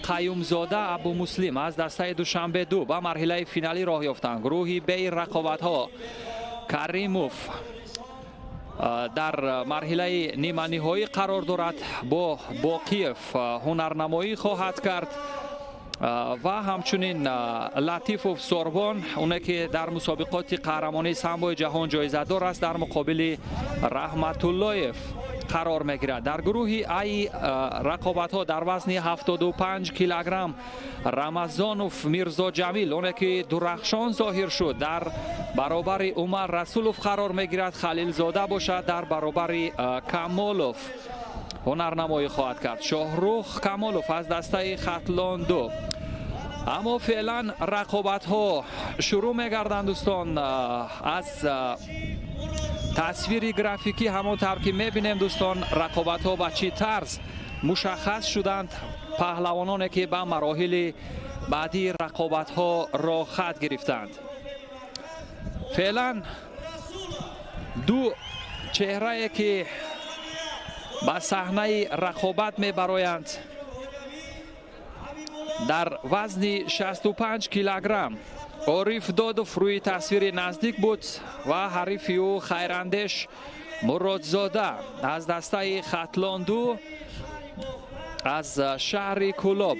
Қаюмзода Абумуслим аз дастаи Душанбе 2 ба марҳилаи финалӣ роҳ ёфтанд. Гурӯҳи Б рақобатҳо Каримов дар марҳилаи ниманиҳоӣ қарор дорад, бо Боқиев ҳунарнамоӣ хоҳад кард ва ҳамчунин Латифов Сорбон, оне ки дар мусобиқоти қаҳрамонии самбои ҷаҳон ҷоизадор аст, дар муқобили Раҳматуллоев қарор мегирад. Дар гурӯҳи Ай рақобатҳо дар вазни 75 килограмм Рамазонов Мирзо Ҷамил, оне ки дурахшон зоҳир шуд, дар баробари Умар Расулов қарор мегирад. Халилзода бошад дар баробари Камолов ҳунарнамоӣ хоҳад кард. Шоҳрух Камолов аз дастаи Хатлон 2. Аммо феълан рақобатҳо шурӯъ мегарданд, дӯстон. Аз тасвири графикӣ ҳамон тавр ки мебинем, дӯстон, рақобатҳо ба чӣ тарз мушаххас шуданд. Паҳлавононе ки ба мароҳили баъдии рақобатҳо роҳхат гирифтанд. Феълан ду чеҳрае ки ба саҳнаи рақобат мебароянд дар вазни 65 килограмм Ориф Додов рӯи тасвири наздик буд ва ҳарифи ӯ Хайрандеш Муродзода аз дастаи Хатлон 2 аз шаҳри Кӯлоб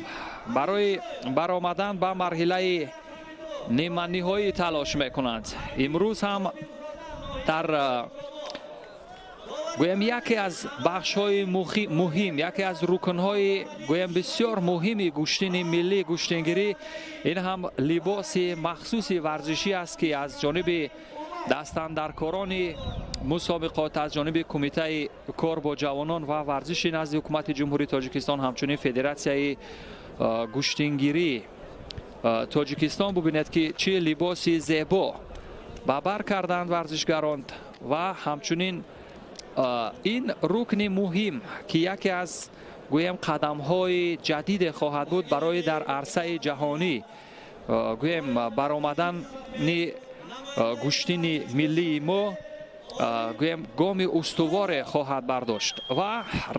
барои баромадан ба марҳилаи ниманиҳоӣ талош мекунанд. Имрӯз ҳам дар гӯям яке аз бахшҳои муҳим, яке аз рукнҳои гӯям бисёр муҳими гӯштини миллӣ гӯштингирӣ, ин ҳам либоси махсуси варзишӣ аст ки аз ҷониби дастандаркорони мусобиқот, аз ҷониби Кумитаи кор бо ҷавонон ва варзиши назди Ҳукумати Ҷумҳурии Тоҷикистон, ҳамчунин Федератсияи гӯштингирӣ Тоҷикистон. Бубинед ки чӣ либоси зебо ба бар карданд варзишгарон ва ҳамчунин ин рукни муҳим ки яке аз гӯем қадамҳои ҷадиде хоҳад буд барои дар арсаи ҷаҳонӣ гӯем баромадани гӯштини миллии мо, гӯем гоми устуворе хоҳад бардошт ва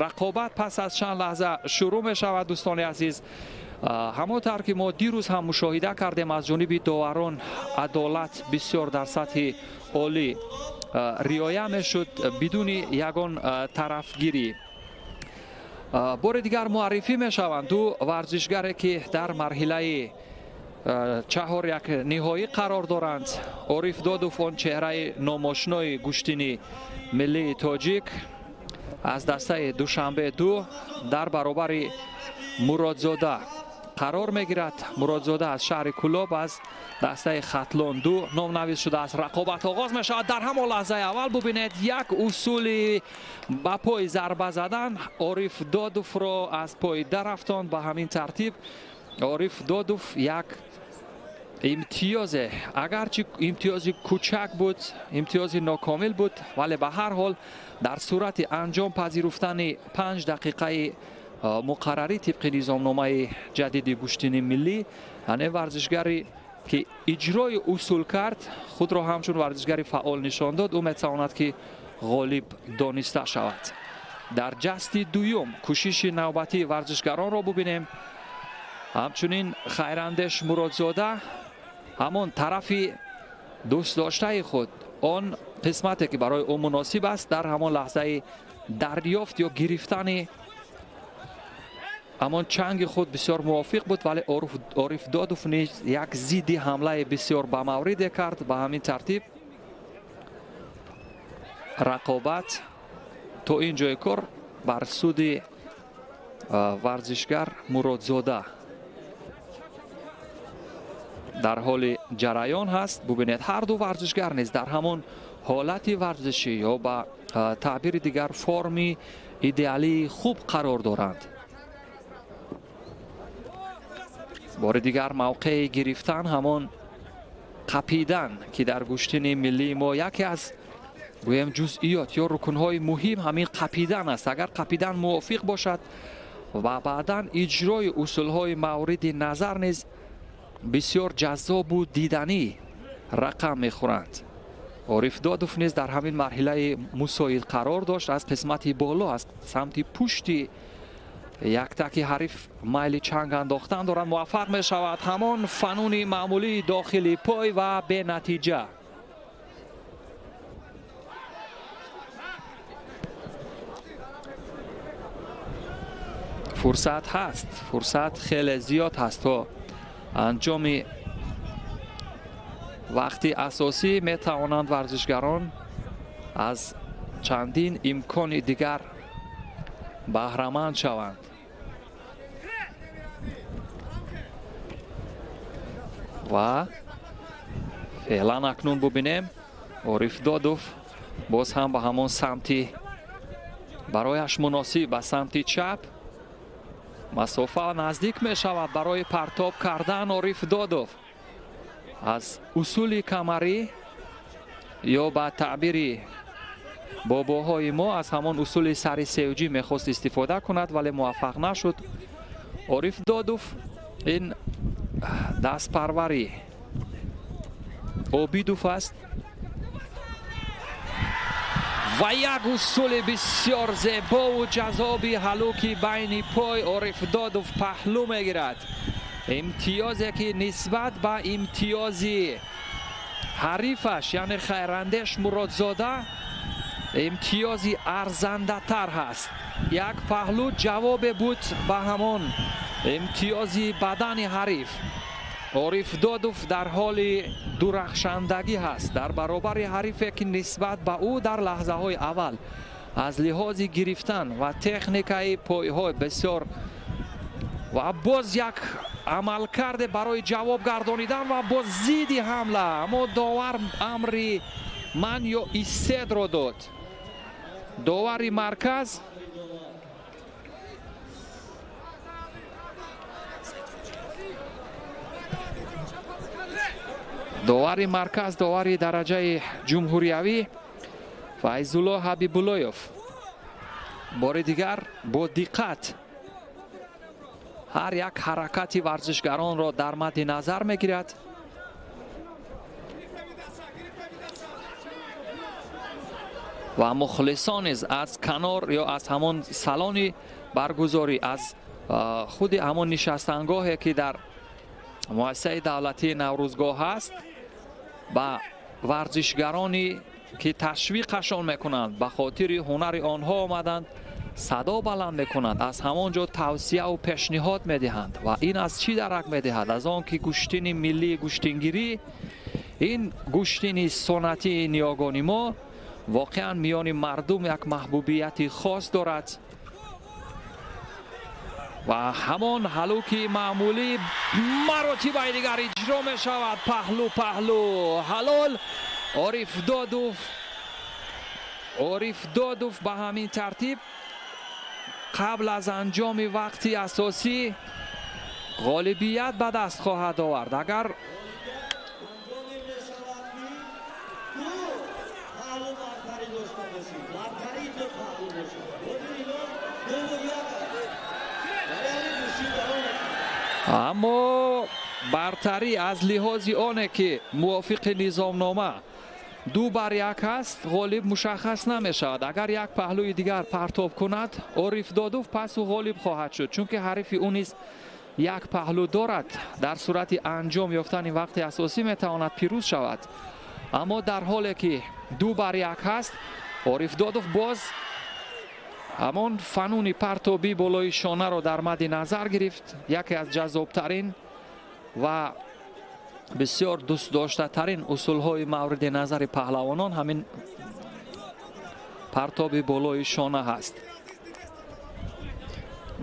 рақобат пас аз чанд лаҳза шурӯъ мешавад. Дӯстони азиз, ҳамон тавр ки мо дирӯз ҳам мушоҳида кардем, аз ҷониби доварон адолат бисёр дар сатҳи олӣ риоя мешуд бидуни ягон тарафгирӣ. Бори дигар муаррифӣ мешаванд ду варзишгаре ки дар марҳилаи чаҳор як ниҳоӣ қарор доранд. Ориф Додов, он чеҳраи номошинои гӯштини миллии тоҷик аз дастаи Душанбе 2, дар баробари Муродзода қарор мегирад. Муродзода аз шаҳри Кӯлоб аз дастаи Хатлон 2 номнавис шудааст. Рақобат оғоз мешавад дар ҳамон лаҳзаи аввал. Бубинед, як усули ба пой зарба задан Ориф Додовро аз пой дарафтонд. Ба ҳамин тартиб Ориф Додов як имтиёзе, агарчи имтиёзи кӯчак буд, имтиёзи нокомил буд, вале ба ҳар ҳол дар сурати анҷом пазируфтани 5 дақиқаи муқаррарӣ тибқи низомномаи ҷадиди гӯштини миллӣ, яъне варзишгаре ки иҷрои усул кард, худро ҳамчун варзишгари фаъол нишон дод, ӯ метавонад ки ғолиб дониста шавад. Дар ҷасти дуюм кӯшиши навбатии варзишгаронро бубинем. Ҳамчунин Хайрандеш Муродзода ҳамон тарафи дӯстдоштаи худ, он қисмате ки барои ӯ муносиб аст, дар ҳамон лаҳзаи дарёфт ё гирифтани ҳамон чанги худ бисёр мувофиқ буд, вале Ориф Додов низ як зидди ҳамлаи бисёр ба мавриде кард. Ба ҳамин тартиб рақобат то ин ҷои кор бар суди варзишгар Муродзода дар ҳоли ҷараён ҳаст. Бубинед, ҳар ду варзишгар низ дар ҳамон ҳолати варзишӣ ё ба таъбири дигар форми идеалии хуб қарор доранд. Бори дигар мавқеи гирифтан, ҳамон қапидан ки дар гӯштини миллии мо яке аз гӯем ҷузъиёт ё рукнҳои муҳим ҳамин қапидан аст. Агар қапидан мувофиқ бошад ва баъдан иҷрои усулҳои мавриди назар низ бисёр ҷаззобу диданӣ рақам мехӯранд. Ориф Додов низ дар ҳамин марҳилаи мусоид қарор дошт, аз қисмати боло, аз самти пушти Як таки ҳариф майли чанг андохтан дорад, муваффақ мешавад. Ҳамон фануни маъмулии дохили пой ва бенатиҷа. Фурсат ҳаст, фурсат хеле зиёд ҳаст то анҷоми вақти асосӣ метавонанд варзишгарон аз чандин имкони дигар баҳраманд шаванд. Ва феълан акнун бубинем, Ориф Додов боз ҳам ба ҳамон самти барояш муносиб, ба самти чап масофа наздик мешавад барои партоб кардан. Ориф Додов аз усули камарӣ ё ба таъбири бобоҳои мо аз ҳамон усули сари севҷӣ мехост истифода кунад, вале муваффақ нашуд. Ориф Додов ин дастпарвари Обидов аст ва як усули бисёр зебову ҷазоби ҳалуки байни пой Ориф Додов паҳлӯ мегирад. Имтиёзе ки нисбат ба имтиёзи ҳарифаш, яъне Хайрандеш Муродзода, имтиёзи арзандатар ҳаст. Як паҳлӯ ҷавобе буд ба ҳамон имтиёзи бадани ҳариф. Ориф Додов дар ҳоли дурахшандагӣ ҳаст дар баробари ҳарифе ки нисбат ба ӯ дар лаҳзаҳои аввал аз лиҳози гирифтан ва техникаи пойҳои бисёр ва боз як амалкарде барои ҷавоб гардонидан ва боз зидди ҳамла, аммо довар амри ман ё истедро дод. Довари марказ довари дараҷаи ҷумҳуриявӣ Файзулло Ҳабибуллоев бори дигар бо диққат ҳар як ҳаракати варзишгаронро дар мадди назар мегирад. Ва мухлисон низ аз канор ё аз ҳамон салони баргузорӣ, аз худи ҳамон нишастангоҳе ки дар муассисаи давлатии Наврӯзгоҳ ҳаст, ба варзишгароне ки ташвиқашон мекунанд, ба хотири ҳунари онҳо омаданд, садо баланд мекунанд, аз ҳамон ҷо тавсияву пешниҳод медиҳанд. Ва ин аз чӣ дарак медиҳад? Аз он ки гӯштини миллии гӯштингирӣ, ин гӯштини соннатии ниёгони мо воқеан миёни мардум як маҳбубияти хос дорад. Ва ҳамон ҳалуки маъмулӣ маротибаи дигар иҷро мешавад. Паҳлӯ паҳлӯ ҳалол. Ориф Додов ба ҳамин тартиб қабл аз анҷоми вақти асосӣ ғолибият ба даст хоҳад овард. Агар аммо бартарӣ аз лиҳози оне ки мувофиқи низомнома 2-1 аст, ғолиб мушаххас намешавад. Агар як паҳлӯи дигар партоб кунад Ориф Додов, пас ӯ ғолиб хоҳад шуд, чунки ҳарифи ӯ низ як паҳлӯ дорад. Дар сурати анҷом ёфтани вақти асосӣ метавонад пирӯз шавад. Аммо дар ҳоле ки 2-1 ҳаст, Ориф Додов боз ҳамон фануни партобӣ болои шонаро дар мадди назар гирифт. Яке аз ҷаззобтарин ва бисёр дӯстдоштатарин усулҳои мавриди назари паҳлавонон ҳамин партоби болои шона ҳаст.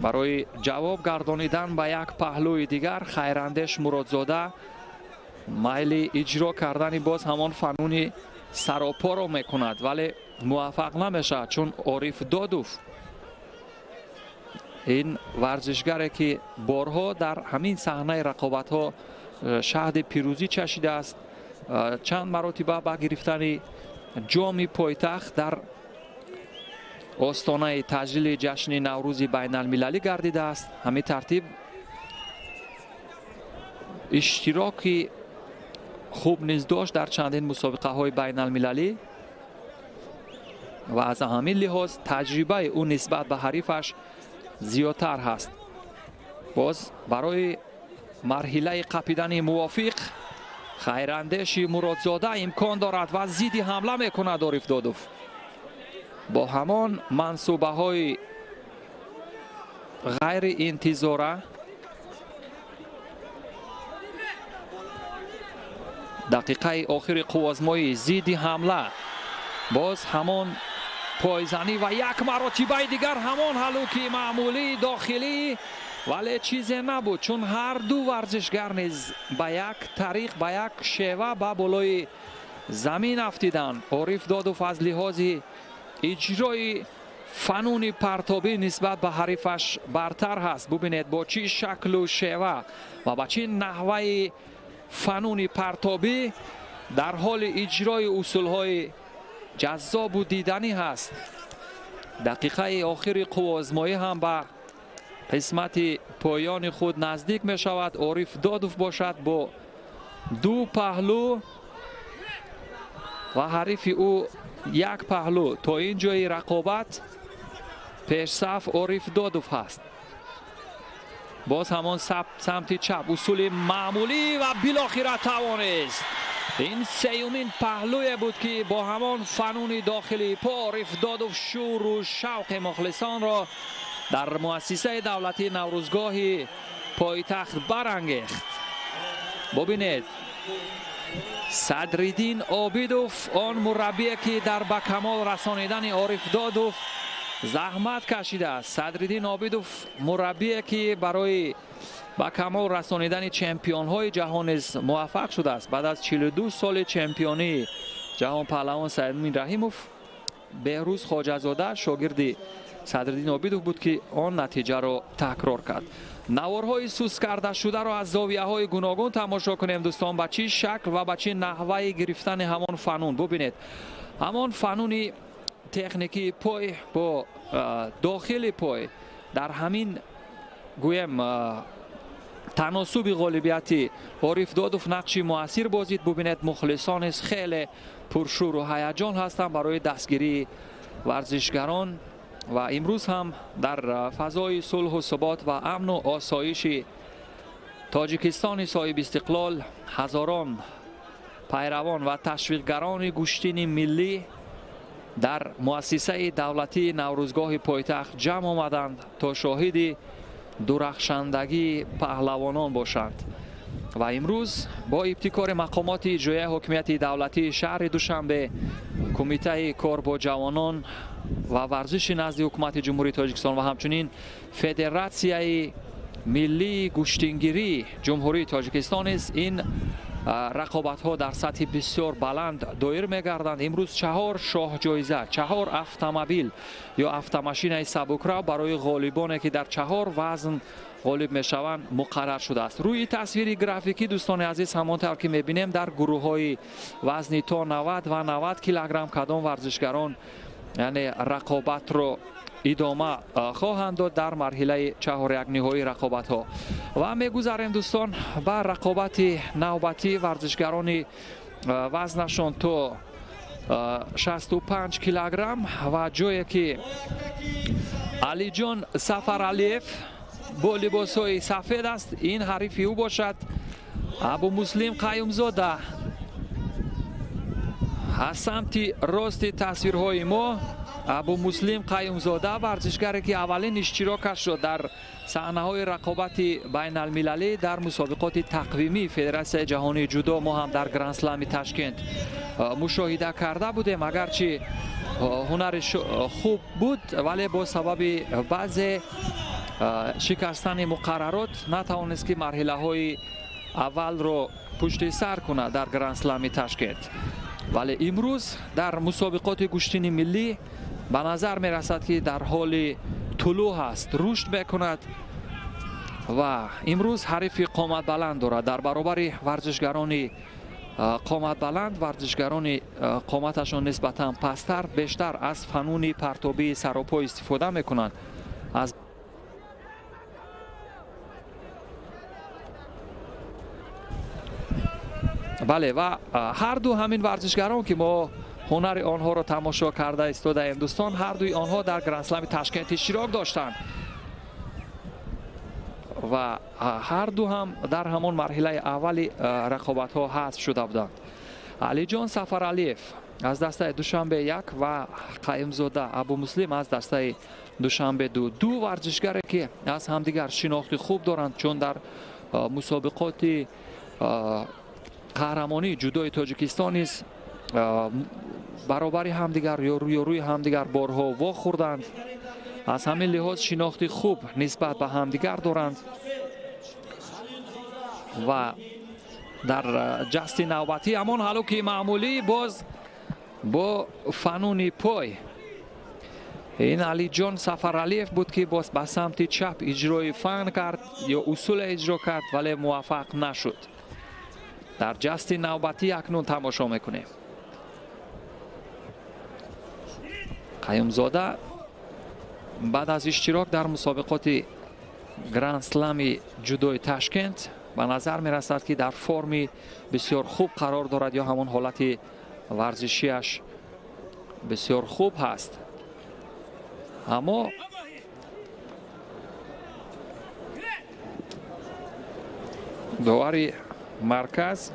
Барои ҷавоб гардонидан ба як паҳлӯи дигар Хайрандеш Муродзода майли иҷро кардани боз ҳамон фануни саропоро мекунад, вале муваффақ намешавад, чун Ориф Додов ин варзишгаре ки борҳо дар ҳамин саҳнаи рақобатҳо шаҳди пирӯзӣ чашидааст, чанд маротиба ба гирифтани ҷоми пойтахт дар остонаи таҷлили ҷашни Наврӯзи байналмилалӣ гардидааст. Ҳамин тартиб иштироки хуб низ дошт дар чандин мусобиқаҳои байналмилалӣ ва аз ҳамин лиҳоз таҷрибаи ӯ нисбат ба ҳарифаш зиёдтар ҳаст. Боз барои марҳилаи қапидани мувофиқ Хайрандеши Муродзода имкон дорад ва зидди ҳамла мекунад Ориф Додов бо ҳамон мансубаҳои ғайриинтизора. Дақиқаи охири қуввозмоӣ зидди ҳамла, боз ҳамон пойзанӣ ва як маротибаи дигар ҳамон ҳалуки маъмулии дохилӣ, вале чизе набуд, чун ҳар ду варзишгар низ ба як тариқ, ба як шева ба болои замин афтиданд. Ориф Додов аз лиҳози иҷрои фануни партобӣ нисбат ба ҳарифаш бартар ҳаст. Бубинед бо чӣ шаклу шева ва ба чӣ наҳваи фануни партобӣ дар ҳоли иҷрои усулҳои ҷаззобу диданӣ ҳаст. Дақиқаи охири қувваозмоӣ ҳам ба қисмати поёни худ наздик мешавад. Ориф Додов бошад бо ду паҳлӯ ва ҳарифи ӯ як паҳлӯ. То ин ҷои рақобат пешсаф Ориф Додов ҳаст. Боз ҳамон самти чап, усули маъмулӣ ва билохира тавонист. Ин сеюмин паҳлӯе буд, ки бо ҳамон фануни дохилии по Ориф Додов шӯру шавқи мухлисонро дар муассисаи давлатии Наврӯзгоҳи пойтахт барангехт. Бубинед, Садриддин Обидов, он мураббие, ки дар ба камол расонидани Ориф Додов заҳмат кашидааст. Садриддин Обидов мураббие, ки барои ба камол расонидани чемпионҳои ҷаҳон низ муваффақ шудааст. Баъд аз 42 соли чемпионии ҷаҳон паҳлавон Саидмин Раҳимов, Беҳрӯз Хоҷазода шогирди Садриддин Обидов буд, ки он натиҷаро такрор кард. Наворҳои сус кардашударо аз зовияҳои гуногун тамошо кунем, дӯстон, ба чӣ шакл ва ба чӣ наҳваи гирифтани ҳамон фанун. Бубинед, ҳамон фануни техникии пой бо дохили пой дар ҳамин гӯем таносуби ғолибияти Ориф Додов нақши муассир бозид. Бубинед, мухлисон низ хеле пуршӯру ҳаяҷон ҳастанд барои дастгирии варзишгарон ва имрӯз ҳам дар фазои сулҳу субот ва амну осоиши Тоҷикистони соҳибистиқлол ҳазорон пайравон ва ташвиқгарони гӯштини миллӣ дар муассисаи давлатии Наврӯзгоҳи пойтахт ҷамъ омаданд то шоҳиди дурахшандагии паҳлавонон бошанд. Ва имрӯз бо ибтикори мақомоти иҷроияи ҳокимияти давлатии шаҳри Душанбе, Кумитаи кор бо ҷавонон ва варзиши назди ҳукумати Ҷумҳурии Тоҷикистон ва ҳамчунин Федератсияи миллии гӯштингирии Ҷумҳурии Тоҷикистон низ ин рақобатҳо дар сатҳи бисёр баланд доир мегарданд. Имрӯз 4 шоҳҷоиза, 4 автомобил ё автомашинаи сабукрав барои ғолибоне, ки дар 4 вазн ғолиб мешаванд, муқаррар шудааст. Рӯи тасвири графикӣ, дӯстони азиз, ҳамон тавр ки мебинем, дар гурӯҳҳои вазни то 90 ва 90 килограмм кадом варзишгарон яъне рақобатро идома хоҳанд дод дар марҳилаи чаҳорякниҳоии рақобатҳо. Ва мегузарем, дӯстон, ба рақобати навбатӣ. Варзишгарони вазнашон то 65 килограмм ва ҷое ки Алиҷон Сафаралиев бо либосҳои сафед аст, ин ҳарифи ӯ бошад Абумуслим Қаюмзода. Аз самти рости тасвирҳои мо Абумуслим Қаюмзода, варзишгаре, ки аввалин иштирокашро дар саҳнаҳои рақобати байналмилалӣ дар мусобиқоти тақвимии Федератсияи ҷаҳонии ҷудо мо ҳам дар Гранд-Слами Ташкент мушоҳида карда будем. Агарчи ҳунари хуб буд, вале бо сабаби баъзе шикастани муқаррарот натавонист, ки марҳилаҳои аввалро пушти сар кунад дар Гранд-Слами Ташкент. Вале имрӯз дар мусобиқоти гӯштини миллӣ ба назар мерасад, ки дар ҳоли тулӯъ ҳаст, рушд мекунад ва имрӯз ҳарифи қоматбаланд дорад. Дар баробари варзишгарони қоматбаланд, варзишгарони қоматашон нисбатан пасттар бештар аз фануни партобии саропо истифода мекунанд. Аз бале, ва ҳар ду ҳамин варзишгарон, ки мо ҳунари онҳоро тамошо карда истодаем, дӯстон, ҳар дуи онҳо дар Гранд-Слами Ташкент иштирок доштанд. ва ҳар ду ҳам дар ҳамон марҳилаи аввали рақобатҳо ҳазф шуда буданд. Алиҷон Сафаралиев аз дастаи Душанбе 1 ва Қаюмзода Абумуслим аз дастаи Душанбе 2. Ду варзишгаре ки аз ҳамдигар шинохти хуб доранд, чун дар мусобиқоти қаҳрамонии ҷудои Тоҷикистон низ баробари ҳамдигар ё рӯёрӯи ҳамдигар борҳо вохӯрданд. Аз ҳамин лиҳоз шинохти хуб нисбат ба ҳамдигар доранд ва дар ҷасти навбатӣ ҳамон ҳалуки маъмулӣ боз бо фануни пой. Ин Алиҷон Сафаралиев буд ки боз ба самти чап иҷрои фан кард ё усула иҷро кард, вале муваффақ нашуд. Дар ҷасти навбатӣ акнун тамошо мекунем. Қаюмзода баъд аз иштирок дар мусобиқоти Гранд Слами ҷудои Ташкент ба назар мерасад, ки дар форми бисёр хуб қарор дорад ё ҳамон ҳолати варзишиаш бисёр хуб ҳаст. Аммо довари марказ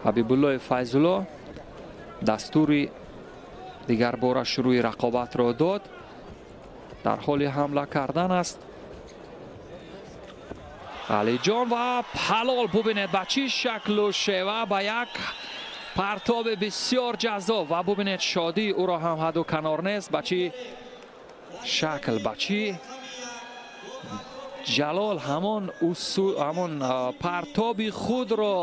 Ҳабибуллои Файзулло дастури дигарбора шурӯи рақобатро дод. Дар ҳоли ҳамла кардан аст Алиҷон ва ҳалол. Бубинед ба чӣ шаклу шева, ба як партоби бисёр ҷаззоб ва бубинед шодии ӯро ҳам ҳаду канор нест. Ба чӣ шакл, ба чӣ ҷалол ҳамон усул, ҳамон партоби худро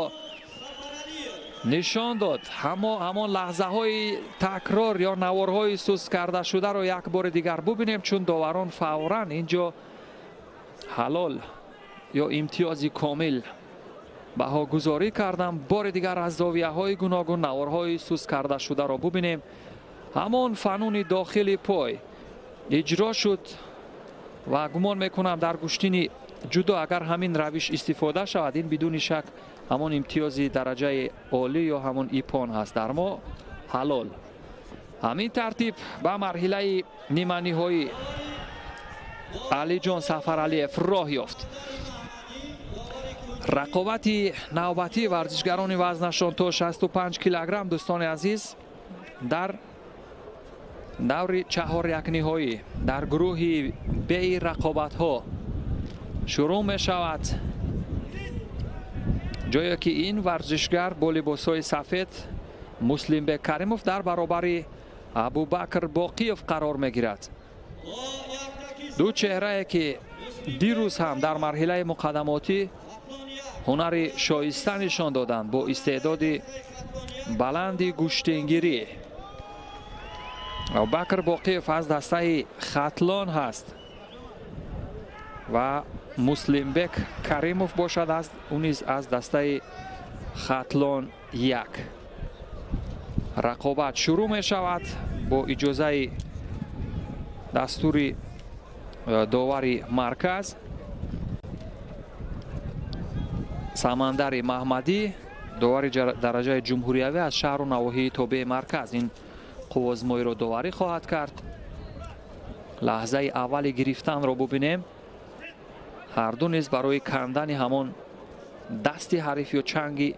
нишон дод. Ҳамон лаҳзаҳои такрор ё наворҳои суст карда шударо як бори дигар бубинем, чун доварон фавран инҷо ҳалол ё имтиёзи комил баҳогузорӣ кардам. Бори дигар аз зовияҳои гуногун наворҳои суст карда шударо бубинем. Ҳамон фануни дохили пой иҷро шуд ва гумон мекунам дар гӯштини ҷудо агар ҳамин равиш истифода шавад, ин бидуни шак ҳамон имтиёзи дараҷаи олӣ ё ҳамон ипон ҳаст. Дар мо ҳалол. Ҳамин тартиб ба марҳилаи ниманиҳоӣ Алиҷон Сафаралиев роҳ ёфт. Рақобати навбатӣ варзишгарони вазнашон то 65 килограмм, дӯстони азиз, дар даври чаҳорякниҳоӣ дар гурӯҳи беи рақобатҳо шурӯъ мешавад, ҷое ки ин варзишгар бо либосҳои сафед Муслимбек Каримов дар баробари Абубакр Боқиев қарор мегирад. Ду чеҳрае ки дирӯз ҳам дар марҳилаи муқаддамотӣ ҳунари шоиста нишон доданд бо истеъдоди баланди гӯштингирӣ. Абубакр Боқиев аз дастаи Хатлон ҳаст ва Муслимбек Каримов бошад ӯ низ аз дастаи Хатлон 1. Рақобат шурӯъ мешавад бо иҷозаи дастури довари марказ Самандари Маҳмадӣ, довари дараҷаи ҷумҳуриявӣ аз шаҳру навоҳии тобеи марказ ин қуввозмоиро доварӣ хоҳад кард. Лаҳзаи аввали гирифтанро бубинем. Ҳарду низ барои кандани ҳамон дасти ҳариф ё чанги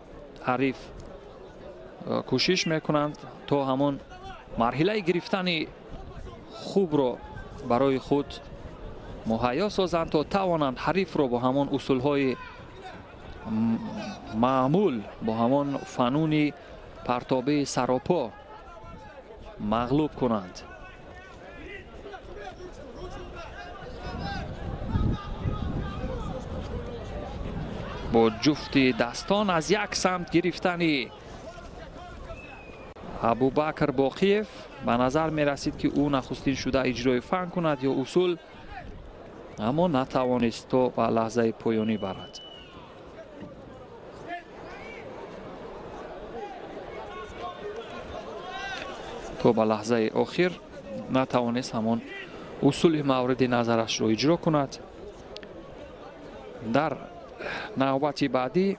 ҳариф кӯшиш мекунанд то ҳамон марҳилаи гирифтани хубро барои худ муҳайё созанд, то тавонанд ҳарифро бо ҳамон усулҳои маъмул, бо ҳамон фануни партобии саропо мағлуб кунанд. Бо ҷуфти дастон аз як самт гирифтани Абубакр Боқиев ба назар мерасид, ки ӯ нахустин шуда иҷрои фан кунад ё усул, аммо натавонист то ба лаҳзаи поёнӣ барад. То ба лаҳзаи охир натавонист ҳамон усули мавриди назарашро иҷро кунад. Дар навбати баъдӣ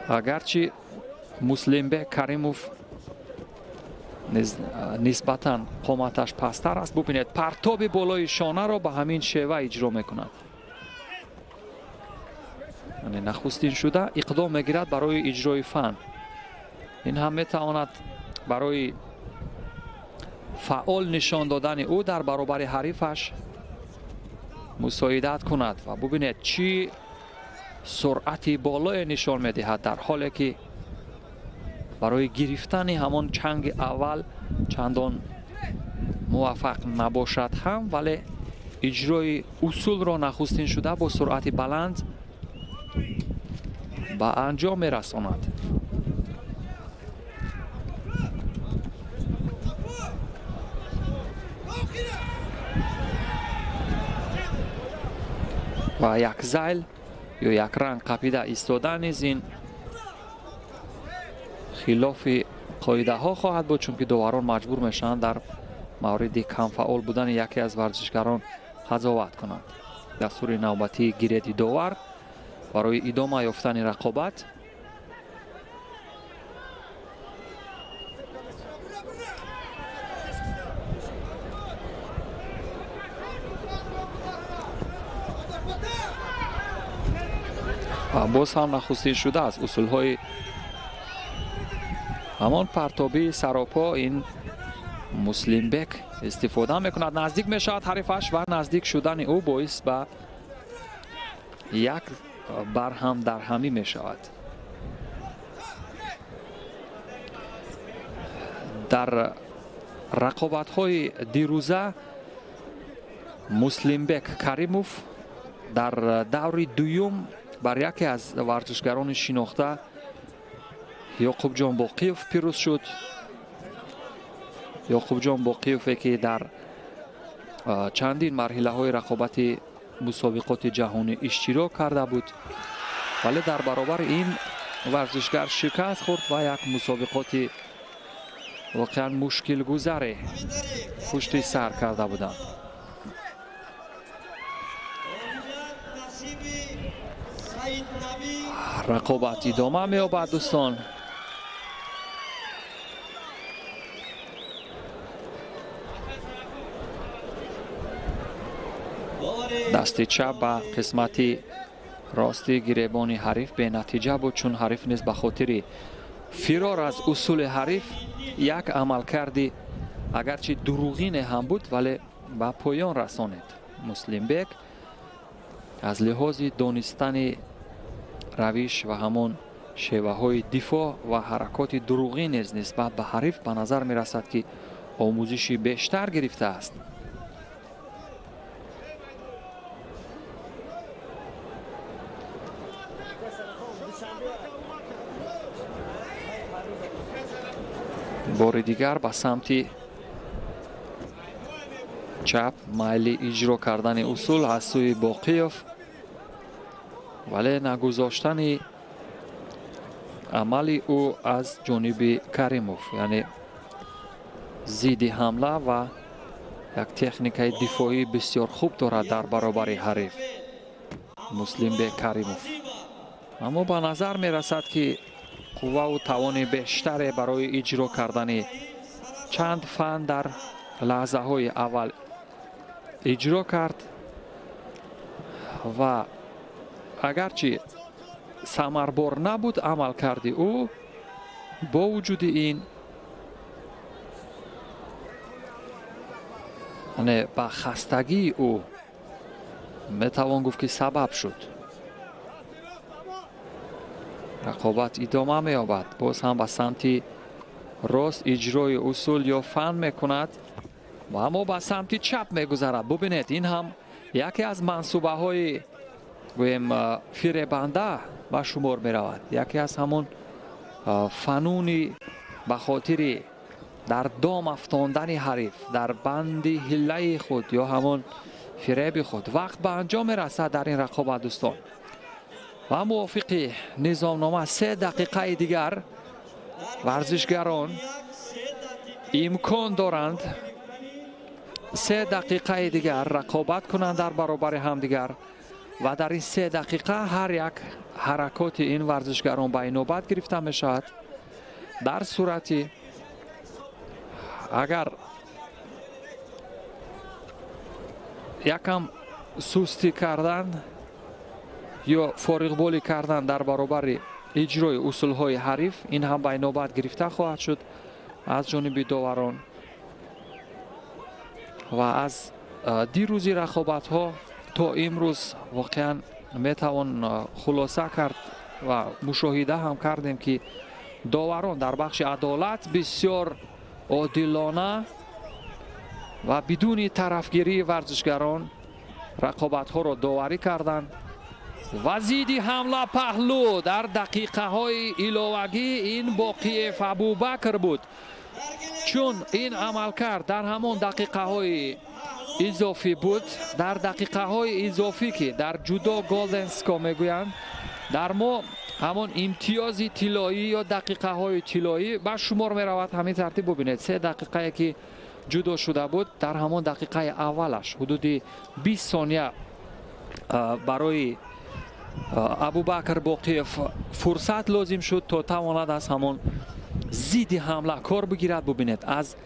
агарчи Муслимбек Каримов нисбатан қоматаш пасттар аст. Бубинед, партоби болои шонаро ба ҳамин шева иҷро мекунад. Яъне нахустин шуда иқдом мегирад барои иҷрои фан. Ин ҳам метавонад барои фаъол нишон додани ӯ дар баробари ҳарифаш мусоидат кунад. Ва бубинед, чӣ суръати болое нишон медиҳад, дар ҳоле ки барои гирифтани ҳамон чанги аввал чандон муваффақ набошад ҳам, вале иҷрои усулро нахустин шуда бо суръати баланд ба анҷом мерасонад. Ва як зайл ё як ранг қапида истодан низ ин хилофи қоидаҳо хоҳад буд, чунки доварон маҷбур мешаванд дар мавриди камфаъол будани яке аз варзишгарон қазоват кунанд. Дастури навбатии гиреди довар барои идома ёфтани рақобат. Ва боз ҳам нахустин шуда аз усулҳои ҳамон партобии саропо ин Муслимбек истифода мекунад. Наздик мешавад ҳарифаш ва наздик шудани ӯ боис ба як барҳам дарҳамӣ мешавад. Дар рақобатҳои дирӯза Муслимбек Каримов дар даври дуюм бар яке аз варзишгарони шинохта Ёқубҷон Боқиев пирӯз шуд. Ёқубҷон Боқиеве ки дар чандин марҳилаҳои рақобати мусобиқоти ҷаҳонӣ иштирок карда буд, вале дар баробари ин варзишгар шикаст хӯрд ва як мусобиқоти воқеан мушкилгузаре пушти сар карда буданд. Рақобат идома меёбад, дӯстон. Дасти чап ба қисмати рости гиребони ҳариф бенатиҷа буд, чун ҳариф низ ба хотири фирор аз усули ҳариф як амалкарди агарчи дурӯғине ҳам буд, вале ба поён расонид. Муслимбек аз лиҳози донистани равиш ва ҳамон шеваҳои дифоъ ва ҳаракоти дурӯғӣ низ нисбат ба ҳариф ба назар мерасад, ки омӯзиши бештар гирифтааст. Бори дигар ба самти чап майли иҷро кардани усул аз сӯи Боқиев, вале нагузоштани амали ӯ аз ҷониби Каримов, яъне зидди ҳамла ва як техникаи дифоӣ бисёр хуб дорад дар баробари ҳариф Муслимбек Каримов. Аммо ба назар мерасад, ки қувваву тавони бештаре барои иҷро кардани чанд фан дар лаҳзаҳои аввал иҷро кард ва агарчи самарбор набуд амалкарди ӯ, бо вуҷуди ин ба хастагии ӯ метавон гуфт, ки сабаб шуд. Рақобат идома меёбад. Боз ҳам ба самти рост иҷрои усул ё фан мекунад, аммо ба самти чап мегузарад. Бубинед, ин ҳам яке аз мансубаҳои гӯем фиребанда ба шумор меравад, яке аз ҳамон фануни ба хотири дар дом афтондани ҳариф, дар банди ҳиллаи худ ё ҳамон фиреби худ. Вақт ба анҷом мерасад дар ин рақобат, дӯстон. Ва мувофиқи низомнома 3 дақиқаи дигар варзишгарон имкон доранд 3 дақиқаи дигар рақобат кунанд дар баробари ҳамдигар ва дар ин 3 дақиқа ҳар як ҳаракоти ин варзишгарон ба инобат гирифта мешавад. Дар сурати Агар якам сустӣ кардан ё фориғболӣ кардан дар баробари иҷрои усулҳои ҳариф, ин ҳам ба инобат гирифта хоҳад шуд аз ҷониби доварон. Ва аз дирӯзи рақобатҳо то имрӯз воқеан метавон хулоса кард ва мушоҳида ҳам кардем, ки доварон дар бахши адолат бисёр одилона ва бидуни тарафгирии варзишгарон рақобатҳоро доварӣ карданд. Ва зидди ҳамла паҳлӯ дар дақиқаҳои иловагӣ ин Боқиев Абубакр буд, чун ин амалкард дар ҳамон дақиқаҳои изофӣ буд, дар дақиқаҳои изофӣ, ки дар ҷудо голденско мегӯянд, дар мо ҳамон имтиёзи тиллоӣ ё дақиқаҳои тиллоӣ ба шумор меравад. Ҳамин тартиб бубинед, 3 дақиқае ки ҷудо шуда буд, дар ҳамон дақиқаи аввалаш ҳудуди 20 сония барои Абубакр Боқиев фурсат лозим шуд, то тавонад аз ҳамон зидди ҳамла кор бигирад. Бубинед, аз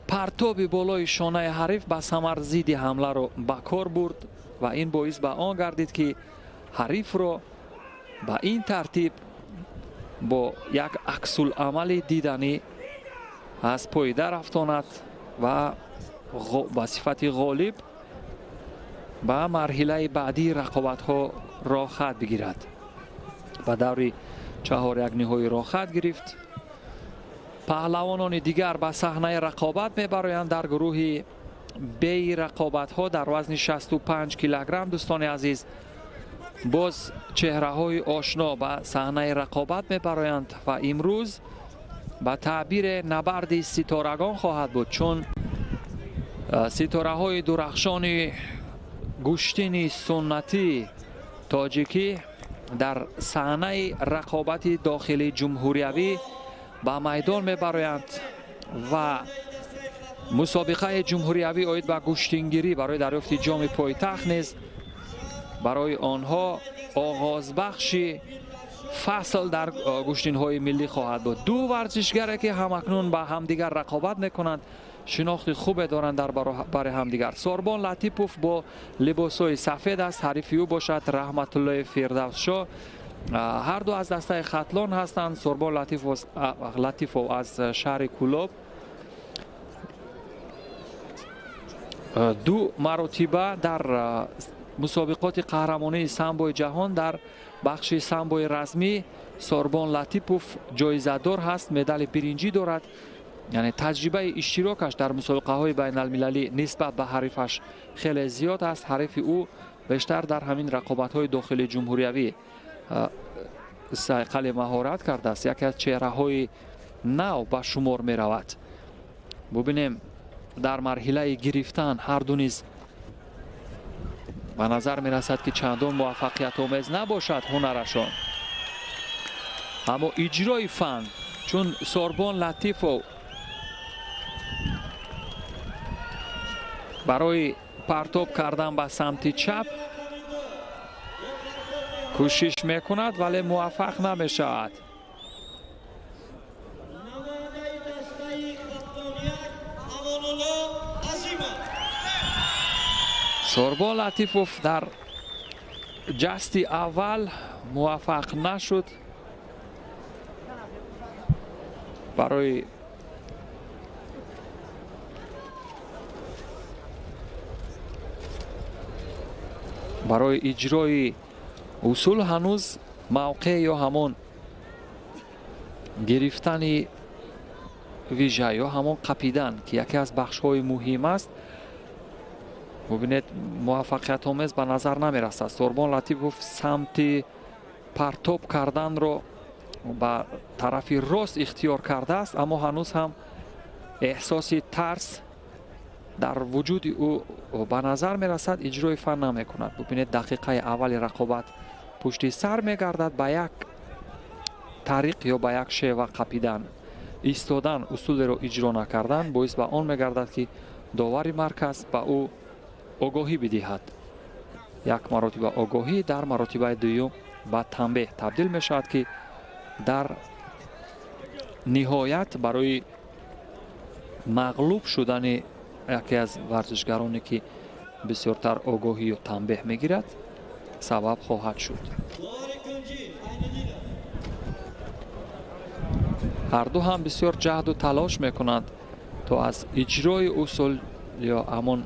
партоби болои шонаи ҳариф ба самар зидди ҳамларо ба кор бурд ва ин боис ба он гардид, ки ҳарифро ба ин тартиб бо як аксуламали диданӣ аз поида рафтонад ва ба сифати ғолиб ба марҳилаи баъдии рақобатҳо роҳхат бигирад. Ба даври чаҳорякниҳоӣ роҳхат гирифт. Паҳлавонони дигар ба саҳнаи рақобат мебароянд дар гурӯҳи беи рақобатҳо дар вазни 65 килограмм. Дӯстони азиз, боз чеҳраҳои ошно ба саҳнаи рақобат мебароянд ва имрӯз ба таъбири набарди ситорагон хоҳад буд, чун ситораҳои дурахшони гӯштини суннатӣ тоҷикӣ дар саҳнаи рақобати дохилии ҷумҳуриявӣ ба майдон мебароянд ва мусобиқаи ҷумҳуриявӣ оид ба гӯштингирӣ барои дарёфти ҷоми пойтахт низ барои онҳо оғозбахши фасл дар гӯштинҳои миллӣ хоҳад буд. Ду варзишгаре ки ҳамакнун ба ҳамдигар рақобат мекунанд, шинохти хубе доранд дар баробари ҳамдигар. Сорбон Латипов бо либосҳои сафед аст, ҳарифи ӯ бошад Раҳматуллои Фирдавсшо. Ҳар ду аз дастаи Хатлон ҳастанд. Сорбон Латифов аз шаҳри Кӯлоб ду маротиба дар мусобиқоти қаҳрамонии самбои ҷаҳон дар бахши самбои расмӣ Сорбон Латипов ҷоизадор ҳаст, медали биринҷӣ дорад. Яъне таҷрибаи иштирокаш дар мусобиқаҳои байналмилалӣ нисбат ба ҳарифаш хеле зиёд аст. Ҳарифи ӯ бештар дар ҳамин рақобатҳои дохили ҷумҳуриявӣ сайқали маҳорат кардааст. Яке аз чеҳраҳои нав ба шумор меравад. Бубинем, дар марҳилаи гирифтан ҳар ду низ ба назар мерасад, ки чандон муваффақиятомез набошад ҳунарашон, аммо иҷрои фан, чун Сорбон Латифов барои партоб кардан ба самти чап кӯшиш мекунад, вале муваффақ намешавад. Сорбон Латифов дар ҷасти аввал муваффақ нашуд. Барои иҷрои усул ҳанӯз мавқеъ ё ҳамон гирифтани вижа ё ҳамон қапидан, ки яке аз бахшҳои муҳим аст, бубинед, муваффақиятомез ба назар намерасад. Сорбон Латипов самти партоб карданро ба тарафи рост ихтиёр кардааст, аммо ҳанӯз ҳам эҳсоси тарс дар вуҷуди ӯ ба назар мерасад, иҷрои фан намекунад. Бубинед, дақиқаи аввали рақобат пушти сар мегардад, ба як тариқ ё ба як шева қапидан, истодан, усулеро иҷро накардан боис ба он мегардад, ки довари марказ ба ӯ огоҳӣ бидиҳад. Як маротиба огоҳӣ дар маротибаи дуюм ба танбеҳ табдил мешавад, ки дар ниҳоят барои Мағлуб шудани яке аз варзишгароне ки бисёртар огоҳӣ ё танбеҳ мегирад сабаб хоҳад шуд. Ҳарду ҳам бисёр ҷаҳду талош мекунанд то аз иҷрои усул ё ҳамон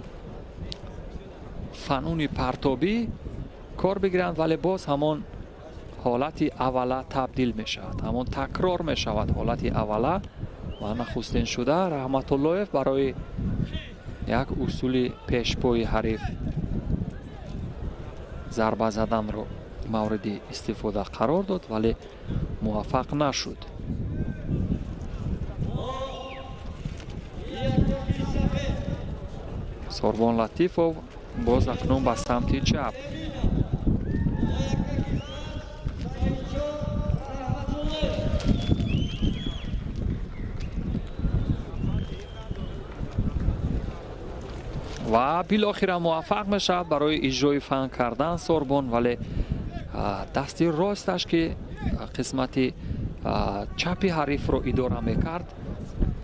фануни партобӣ кор бигиранд, вале боз ҳамон ҳолати аввала табдил мешавад, ҳамон такрор мешавад ҳолати аввала ва нахустин шуда Раҳматуллоев барои як усули пешпои ҳариф зарба заданро мавриди истифода қарор дод, вале муваффақ нашуд. Сорбон Латифов боз акнун ба самти чап. Ва билохира муваффақ мешавад барои иҷрои фан кардан Сорбон, вале дасти росташ ки қисмати чапи ҳарифро идора мекард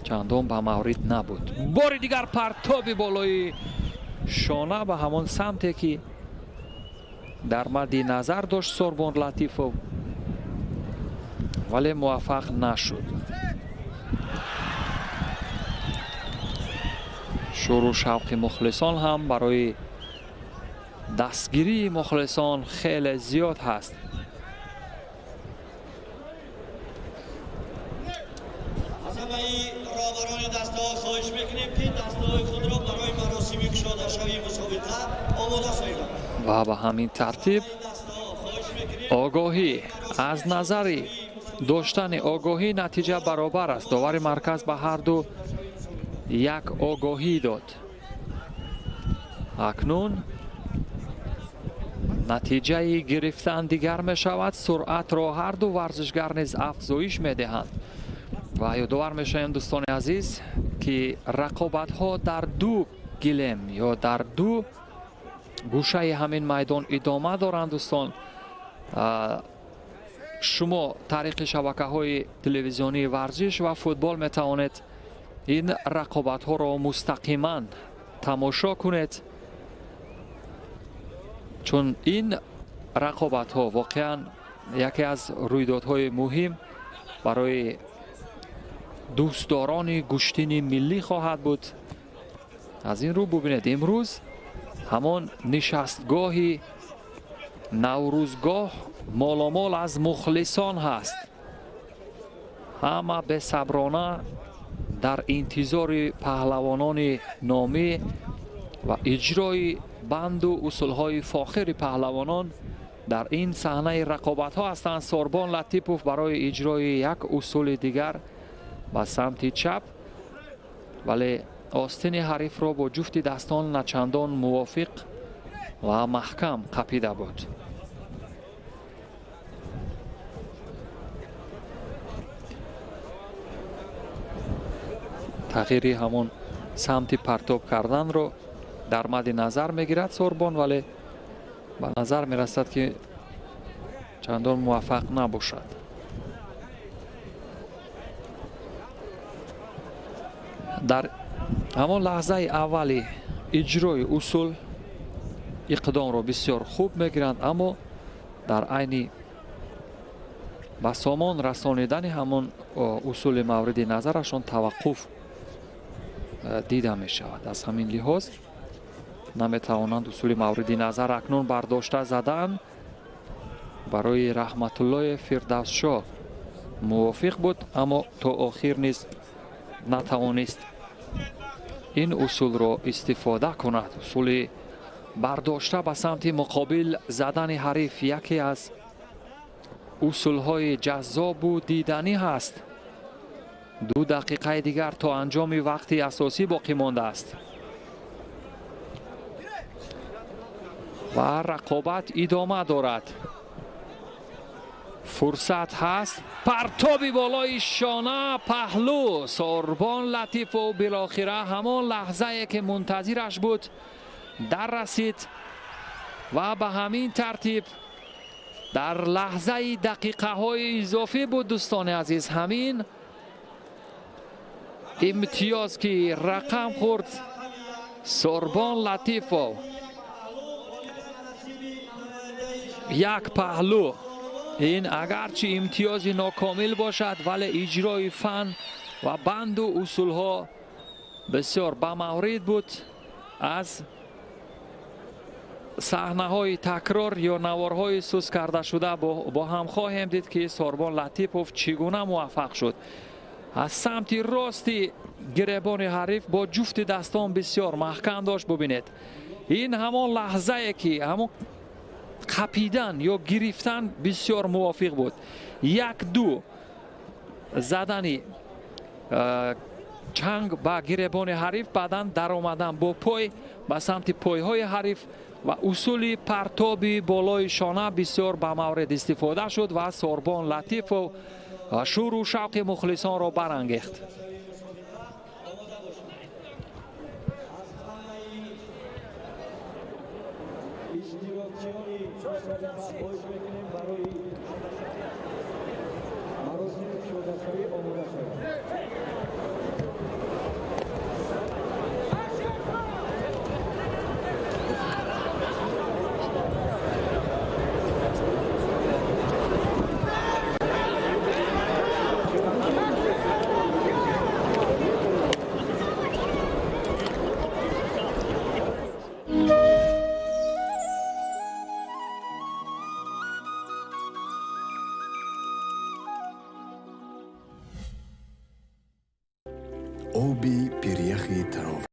чандон ба маврид набуд. Бори дигар партоби болои шона ба ҳамон самте ки дар мадди назар дошт Сорбон Латифов, вале муваффақ нашуд. Шуру шавқи мухлисон ҳам барои дастгирии мухлисон хеле зиёд ҳаст. Аз ҳамаи роҳбарони дастаҳо хоҳиш мекунем, ки дастаҳои худро барои маросими кушодашавии мусобиқа омода созанд. Ва ба ҳамин тартиб огоҳӣ аз назари доштани огоҳӣ натиҷа баробар аст. Довари марказ ба ҳар ду як огоҳӣ дод. Акнун натиҷаи гирифтан дигар мешавад. Суръатро ҳар ду варзишгар низ афзоиш медиҳанд. Ва ёдовар мешавем, дӯстони азиз, ки рақобатҳо дар ду гилем ё дар ду гӯшаи ҳамин майдон идома доранд. Дӯстон, шумо тариқи шабакаҳои телевизионии варзиш ва футбол метавонед ин рақобатҳоро мустақиман тамошо кунед, чун ин рақобатҳо воқеан яке аз рӯйдодҳои муҳим барои дӯстдорони гӯштини миллӣ хоҳад буд. Аз ин рӯ бубинед, имрӯз ҳамон нишастгоҳи Наврӯзгоҳ моломол аз мухлисон ҳаст. Ҳама бесаброна дар интизори паҳлавонони номӣ ва иҷрои банду усулҳои фохири паҳлавонон дар ин саҳнаи рақобатҳо ҳастанд. Сорбон Латипов барои иҷрои як усули дигар ба самти чап, вале остини ҳарифро бо ҷуфти дастон начандон мувофиқ ва маҳкам қапида буд. Тағйири ҳамон самти партоб карданро дар мадди назар мегирад Сорбон, вале ба назар мерасад, ки чандон муваффақ набошад. Дар ҳамон лаҳзаи аввали иҷрои усул иқдомро бисёр хуб мегиранд, аммо дар айни ба сомон расонидани ҳамон усули мавриди назарашон таваққуф дида мешавад. Аз ҳамин лиҳоз наметавонанд усули мавриди назар акнун бардошта задан барои Раҳматуллоев Фирдавсшоҳ мувофиқ буд, аммо то охир низ натавонист ин усулро истифода кунад. Усули бардошта ба самти муқобил задани ҳариф яке аз усулҳои ҷаззобу диданӣ ҳаст. 2 дақиқаи дигар то анҷоми вақти асосӣ боқӣ мондааст ва рақобат идома дорад. Фурсат ҳаст. Партоби болои шона паҳлӯ. Сорбон Латифов билохира ҳамон лаҳзае ки мунтазираш буд дар расид ва ба ҳамин тартиб дар лаҳзаи дақиқаҳои изофӣ буд. Дӯстони азиз, ҳамин Имтиёз ки рақам хӯрд Сорбон Латифов. Як паҳлӯ. Ин агарчи имтиёзи нокомил бошад, вале иҷрои фан ва банду усулҳо бисёр ба маврид буд. Аз саҳнаҳои такрор ё наворҳои сус карда шуда бо ҳам хоҳем дид, ки Сорбон Латипов чӣ гуна муваффақ шуд. Аз самти рости гиребони ҳариф бо ҷуфти дастон бисёр маҳкам дошт. Бубинед, ин ҳамон лаҳзае ки ҳамон қапидан ё гирифтан бисёр мувофиқ буд. Як ду задани чанг ба гиребони ҳариф, баъдан даромадан бо пой ба самти пойҳои ҳариф ва усули партоби болои шона бисёр ба маврид истифода шуд ва Сорбон Латифов шӯру шавқи мухлисонро барангехт. Оби пиряхи Тароват.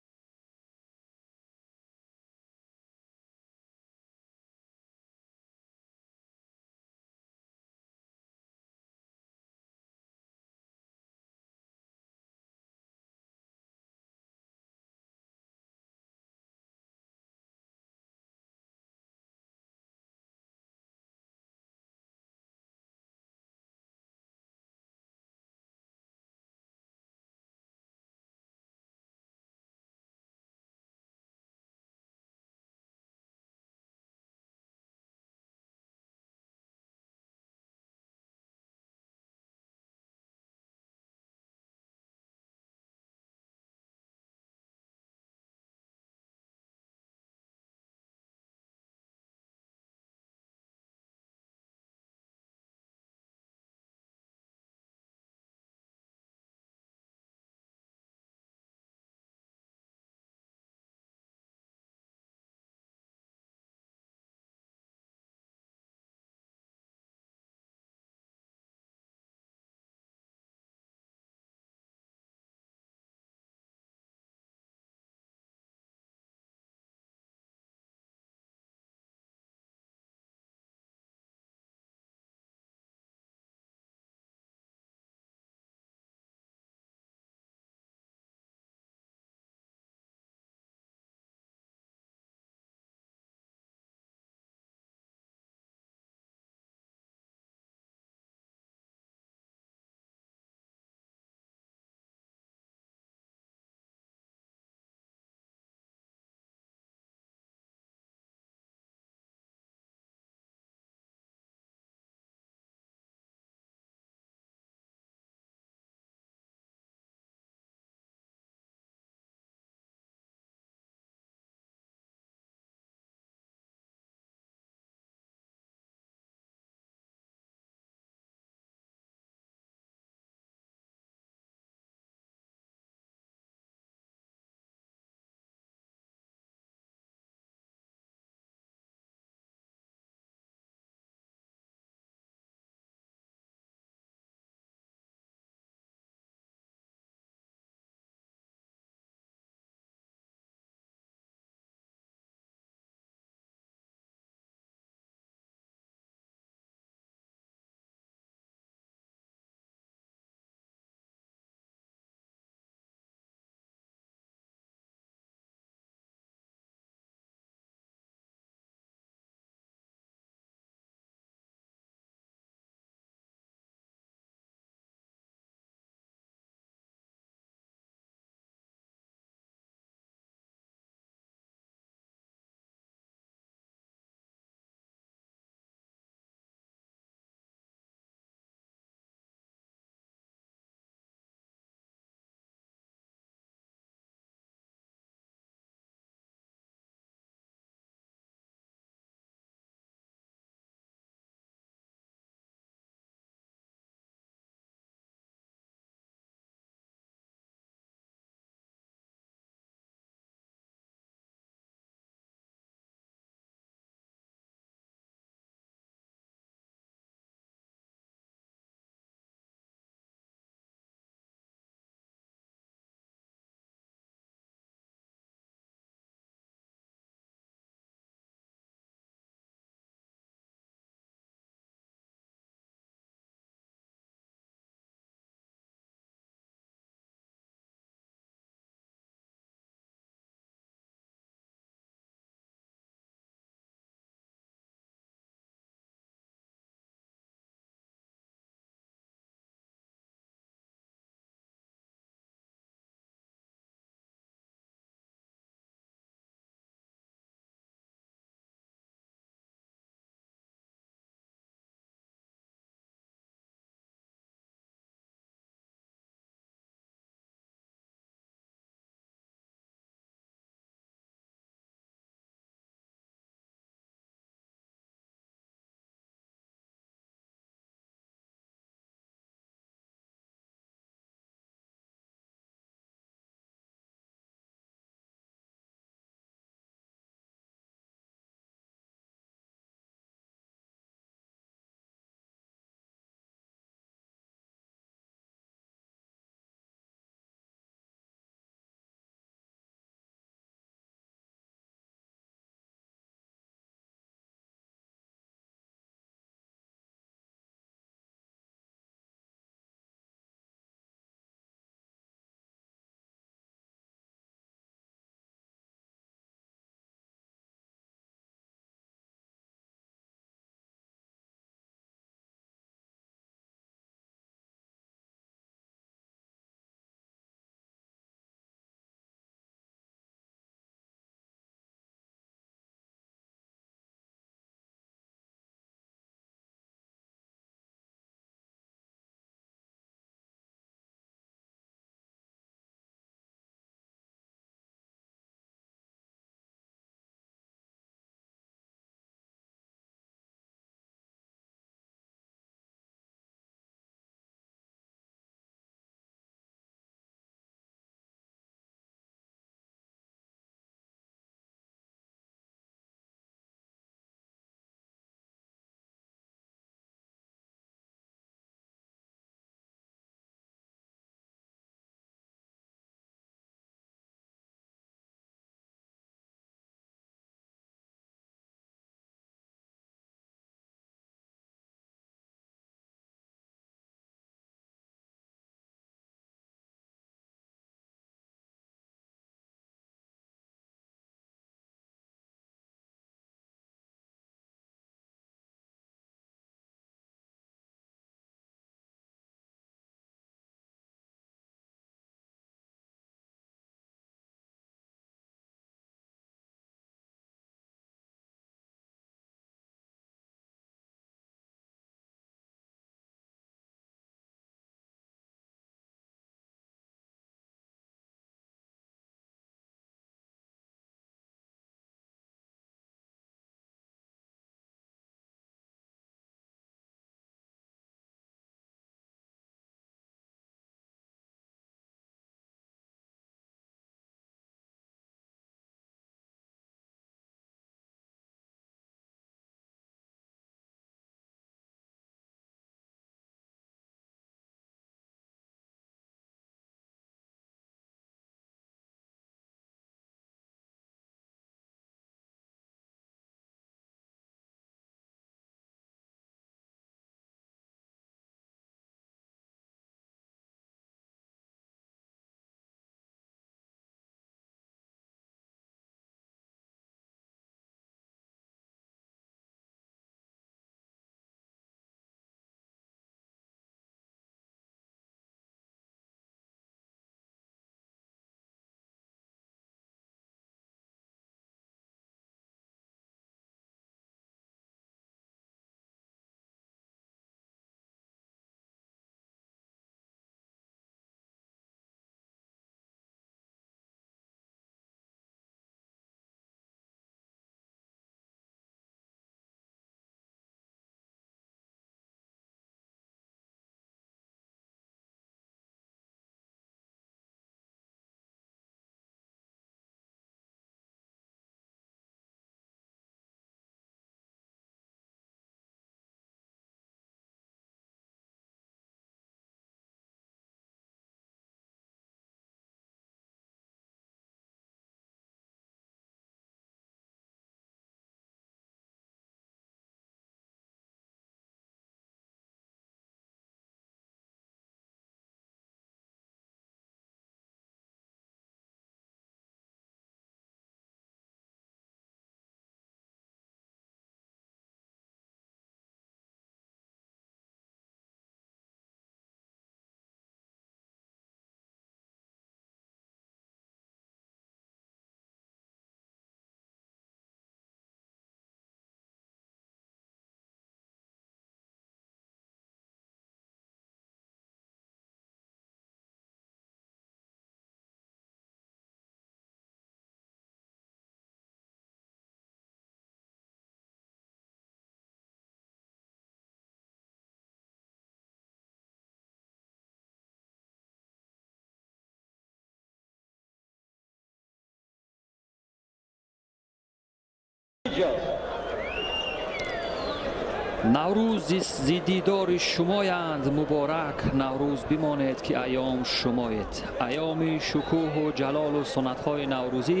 Наврӯз зи дидори шумоянд муборак, Наврӯз бимонед ки айём шумоед. Айёми шукӯҳу ҷалолу суннатҳои наврӯзӣ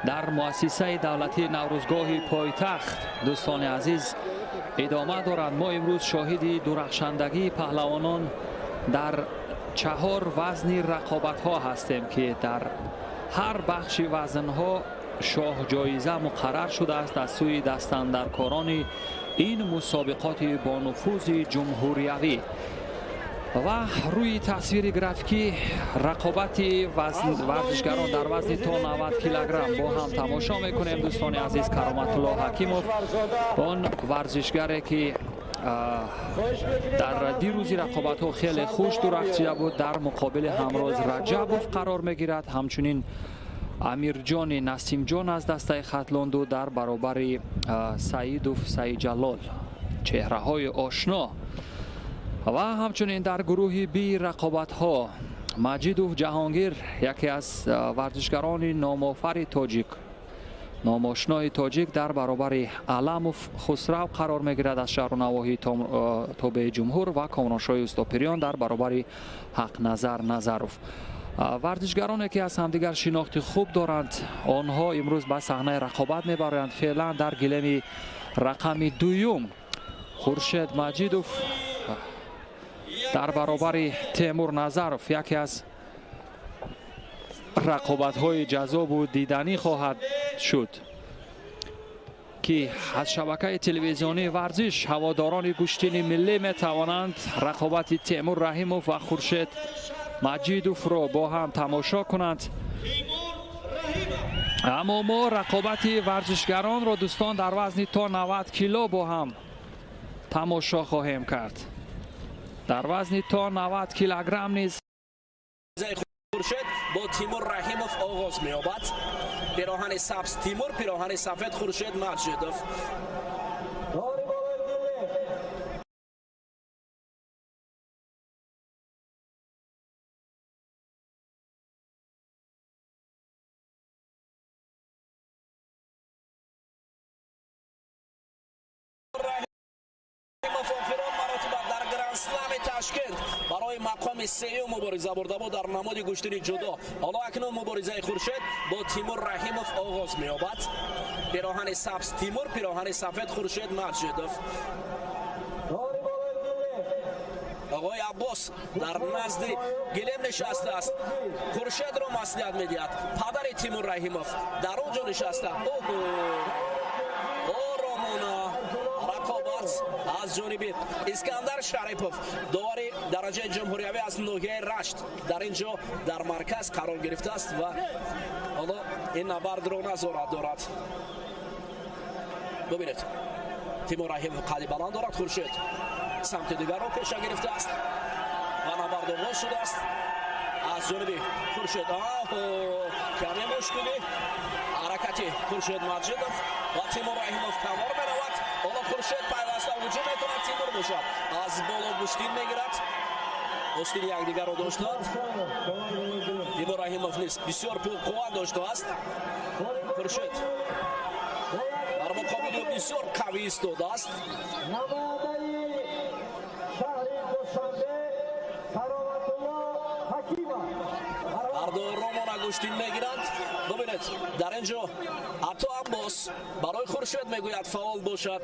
дар муассисаи давлатии Наврӯзгоҳи пойтахт, дӯстони азиз, идома дорад. Мо имрӯз шоҳиди дурахшандагии паҳлавонон дар 4 вазни рақобатҳо ҳастем, ки дар ҳар бахши вазнҳо шоҳҷоиза муқаррар шудааст аз сӯи дастандаркорони ин мусобиқоти бонуфузи ҷумҳуриявӣ. Ва рӯи тасвири графикӣ рақобати варзишгарон дар вазни то 90 килограмм бо ҳам тамошо мекунем. Дӯстони азиз, Кароматулло Ҳакимов, он варзишгаре ки дар дирӯзи рақобатҳо хеле хуш дурахшида буд, дар муқобили Ҳамроз Раҷабов қарор мегирад. Ҳамчунин Амирҷони Насимҷон аз дастаи Хатлонду дар баробари Саидов Саидҷалол, чеҳраҳои ошно. Ва ҳамчунин дар гурӯҳи Би рақобатҳо Маҷидов Ҷаҳонгир, яке аз варзишгарони номофари тоҷик, номошнои тоҷик, дар баробари Аламов Хусрав қарор мегирад аз шаҳру навоҳии тобеи ҷумҳур ва Комроншоҳи Устопириён дар баробари Ҳақназар Назаров. Варзишгароне ки аз ҳамдигар шинохти хуб доранд, онҳо имрӯз ба саҳнаи рақобат мебароянд. Феълан дар гилеми рақами дуюм Хуршед Маҷидов дар баробари Темур Назаров, яке аз рақобатҳои ҷаззобу диданӣ хоҳад шуд, ки аз шабакаи телевизионии варзиш ҳаводорони гӯштини миллӣ метавонанд рақобати Темур Раҳимов ва Хуршед Маҷидовро бо ҳам тамошо кунанд. Аммо мо рақобати варзишгаронро, дӯстон, дар вазни то 90 кило бо ҳам тамошо хоҳем кард. Дар вазни то 90 килограмм низ Хуршед бо Тимур Раҳимов оғоз меёбад. Пироҳани сабз Тимур, пироҳани сафед Хуршед Маҷидов. Ташкент барои мақоми сеюм мубориза бурда буд дар намуди гӯштини ҷудо. Ҳоло акнун муборизаи Хуршед бо Тимур Раҳимов оғоз меёбад. Пироҳани сабз Тимур, пироҳани сафед Хуршед Маҷидов. Оғои Аббос дар назди гилем нишастааст. Хуршедро маслиҳат медиҳад. Падари Тимур Раҳимов дар он ҷо нишаста. Оромона рақобат аз ҷониби Искандар Шарипов, довари дараҷаи ҷумҳуриявӣ аз ноҳияи Рашт, дар ин ҷо дар марказ қарор гирифтааст ва ҳоло ин набардро назорат дорад. Бубинед, Тимур Раҳимов қади баланд дорад, Хуршед самти дигарро пеша гирифтааст ва набард оғоз шудааст аз ҷониби Хуршед. Каме мушкилӣ ҳаракати Хуршед Маҷидов ва Тимур Раҳимов канор меравад. Ҳоло Хуршед пайваста ҳуҷум мекунад, Тимур бошад аз боло гӯштин мегирад. Гӯштини якдигарро доштанд. Тимур Раҳимов низ бисёр пурқувват доштааст. Хуршед дар муқобили ӯ бисёр қавӣ истодааст. Ҳарду ромона гӯштин мегиранд. Бубинед, дар ин ҷо Ато Аббос барои Хуршед мегӯяд фаъол бошад,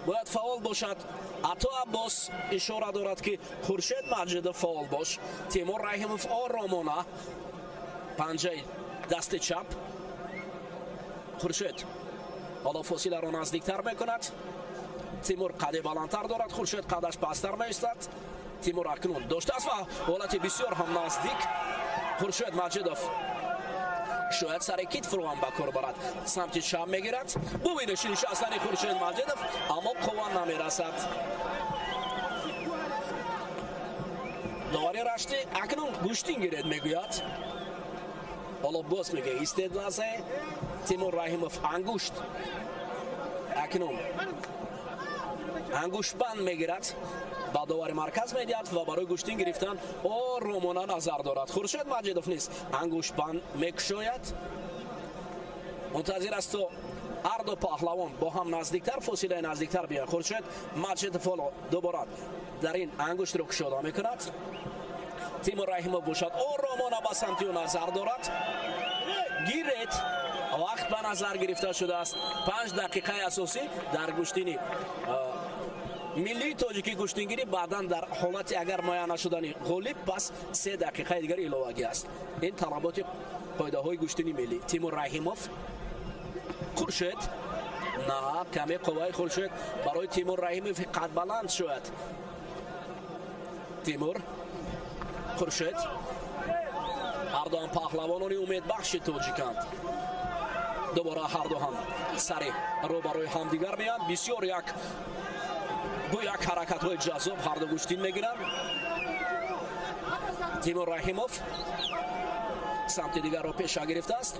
бояд фаъол бошад. Ато Аббос ишора дорад, ки Хуршед Маҷидов фаъол бош. Тимур Раҳимов оромона панҷаи дасти чап. Хуршед ҳоло фосиларо наздиктар мекунад. Тимур қади баландтар дорад, Хуршед қадаш пасттар меистад. Тимур акнун доштааст ва ҳолати бисёр ҳам наздик. Хуршед Маҷидов шояд сари китфро ҳам ба кор барад. Самти чап мегирад. Бубинед нишастани Хуршед Маҷидов, аммо қувва намерасад. Довари Раштӣ акнун гӯштин гиред мегӯяд. Ҳоло боз мегӯяд истед лаҳзае. Тимур Раҳимов ангушт акнун ангуштбанд мегирад, ба довари марказ медиҳад ва барои гӯштин гирифтан оромона назар дорад. Хуршед Маҷидов низ ангуштбанд мекушояд. Мунтазир аст то Ҳар ду паҳлавон бо ҳам наздиктар, фосилаи наздиктар биёянд. Хуршед Маҷидов ҳоло дубора дар ин ангуштро кушода мекунад. Тимур Раҳимов бошад оромона ба самти ӯ назар дорад. Гиред, вақт ба назар гирифта шудааст. 5 дақиқаи асосӣ дар гӯштини миллии тоҷикӣ гӯштингирӣ, баъдан дар ҳолати агар муайян нашудани ғолиб, пас 3 дақиқаи дигар иловагӣ аст. Ин талаботи қоидаҳои гӯштини миллӣ. Тимур Раҳимов, Хуршед, на каме қувваи Хуршед барои Тимур Раҳимов қадбаланд шояд. Тимур, Хуршед, ҳар дуам паҳлавонони умедбахши тоҷиканд. Дубора ҳар ду ҳам сари рӯ барои ҳамдигар меянд. Бисёр як гӯ як ҳаракатҳои ҷаззоб ҳар ду гӯштин мегиранд. Тимур Раҳимов самти дигарро пеша гирифтааст.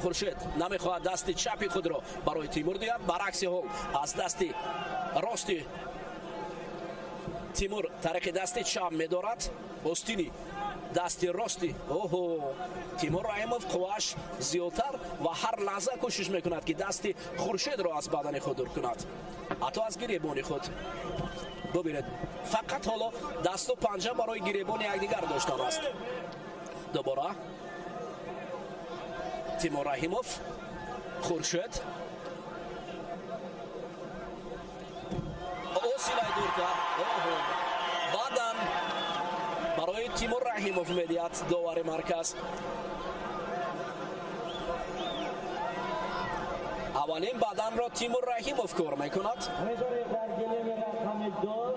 Хуршед намехоҳад дасти чапи худро барои Тимур диҳад. Баръакси ҳол аз дасти рости Тимур тариқи дасти чап медорад. Остини дасти рости, оҳо, Тимур Раҳимов қуввааш зиёдтар ва ҳар лаҳза кӯшиш мекунад, ки дасти Хуршедро аз бадани худ дур кунад, ҳатто аз гиребони худ. Бубинед, фақат ҳоло дасту панҷа барои гиребони якдигар доштан аст. Дубора Тимур Раҳимов, Хуршед, осилаи дуртар, оҳо, баъдан барои Тимур Раҳимов медиҳад довари марказ. Аввалин баданро Тимур Раҳимов кор мекунад. Дар гилеми рақами 2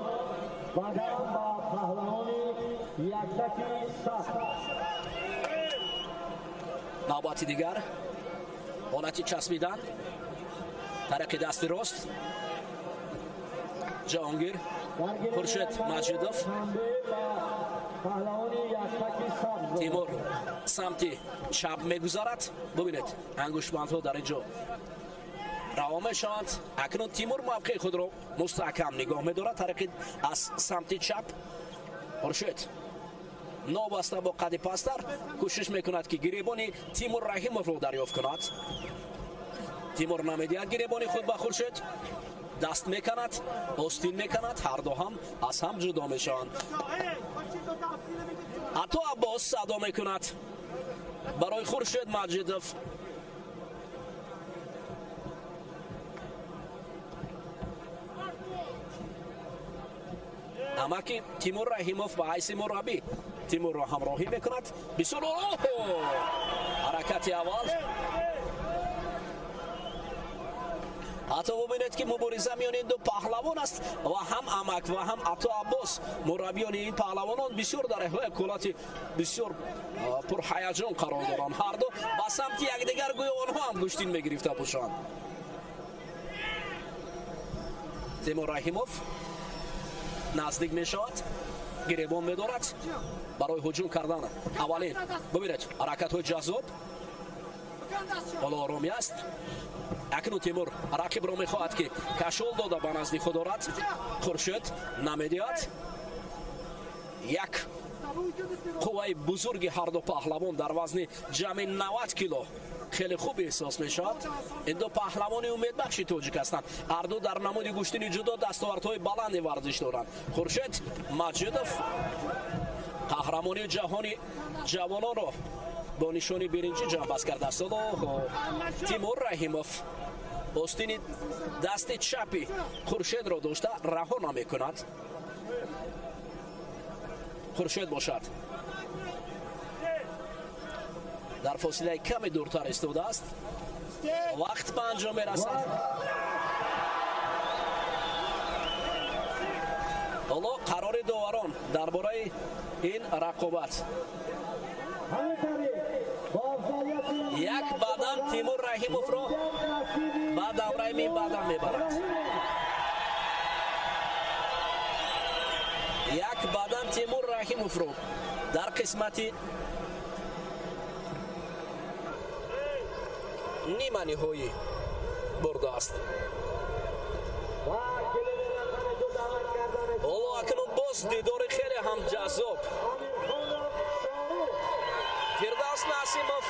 бадан ба паҳлавони яктаки сахт. Навбати дигар ҳолати часпидан тариқи дасти рост. Ҷаҳонгир, Хуршед Маҷидов, Тимур самти чап мегузарад. Бубинед, ангуштбандҳо дар ин ҷо раво мешаванд. Акнун Тимур мавқеи худро мустаҳкам нигоҳ медорад тариқи аз самти чап. Хуршед новаста бо қади пасттар кӯшиш мекунад, ки гиребони Тимур Раҳимовро дарёфт кунад. Тимур намедиҳад гиребони худ ба Хуршед, даст меканад, остин меканад, ҳар ду ҳам аз ҳам ҷудо мешаванд. Ҳатто Аббос садо мекунад барои Хуршед Маҷидов. Амаки Тимур Раҳимов ба ҳайси мураббӣ Тимурро ҳамроҳӣ мекунад. Бисёр ҳаракати аввал. Ҳатто бубинед, ки мубориза миёни ду паҳлавон аст ва ҳам амак ва ҳам Ато Аббос, мураббиёни ин паҳлавонон, бисёр дар як ҳолати бисёр пурҳаяҷон қарор доранд. Ҳар ду ба самти якдигар гӯё онҳо ҳам гӯштин мегирифта бошанд. Тимур Раҳимов наздик мешавад, гиребон медорад барои ҳуҷум кардан. Аввалин, бубинед, ҳаракатҳои ҷаззоб. Ҳоло оромӣ аст. Акнун Тимур рақибро мехоҳад, ки кашол дода ба назди худ орад. Хуршед намедиҳад. Як қувваи бузурги ҳар ду паҳлавон дар вазни ҷамъи 90 кило хеле хуб эҳсос мешавад. Ин ду паҳлавони умедбахши тоҷик ҳастанд. Ҳар ду дар намуди гӯштини ҷудо дастовардҳои баланди варзиш доранд. Хуршед Маҷидов қаҳрамони ҷаҳони ҷавононро бо нишони биринҷӣ ҷамъбаст кардааст. Тимур Раҳимов остини дасти чапи Хуршедро дошта раҳо намекунад. Хуршед бошад дар фосилаи каме дуртар истодааст. Вақт ба анҷом мерасад. Ҳоло қарори доварон дар бораи ин рақобат. Як баъдан Тимур Раҳимовро ба давраи минбаъдан мебарад. Як баъдан Тимур Раҳимовро дар қисмати нима ниҳоӣ бурдааст. Ҳоло акнун боз дидори хеле ҳам ҷаззоб. Фирдавс Насимов,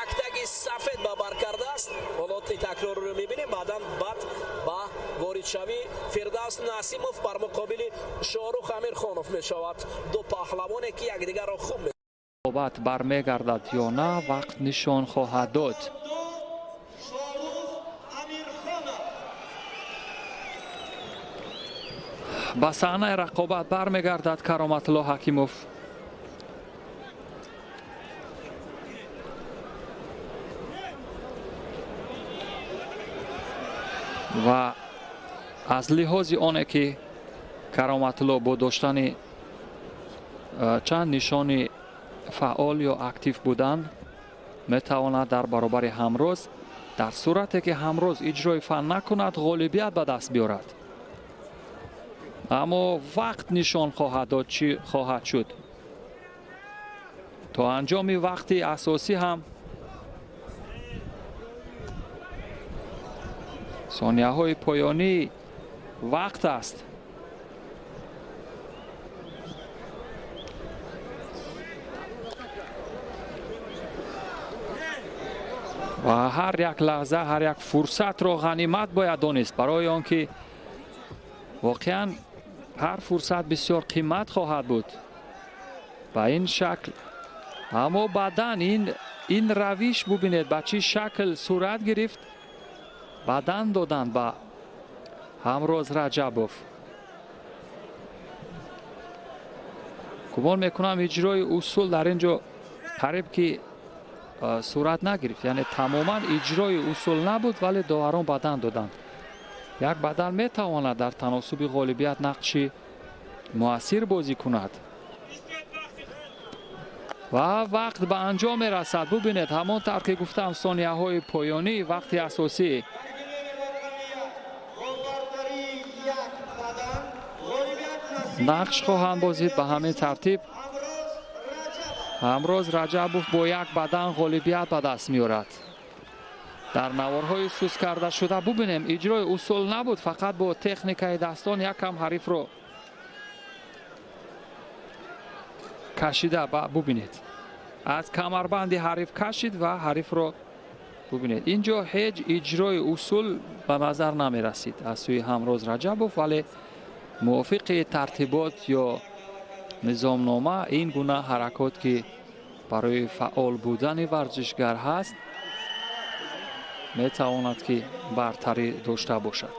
яктаги Сафед ба бар кардааст. Ҳоло такрорро мебинем. Баъдан баъд ба воридшавӣ Фирдавс Насимов бар муқобили Шоҳрух Амирхонов мешавад. Ду паҳлавоне ки якдигарро хуб рақобат бармегардад ё на, вақт нишон хоҳад дод. Ба саҳнаи рақобат бармегардад Кароматулло Ҳакимов. Ва аз лиҳози оне ки Кароматулло бо доштани чанд нишони фаъол ё актив будан метавонад дар баробари Ҳамроз, дар сурате ки Ҳамроз иҷрои фан накунад, ғолибият ба даст биёрад. Аммо вақт нишон хоҳад дод чӣ хоҳад шуд. То анҷоми вақти асосӣ ҳам сонияҳои поёнии вақт аст. Ва ҳар як лаҳза, ҳар як фурсатро ғанимат бояд донист, барои он ки воқеан ҳар фурсат бисёр қимат хоҳад буд. Ба ин шакл, аммо баъдан ин равиш бубинед ба чӣ шакл сурат гирифт. Бадан доданд ба Ҳамроз Раҷабов. Гумон мекунам иҷрои усул дар ин ҷо қариб ки сурат нагирифт, яъне тамоман иҷрои усул набуд, вале доварон бадан доданд. Як бадан метавонад дар таносуби ғолибият нақши муассир бозӣ кунад. Ва вақт ба анҷом мерасад. Бубинед, ҳамон тавр ки гуфтам, сонияҳои поёнии вақти асосӣ. Нақш хоҳанд бозид. Ба ҳамин тартиб Ҳамроз Раҷабов бо як бадан ғолибият ба даст меорад. Дар наворҳои сус карда шуда бубинем, иҷрои усул набуд, фақат бо техникаи дастон якам ҳарифро кашида. Бубинед, аз камарбанди ҳариф кашид ва ҳарифро бубинед. Ин ҷо ҳеҷ иҷрои усул ба назар намерасид аз сӯи Ҳамроз Раҷабов, вале мувофиқи тартибот ё низомнома ин гуна ҳаракот ки барои фаъол будани варзишгар ҳаст, метавонад ки бартарӣ дошта бошад.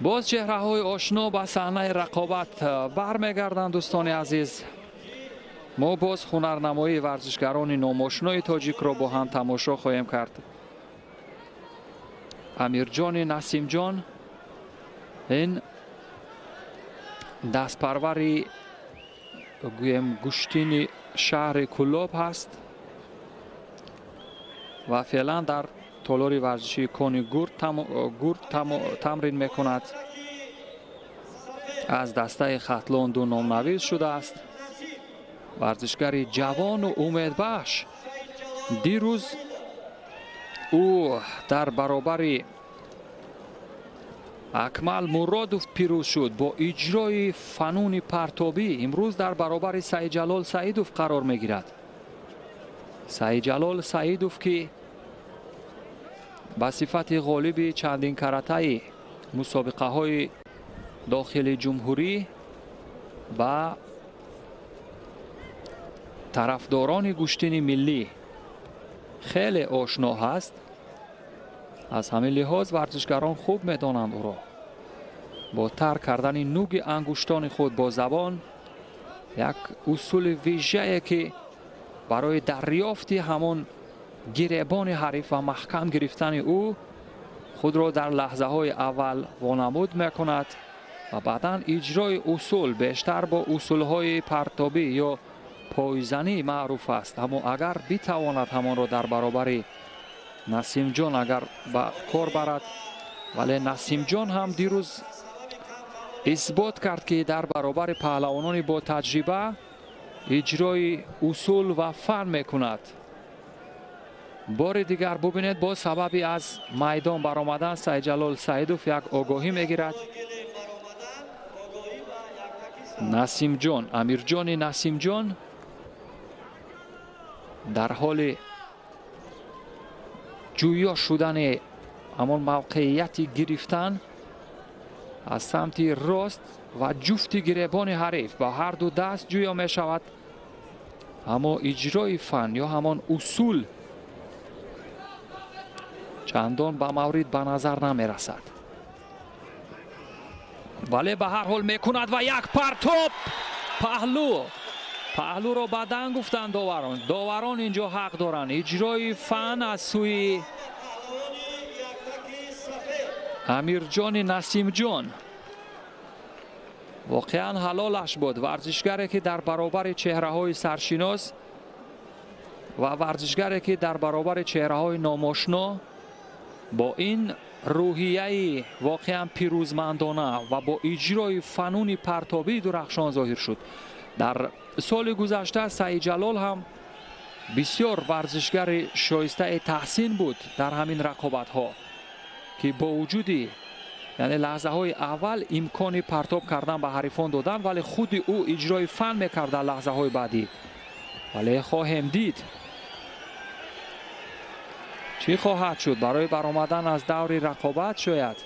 Боз чеҳраҳои ошно ба саҳнаи рақобат бармегарданд. Дӯстони азиз, мо боз ҳунарнамоии варзишгарони номошинои тоҷикро бо ҳам тамошо хоҳем кард. Амирҷони Насимҷон, ин дастпарвари гӯем гӯштини шаҳри Кулоб ҳаст ва феълан дар толори варзишии Кони Гурд тамрин мекунад. Аз дастаи Хатлон ду номнавис шудааст. Варзишгари ҷавону умедбахш. Дирӯз ӯ дар баробари Акмал Муродов пирӯз шуд бо иҷрои фануни партобӣ. Имрӯз дар баробари Саидҷалол Саидов қарор мегирад. Саидҷалол Саидов ки ба сифати ғолиби чандин каратаи мусобиқаҳои дохили ҷумҳурӣ ба тарафдорони гӯштини миллӣ хеле ошно ҳаст. Аз ҳамин лиҳоз варзишгарон хуб медонанд ӯро. Бо тар кардани нуги ангуштони худ бо забон, як усули вижае ки барои дарёфти ҳамон гиребони ҳариф ва маҳкам гирифтани ӯ худро дар лаҳзаҳои аввал вонамуд мекунад ва баъдан иҷрои усул бештар бо усулҳои партобӣ ё пойзанӣ маъруф аст. Аммо агар битавонад ҳамонро дар баробари Насимҷон агар ба кор барад, вале Насимҷон ҳам дирӯз исбот кард ки дар баробари паҳлавонони бо таҷриба иҷрои усул ва фан мекунад. Бори дигар бубинед, бо сабаби аз майдон баромадан Саидҷалол Саидов як огоҳӣ мегирад. Насимҷон, Амирҷони Насимҷон дар ҳоли ҷӯё шудани ҳамон мавқеияти гирифтан аз самти рост ва ҷуфти гиребони ҳариф ба ҳар ду даст ҷӯё мешавад, аммо иҷрои фан ё ҳамон усул чандон ба маврид ба назар намерасад. Вале ба ҳар ҳол мекунад ва як партоп паҳлу. Паҳлуро бадан гуфтанд доварон. Доварон инҷо ҳақ доранд. Иҷрои фан аз сӯи Амирҷони Насимҷон воқеан ҳалолаш буд. Варзишгаре ки дар баробари чеҳраҳои саршинос ва варзишгаре ки дар баробари чеҳраҳои номошно бо ин рӯҳияи воқеан пирӯзмандона ва бо иҷрои фануни партобии дурахшон зоҳир шуд. Дар соли гузашта Саидҷалол ҳам бисёр варзишгари шоистаи таҳсин буд дар ҳамин рақобатҳо, ки бо вуҷуди яъне лаҳзаҳои аввал имкони партоб кардан ба ҳарифон додан, вале худи ӯ иҷрои фан мекард дар лаҳзаҳои баъдӣ. Вале хоҳем дид чӣ хоҳад шуд барои баромадан аз даври рақобат. Шояд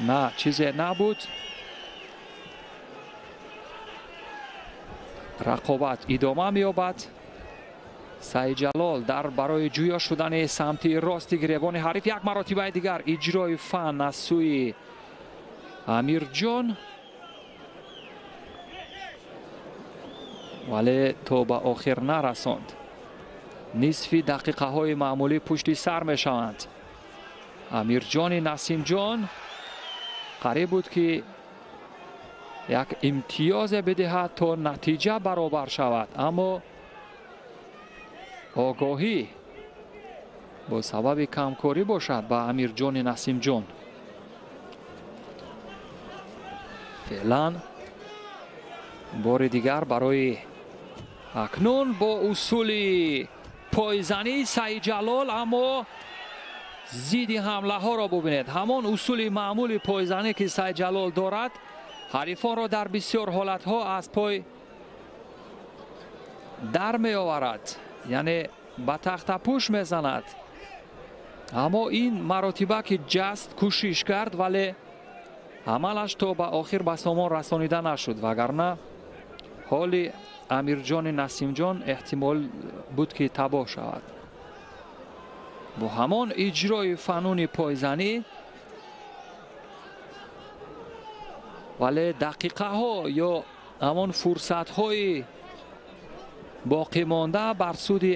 на, чизе набуд. Рақобат идома меёбад. Саидҷалол дар барои ҷӯё шудани самти рости гиребони ҳариф як маротибаи дигар иҷрои фан аз сӯи Амирҷон, вале то ба охир нарасонд. Нисфи дақиқаҳои маъмулӣ пушти сар мешаванд. Амирҷони Насимҷон қариб буд ки як имтиёзе бидиҳад то натиҷа баробар шавад, аммо огоҳӣ бо сабаби камкорӣ бошад ба Амирҷони Насимҷон. Феълан бори дигар барои акнун бо усули пойзанӣ Саидҷалол, аммо зидди ҳамлаҳоро бубинед. Ҳамон усули маъмули пойзанӣ ки Саидҷалол дорад, ҳарифонро дар бисёр ҳолатҳо аз пой дар меоварад, яъне ба тахтапӯш мезанад. Аммо ин маротиба ки ҷаст кӯшиш кард, вале амалаш то ба охир ба сомон расонида нашуд, вагарна ҳоли Амирҷони Насимҷон эҳтимол буд ки табоҳ шавад. Бо ҳамон иҷрои фануни пойзанӣ, вале дақиқаҳо ё ҳамон фурсатҳои боқӣ монда бар суди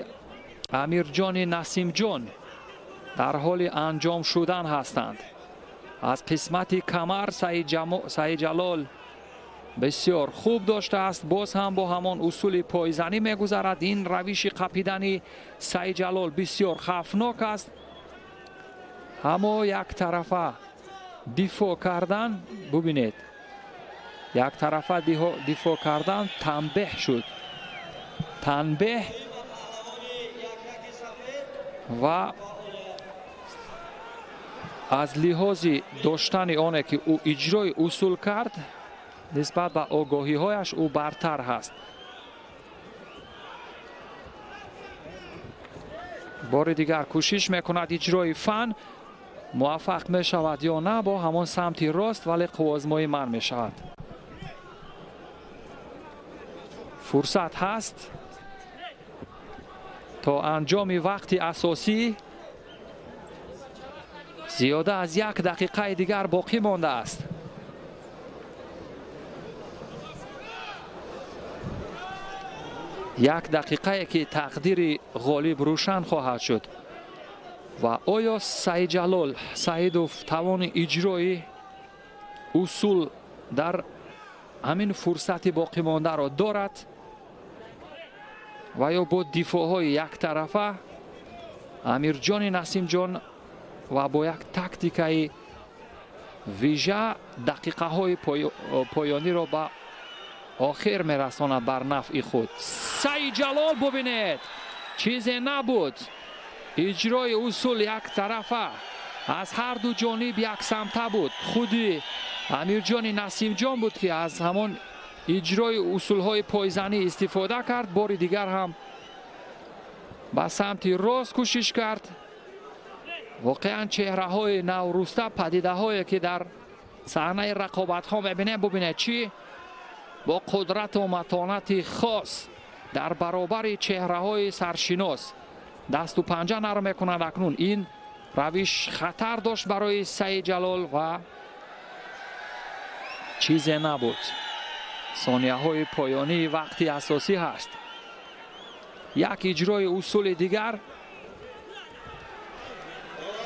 Амирҷони Насимҷон дар ҳоли анҷом шудан ҳастанд. Аз қисмати камар Саидҷалол бисёр хуб доштааст, боз ҳам бо ҳамон усули пойзанӣ мегузарад. Ин равиши қапидани Саидҷалол бисёр хавфнок аст, аммо яктарафа дифоъ кардан, бубинед, яктарафа дифоъ кардан танбеҳ шуд. Танбеҳ ва аз лиҳози доштани оне ки ӯ иҷрои усул кард, нисбат ба огоҳиҳояш ӯ бартар ҳаст. Бори дигар кӯшиш мекунад иҷрои фан, муваффақ мешавад ё на бо ҳамон самти рост, вале қувваозмоӣ манъ мешавад. Фурсат ҳаст то анҷоми вақти асосӣ. Зиёда аз як дақиқаи дигар боқӣ мондааст. Як дақиқае ки тақдири ғолиб рӯшан хоҳад шуд. Ва оё Саидҷалол Саидов тавони иҷрои усул дар ҳамин фурсати боқимондаро дорад ва ё бо дифоъҳои яктарафа Амирҷони Насимҷон ва бо як тактикаи вижа дақиқаҳои поёниро ба охир мерасонад бар нафъи худ. Саидҷалол бубинед, чизе набуд. Иҷрои усул яктарафа аз ҳар ду ҷониб яксамта буд. Худи Амирҷони Насимҷон буд ки аз ҳамон иҷрои усулҳои пойзанӣ истифода кард. Бори дигар ҳам Ба самти рост кӯшиш кард. Воқеан чеҳраҳои навруста, падидаҳое ки дар саҳнаи рақобатҳо мебинем, бубинед чӣ бо қудрату матонати хос дар баробари чеҳраҳои саршинос дасту панҷа нарм мекунад. Акнун ин равиш хатар дошт барои Саид Ҷалол ва чизе набуд. Сонияҳои поёнии вақти асосӣ ҳаст. Як иҷрои усули дигар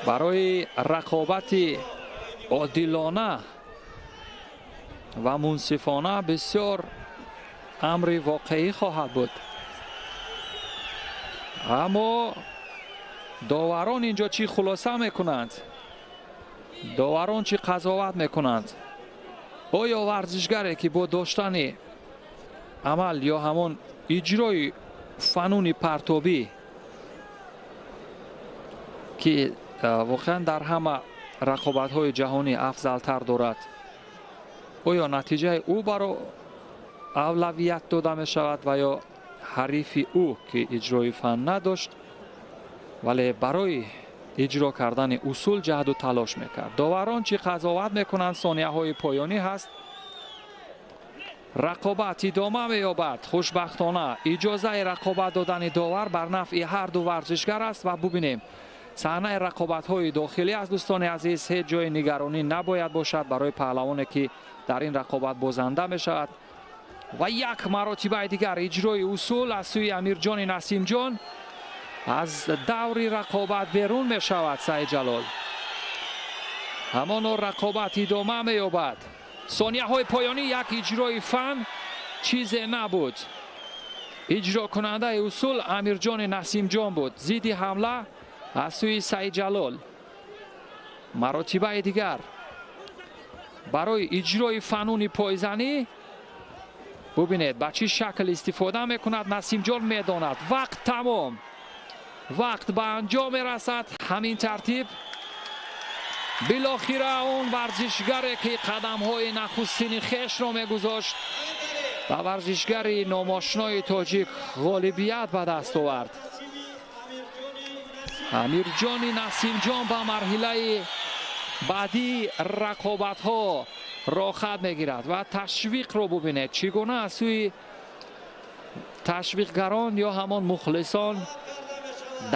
барои рақобати одилона ва мунсифона бисёр амри воқеӣ хоҳад буд. Аммо доварон инҷо чӣ хулоса мекунанд? Доварон чӣ қазоват мекунанд? Оё варзишгаре ки бо доштани амал ё ҳамон иҷрои фануни партобӣ, ки воқеан дар ҳама рақобатҳои ҷаҳонӣ афзалтар дорад, оё натиҷаи ӯ баро авлавият дода мешавад ва ё ҳарифи ӯ, ки иҷрои фан надошт, вале барои иҷро кардани усул ҷаҳду талош мекард? Доварон чӣ қазоват мекунанд? Сонияҳои поёнӣ ҳаст. Рақобат идома меёбад. Хушбахтона иҷозаи рақобат додани довар бар нафъи ҳар ду варзишгар аст ва бубинем саҳнаи рақобатҳои дохилӣ аст. Дӯстони азиз, ҳеҷ ҷои нигаронӣ набояд бошад барои паҳлавоне ки дар ин рақобат бозанда мешавад. Ва як маротибаи дигар иҷрои усул аз сӯи Амирҷони Насимҷон аз даври рақобат берун мешавад Саид Ҷалол. Ҳамоно рақобат идома меёбад. Сонияҳои поёнӣ, як иҷрои фан, чизе набуд. Иҷрокунандаи усул Амирҷони Насимҷон буд. Зидди ҳамла аз сӯи Саид Ҷалол. Маротибаи дигар барои иҷрои фануни пойзанӣ бубинед ба чӣ шакл истифода мекунад. Насимҷон медонад вақт тамом, вақт ба анҷом мерасад. Ҳамин тартиб билохира он варзишгаре ки қадамҳои нахустини хешро мегузошт ба варзишгари номошнои тоҷик ғолибият ба даст овард. Амирҷони Насимҷон ба марҳилаи баъдии рақобатҳо роҳхат мегирад ва ташвиқро бубинед чӣ гуна аз сӯи ташвиқгарон ё ҳамон мухлисон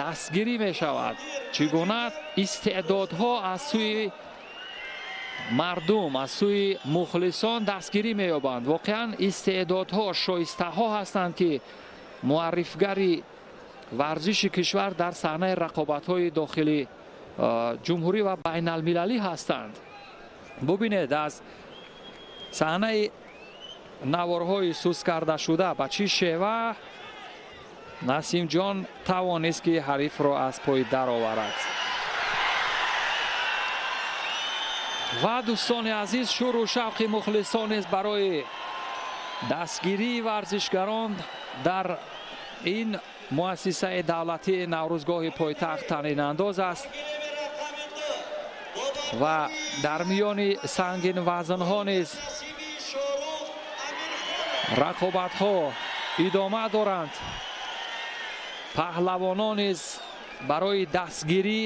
дастгирӣ мешавад, чӣ гуна истеъдодҳо аз сӯи мардум, аз сӯи мухлисон дастгирӣ меёбанд. Воқеан истеъдодҳо, шоистаҳо ҳастанд ки муаррифгари варзиши кишвар дар саҳнаи рақобатҳои дохили ҷумҳурӣ ва байналмилалӣ ҳастанд. Бубинед аз саҳнаи наворҳои сус карда шуда ба чӣ шева Насимҷон тавонист ки ҳарифро аз пой дароварад. Ва дӯстони азиз, шӯру шавқи мухлисон низ барои дастгирии варзишгарон дар ин муассисаи давлатии Наврӯзгоҳи пойтахт танинандоз аст ва дар миёни сангинвазнҳо низ рақобатҳо идома доранд. Паҳлавонон низ барои дастгирӣ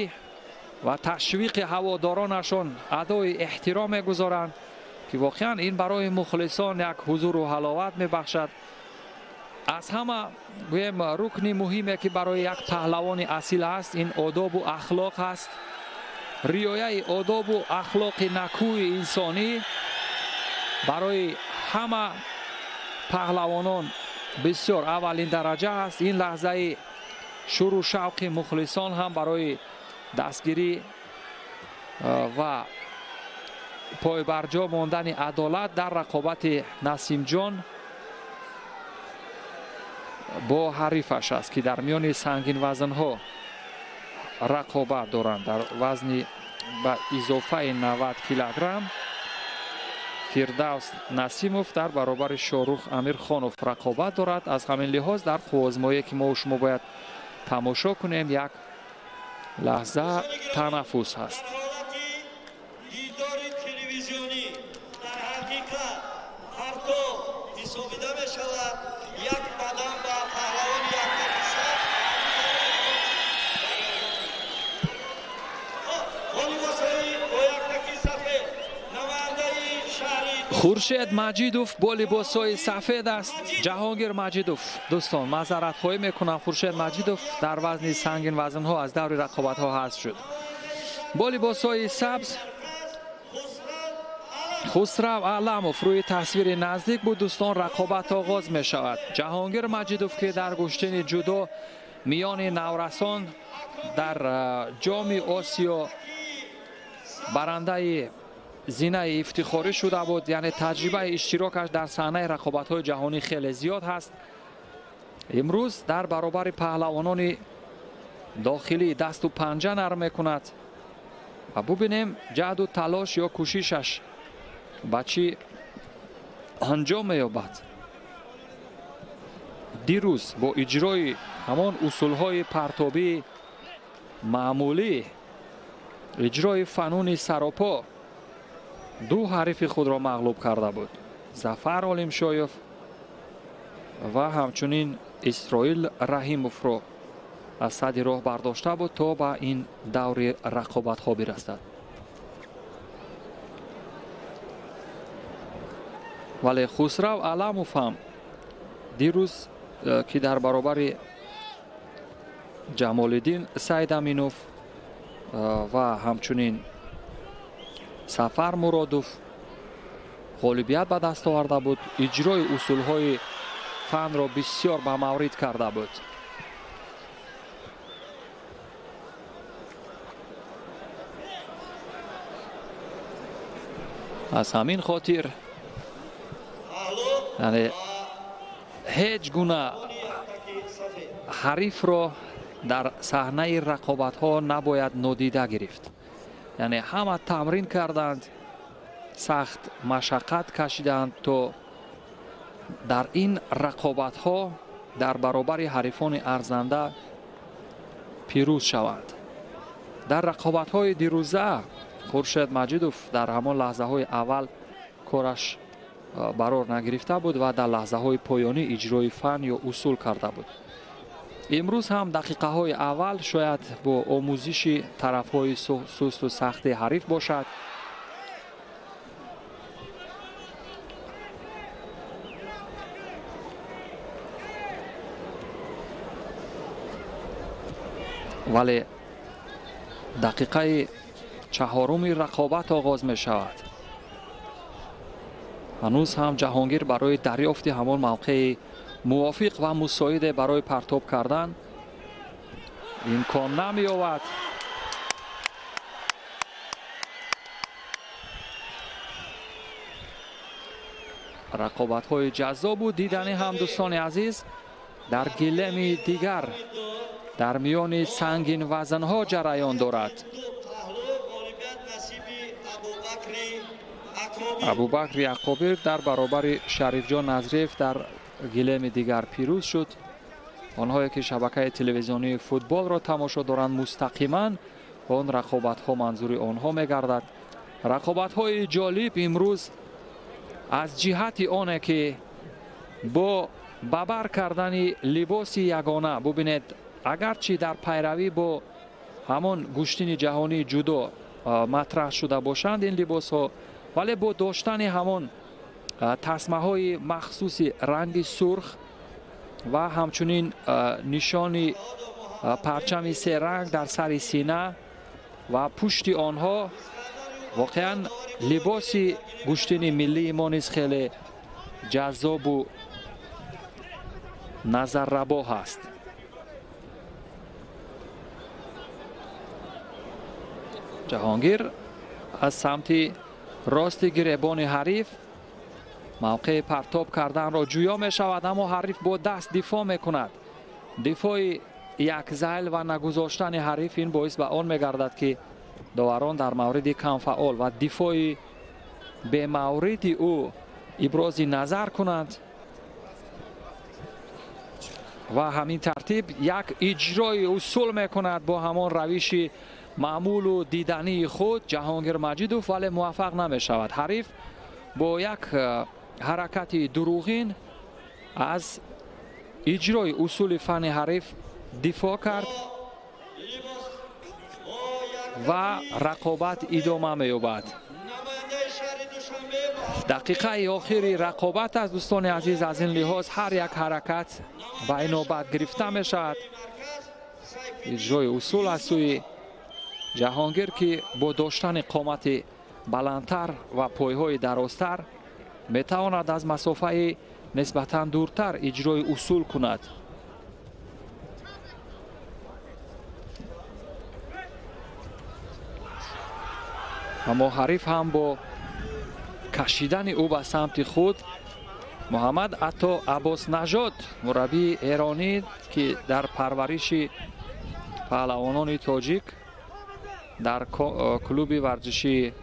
ва ташвиқи ҳаводоронашон адои эҳтиром мегузоранд, ки воқеан ин барои мухлисон як ҳузуру ҳаловат мебахшад. Аз ҳама гӯем рукни муҳиме ки барои як паҳлавони асил аст, ин одобу ахлоқ аст. Риояи одобу ахлоқи накӯи инсонӣ барои ҳама паҳлавонон бисёр аввалин дараҷа аст. Ин лаҳзаи шӯру шавқи мухлисон ҳам барои дастгирӣ ва пойбарҷо мондани адолат дар рақобати Насимҷон бо ҳарифаш аст, ки дар миёни сангинвазнҳо рақобат доранд. Дар вазни ба изофаи 90 килограмм Фирдавс Насимов дар баробари Шорух Амирхонов рақобат дорад. Аз ҳамин лиҳоз дар қуввозмоие ки мо шумо бояд тамошо кунем, як лаҳза танаффус ҳаст. Дидори телевизионӣ дар ҳақиқат ҳарто ҳисобида мешавад. Як қадам ба паҳлавони яккаписа. Хуршед Маҷидов бо либосҳои сафед аст. Ҷаҳонгир Маҷидов, дӯстон, маъзаратхоҳӣ мекунам, Хуршед Маҷидов дар вазни сангин вазнҳо аз даври рақобатҳо ҳазф шуд. Бо либосҳои сабз Хусрав Аламов рӯи тасвири наздик буд. Дӯстон, рақобат оғоз мешавад. Ҷаҳонгир Маҷидов, ки дар гӯштини ҷудо миёни наврасон дар ҷоми Осиё барандаи зинаи ифтихорӣ шуда буд, яъне таҷрибаи иштирокаш дар саҳнаи рақобатҳои ҷаҳонӣ хеле зиёд ҳаст. Имрӯз дар баробари паҳлавонони дохилӣ дасту панҷа нарм мекунад ва бубинем ҷаҳду талош ё кӯшишаш ба чӣ анҷом меёбад. Дирӯз бо иҷрои ҳамон усулҳои партобии маъмулӣ, иҷрои фануни саропо ду ҳарифи худро мағлуб карда буд: Зафар Олимшоев ва ҳамчунин Исроил Раҳимовро аз сади роҳ бардошта буд то ба ин даври рақобатҳо бирасад. Вале Хусрав Аламов ҳам дирӯз, ки дар баробари Ҷамолиддин Сайдаминов ва ҳамчунин Сафар Муродов ғолибият ба даст оварда буд, иҷрои усулҳои фанро бисёр ба маврид карда буд. Аз ҳамин хотир яъне ҳеҷ гуна ҳарифро дар саҳнаи рақобатҳо набояд нодида гирифт. Яъне ҳама тамрин карданд, сахт машаққат кашиданд то дар ин рақобатҳо дар баробари ҳарифони арзанда пирӯз шаванд. Дар рақобатҳои дирӯза Хуршед Маҷидов дар ҳамон лаҳзаҳои аввал кораш барор нагирифта буд ва дар лаҳзаҳои поёнӣ иҷрои фан ё усул карда буд. Имрӯз ҳам дақиқаҳои аввал шояд бо омӯзиши тарафҳои сусту сахти ҳариф бошад. Вале дақиқаи чаҳоруми рақобат оғоз мешавад. Ҳанӯз ҳам Ҷаҳонгир барои дарёфти ҳамон мавқеи мувофиқ ва мусоиде барои партоб кардан имкон намеёбад. Рақобатҳои ҷаззобу диданӣ ҳам, дӯстони азиз, дар гилеми дигар дар миёни сангин вазнҳо ҷараён дорад. Абубакр Яқобир дар баробари Шарифҷон Назриев дар гилеми дигар пирӯз шуд. Онҳое ки шабакаи телевизионии футболро тамошо доранд, мустақиман он рақобатҳо манзури онҳо мегардад. Рақобатҳои ҷолиб имрӯз аз ҷиҳати оне ки бо ба бар кардани либоси ягона, бубинед, агарчи дар пайравӣ бо ҳамон гӯштини ҷаҳонии ҷудо матраҳ шуда бошанд ин либосҳо, вале бо доштани ҳамон тасмаҳои махсуси ранги сурх ва ҳамчунин нишони парчами серанг дар сари сина ва пушти онҳо, воқеан либоси гӯштини миллии мо низ хеле ҷаззобу назаррабо ҳаст. Ҷаҳонгир аз самти рости гиребони ҳариф мавқеи партоб карданро ҷӯё мешавад, аммо ҳариф бо даст дифоъ мекунад. Дифои якзайл ва нагузоштани ҳариф ин боис ба он мегардад, ки доварон дар мавриди камфаъол ва дифои бемавриди ӯ ибрози назар кунанд ва ҳамин тартиб як иҷрои усул мекунад бо ҳамон равиши маъмулу дидании худ Ҷаҳонгир Маҷидов, вале муваффақ намешавад. Ҳариф бо як ҳаракати дурӯғин аз иҷрои усули фани ҳариф дифоъ кард ва рақобат идома меёбад. Дақиқаи охири рақобат аст, дӯстони азиз. Аз ин лиҳоз ҳар як ҳаракат ба инобат гирифта мешавад. Иҷрои усул аз сӯи Ҷаҳонгир, ки бо доштани қомати баландтар ва пойҳои дарозтар метавонад аз масофаи нисбатан дуртар иҷрои усул кунад. Аммо ҳариф ҳам бо кашидани ӯ ба самти худ, Муҳаммад Ато Аббоснажод, мураббии эронӣ, ки дар парвариши паҳлавонони тоҷик дар клуби варзишии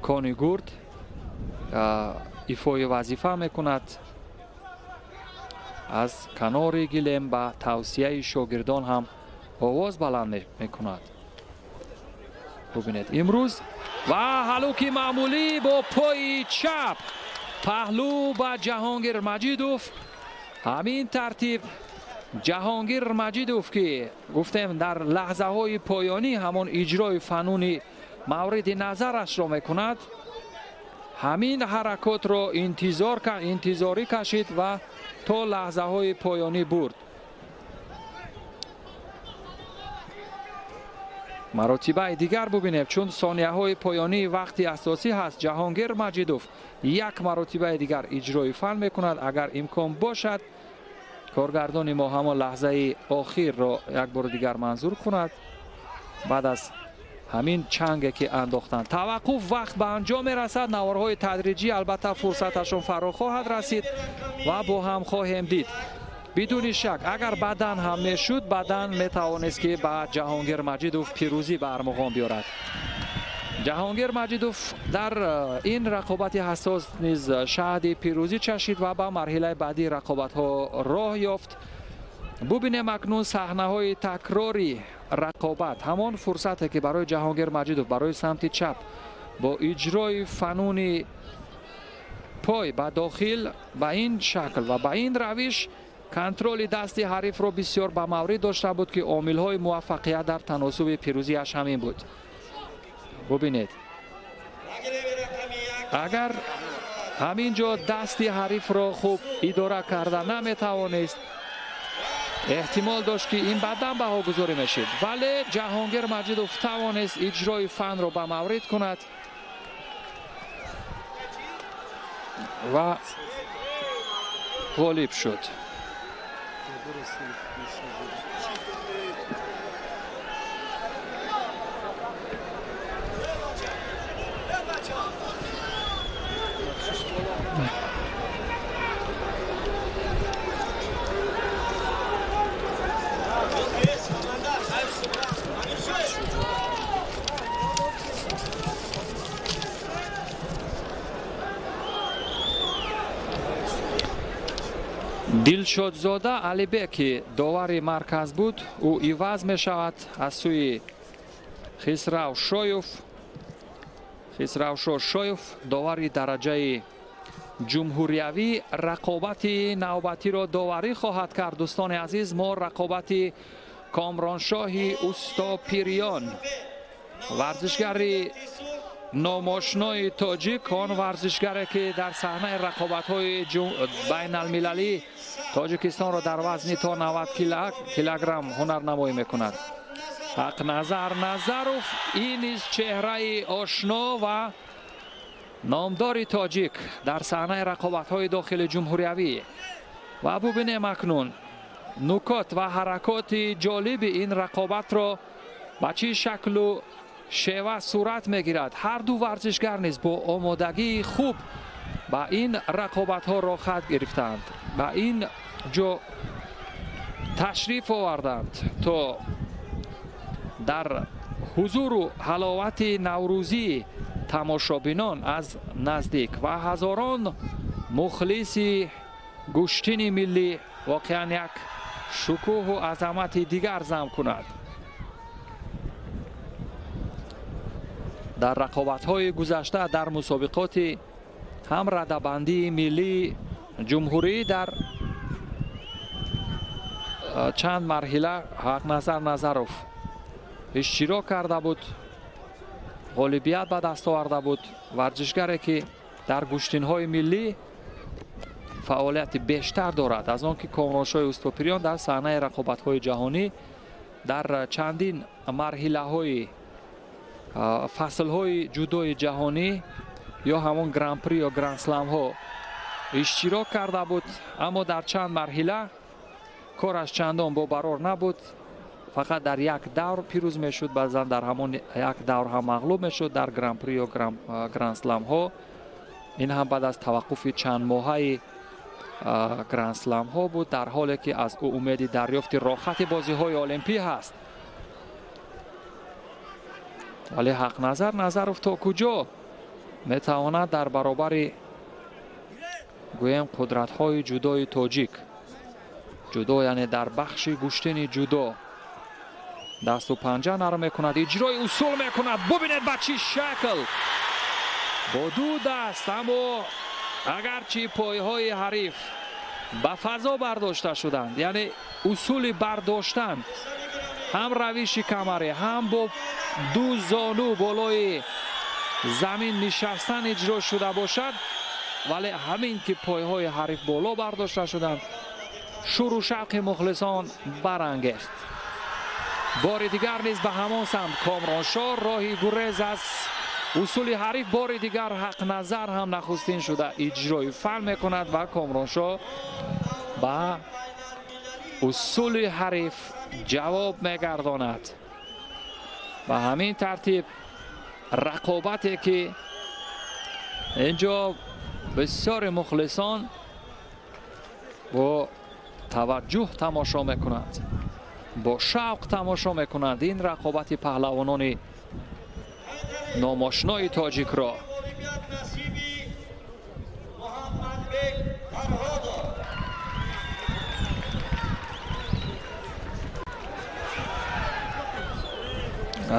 Кони Гурд ифои вазифа мекунад, аз канори гилем ба тавсияи шогирдон ҳам овоз баланд мекунад. Бубинед имрӯз ва ҳалуки маъмулӣ бо пои чап паҳлӯ ба Ҷаҳонгир Маҷидов. Ҳамин тартиб Ҷаҳонгир Маҷидов, ки гуфтем дар лаҳзаҳои поёнӣ ҳамон иҷрои фануни мавриди назарашро мекунад, ҳамин ҳаракотро интизорӣ кашид ва то лаҳзаҳои поёнӣ бурд. Маротибаи дигар бубинем, чун сонияҳои поёнии вақти асосӣ ҳаст. Ҷаҳонгир Маҷидов як маротибаи дигар иҷрои фан мекунад. Агар имкон бошад, коргардони мо ҳамон лаҳзаи охирро як бори дигар манзур кунад. Баъд аз ҳамин чанге ки андохтанд, таваққуф вақт ба анҷом мерасад. Наворҳои тадриҷӣ албатта фурсаташон фаро хоҳад расид ва бо ҳам хоҳем дид. Бидуни шак, агар бадан ҳам мешуд, бадан метавонист ки ба Ҷаҳонгир Маҷидов пирӯзӣ ба армуғон биёрад. Ҷаҳонгир Маҷидов дар ин рақобати ҳассос низ шаҳди пирӯзӣ чашид ва ба марҳилаи баъдии рақобатҳо роҳ ёфт. Бубинем акнун саҳнаҳои такрори рақобат. Ҳамон фурсате ки барои Ҷаҳонгир Маҷидов барои самти чап бо иҷрои фануни пой ба дохил ба ин шакл ва ба ин равиш контроли дасти ҳарифро бисёр ба маврид дошта буд, ки омилҳои муваффақият дар таносуби пирӯзиаш ҳамин буд. Бубинед, агар ҳамин ҷо дасти ҳарифро хуб идора карда наметавонист, эҳтимол дошт ки ин баъдан баҳогузорӣ мешид, вале Ҷаҳонгир Маҷидов тавонист иҷрои фанро ба маврид кунад ва ғолиб шуд. Дилшодзода Алибек, ки довари марказ буд, ӯ иваз мешавад аз сӯи Хисрав Шоев. Хисравшо Шоев, довари дараҷаи ҷумҳуриявӣ, рақобати навбатиро доварӣ хоҳад кард. Дӯстони азиз, мо рақобати Комроншоҳи Устопириён, варзишгари номошнои тоҷик, он варзишгаре ки дар саҳнаи рақобатҳои байналмилалӣ Тоҷикистонро дар вазни то 90 килограмм ҳунарнамоӣ мекунад. Ҳақназар Назаров, ин низ чеҳраи ошно ва номдори тоҷик дар саҳнаи рақобатҳои дохили ҷумҳуриявӣ. Ва бубинем акнун нукот ва ҳаракоти ҷолиби ин рақобатро ба чӣ шаклу шева сурат мегирад. Ҳар ду варзишгар низ бо омодагии хуб ба ин рақобатҳо роҳхат гирифтанд, ба ин ҷо ташриф оварданд то дар ҳузуру ҳаловати наврӯзии тамошобинон аз наздик ва ҳазорон мухлиси гӯштини миллӣ воқеан як шукӯҳу азамати дигар зам кунад. Дар рақобатҳои гузашта дар мусобиқоти ҳам радабандии миллии ҷумҳурӣ дар чанд марҳила Ҳақназар Назаров иштирок карда буд. Ғолибият ба даст оварда буд. Варзишгаре ки дар гӯштинҳои миллӣ фаъолияти бештар дорад аз он ки Комроншоҳи Устопириён дар саҳнаи рақобатҳои ҷаҳонӣ дар чандин марҳилаҳои фаслҳои ҷудои ҷаҳонӣ ё ҳамон гран-при ё гранд-сламҳо иштирок карда буд, аммо дар чанд марҳила кораш чандон бобарор набуд. Фақат дар як давр пирӯз мешуд, баъзан дар ҳамон як давр ҳам мағлуб мешуд дар гран-при ё гранд-сламҳо. Ин ҳам баъд аз таваққуфи чанд моҳаи гранд-сламҳо буд, дар ҳоле ки аз ӯ умеди дарёфти роҳати бозиҳои олимпӣ ҳаст. Вале Ҳақназар Назаров то куҷо метавонад дар баробари гӯем қудратҳои ҷудои тоҷик, ҷудо яъне дар бахши гӯштини ҷудо дасту панҷа нарм мекунад, иҷрои усул мекунад. Бубинед ба чӣ шакл бо ду даст, аммо агарчи пойҳои ҳариф ба фазо бардошта шуданд, яъне усули бардоштан ҳам равиши камарӣ, ҳам бо ду зону болои замин нишастан иҷро шуда бошад, вале ҳамин ки пойҳои ҳариф боло бардошта шуданд, шуру шавқи мухлисон барангехт. Бори дигар низ ба ҳамон самт Комроншоҳ роҳи гурез аз усули ҳариф, бори дигар Ҳақназар ҳам нахустин шуда иҷрои фан мекунад ва Комроншоҳ ба усули ҳариф ҷавоб мегардонад. Ба ҳамин тартиб рақобате ки инҷо бисёри мухлисон бо таваҷҷӯҳ тамошо мекунанд, бо шавқ тамошо мекунанд ин рақобати паҳлавонони номошнои тоҷикро.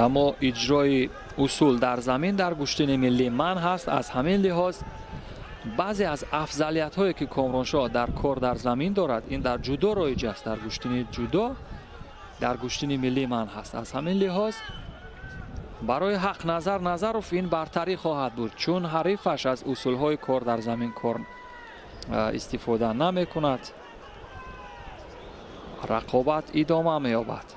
Аммо иҷрои усул дар замин дар гӯштини миллӣ манъ ҳаст. Аз ҳамин лиҳоз баъзе аз афзалиятҳое ки Комроншоҳ дар кор дар замин дорад, ин дар ҷудо роиҷ аст, дар гӯштини ҷудо, дар гӯштини миллӣ манъ ҳаст. Аз ҳамин лиҳоз барои Ҳақназар Назаров ин бартарӣ хоҳад буд, чун ҳарифаш аз усулҳои кор дар замин кор истифода намекунад. Рақобат идома меёбад.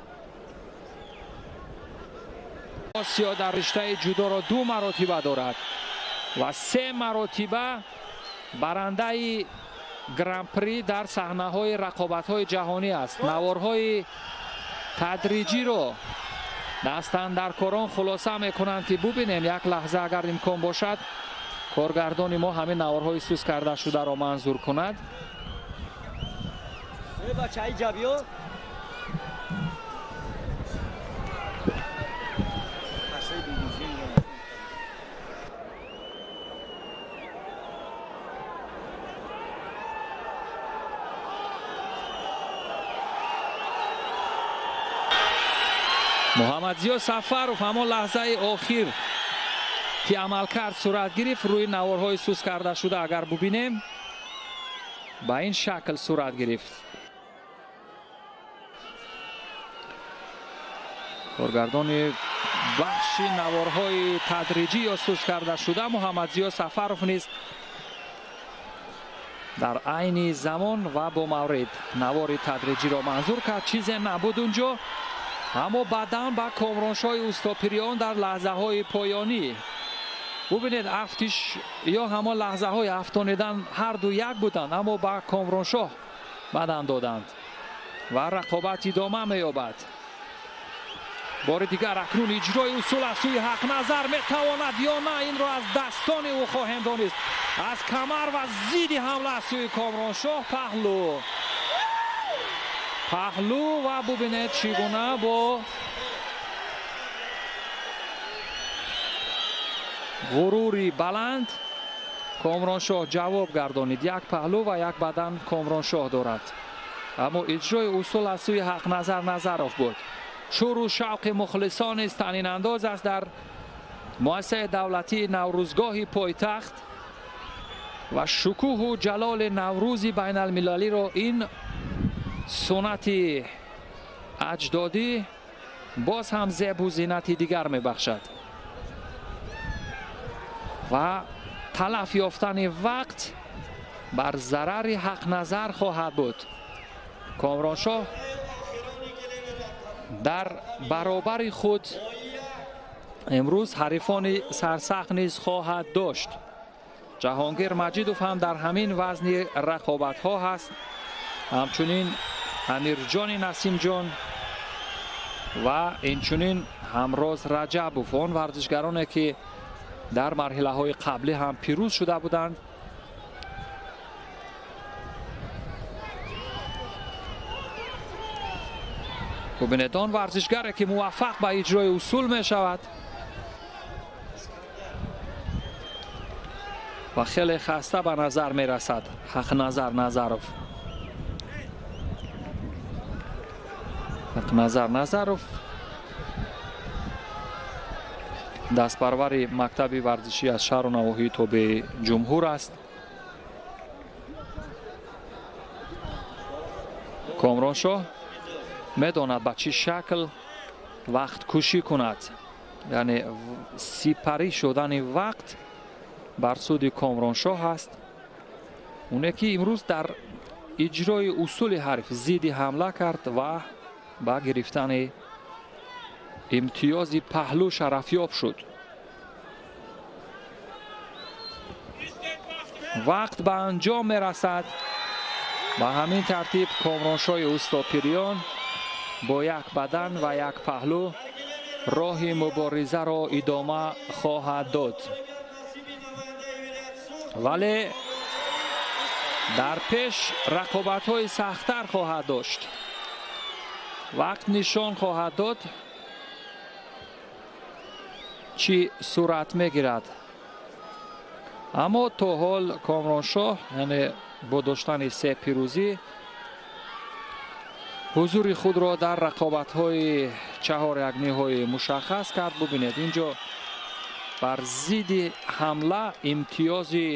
Осиё дар риштаи ҷудоро ду маротиба дорад ва се маротиба барандаи гран-при дар саҳнаҳои рақобатҳои ҷаҳонӣ аст. Наворҳои тадриҷиро дастандаркорон хулоса мекунанд ки бубинем як лаҳза агар имкон бошад коргардони мо ҳамин наворҳои сус карда шударо манзур кунад. Муҳаммадзиё Сафаров ҳамон лаҳзаи охир ки амалкард сурат гирифт, рӯи наворҳои сус карда шуда агар бубинем ба ин шакл сурат гирифт. Коргардони бахши наворҳои тадриҷӣ ё сус карда шуда Муҳаммадзиё Сафаров низ дар айни замон ва бо маврид навори тадриҷиро манзур кард. Чизе набуд унҷо, аммо баъдан ба Комроншоҳи Устопириён дар лаҳзаҳои поёнӣ бубинед афтиш ё ҳамон лаҳзаҳои афтонидан ҳарду як буданд, аммо ба Комроншоҳ бадан доданд ва рақобат идома меёбад. Бори дигар акнун иҷрои усул аз сӯи Ҳақназар метавонад ё на, инро аз дастони ӯ хоҳем донист. Аз камар ва зидди ҳамла аз сӯи Комроншоҳ паҳлу паҳлу ва бубинед чӣ гуна бо ғурури баланд Комроншоҳ ҷавоб гардонид. Як паҳлу ва як бадан Комроншоҳ дорад, аммо иҷрои усул аз сӯи Ҳақназар Назаров буд. Шуру шавқи мухлисон низ танинандоз аст дар муассисаи давлатии Наврӯзгоҳи пойтахт ва шукӯҳу ҷалоли Наврӯзи байналмилалиро ин суннати аҷдодӣ боз ҳам зебу зинати дигар мебахшад. Ва талаф ёфтани вақт бар зарари Ҳақназар хоҳад буд. Комроншоҳ дар баробари худ имрӯз ҳарифони сарсахт низ хоҳад дошт. Ҷаҳонгир Маҷидов ҳам дар ҳамин вазни рақобатҳо ҳаст. Ҳамчунин Амирҷони Насимҷон ва инчунин Ҳамроз Раҷабов, он варзишгароне ки дар марҳилаҳои қаблӣ ҳам пирӯз шуда буданд. Бубинед, он варзишгаре ки муваффақ ба иҷрои усул мешавад ва хеле хаста ба назар мерасад Ҳақназар Назаров. Ҳақназар Назаров дастпарвари мактаби варзишӣ аз шаҳру навоҳии тобеи ҷумҳур аст. Комроншоҳ медонад ба чӣ шакл вақткушӣ кунад, яъне сипарӣ шудани вақт бар суди Комроншоҳ аст. Оне ки имрӯз дар иҷрои усули ҳариф зидди ҳамла кард ва ба гирифтани имтиёзи паҳлӯ шарафёб шуд. Вақт ба анҷом мерасад. Ба ҳамин тартиб Комроншоҳи Устопириён бо як бадан ва як паҳлӯ роҳи муборизаро идома хоҳад дод. Вале дар пеш рақобатҳои сахттар хоҳад дошт. Вақт нишон хоҳад дод чӣ сурат мегирад. Аммо то ҳол Комроншоҳ, яъне бо доштани се пирӯзӣ, ҳузури худро дар рақобатҳои чаҳорякниҳои мушаххас кард. Бубинед, инҷо бар зидди ҳамла имтиёзи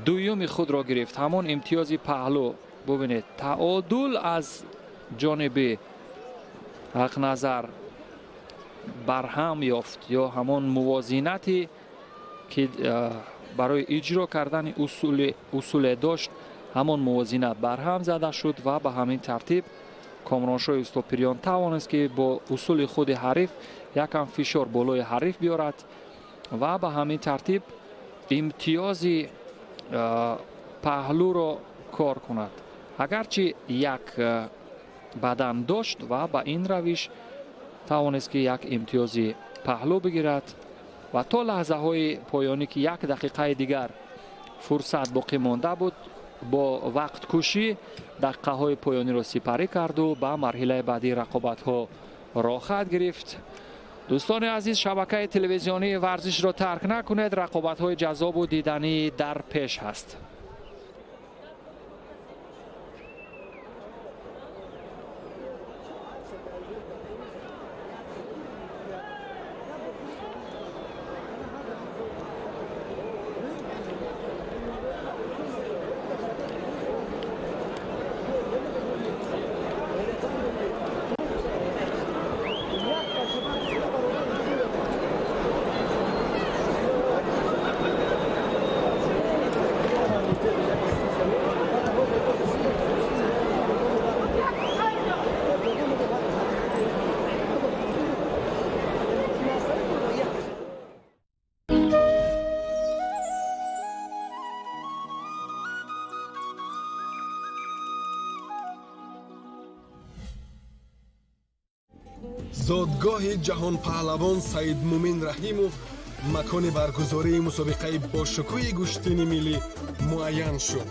дуюми худро гирифт, ҳамон имтиёзи паҳлӯ. Бубинед, таодул аз ҷониби Ҳақназар барҳам ёфт, ё ҳамон мувозинате ки барои иҷро кардани усуле дошт, ҳамон мувозинат барҳам зада шуд ва ба ҳамин тартиб Комроншоҳи Устопириён тавонист ки бо усули худи ҳариф якам фишор болои ҳариф биёрад ва ба ҳамин тартиб имтиёзи паҳлӯро кор кунад. Агарчи як бадан дошт ва ба ин равиш тавонист ки як имтиёзи паҳлӯ бигирад ва то лаҳзаҳои поёнӣ ки як дақиқаи дигар фурсат боқӣ монда буд, бо вақткушӣ дақиқаҳои поёниро сипарӣ карду ба марҳилаи баъдии рақобатҳо роҳхат гирифт. Дӯстони азиз, шабакаи телевизионии варзишро тарк накунед, рақобатҳои ҷаззобу диданӣ дар пеш ҳаст. Зодгоҳи ҷаҳонпаҳлавон Саидмумин Раҳимов макони баргузории мусобиқаи бошукӯҳи гӯштини миллӣ муайян шуд.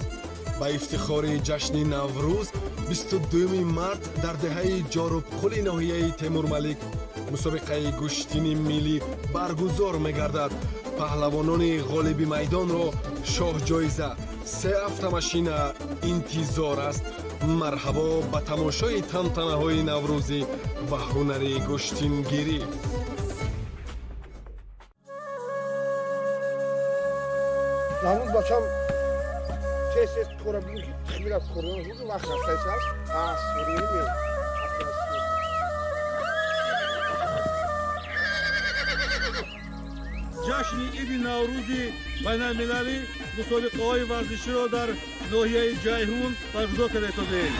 Ба ифтихори ҷашни Наврӯз 22 март дар деҳаи Ҷорубқули ноҳияи Темурмалик мусобиқаи гӯштини миллӣ баргузор мегардад. Паҳлавонони ғолиби майдонро шоҳҷоиза 3 автомашина интизор аст. Марҳабо ба тамошои тантанаҳои наврӯзӣ ва ҳунари гӯштингирӣ. Наврӯз бачам тез тез кора бигир ки тихмира корона вақт рафтаисааст. Ҷашни иди Наврӯзи байналмилалӣ мусобиқаҳои варзиширо дар ноҳияи Ҷайҳун баргузор карда истодаем.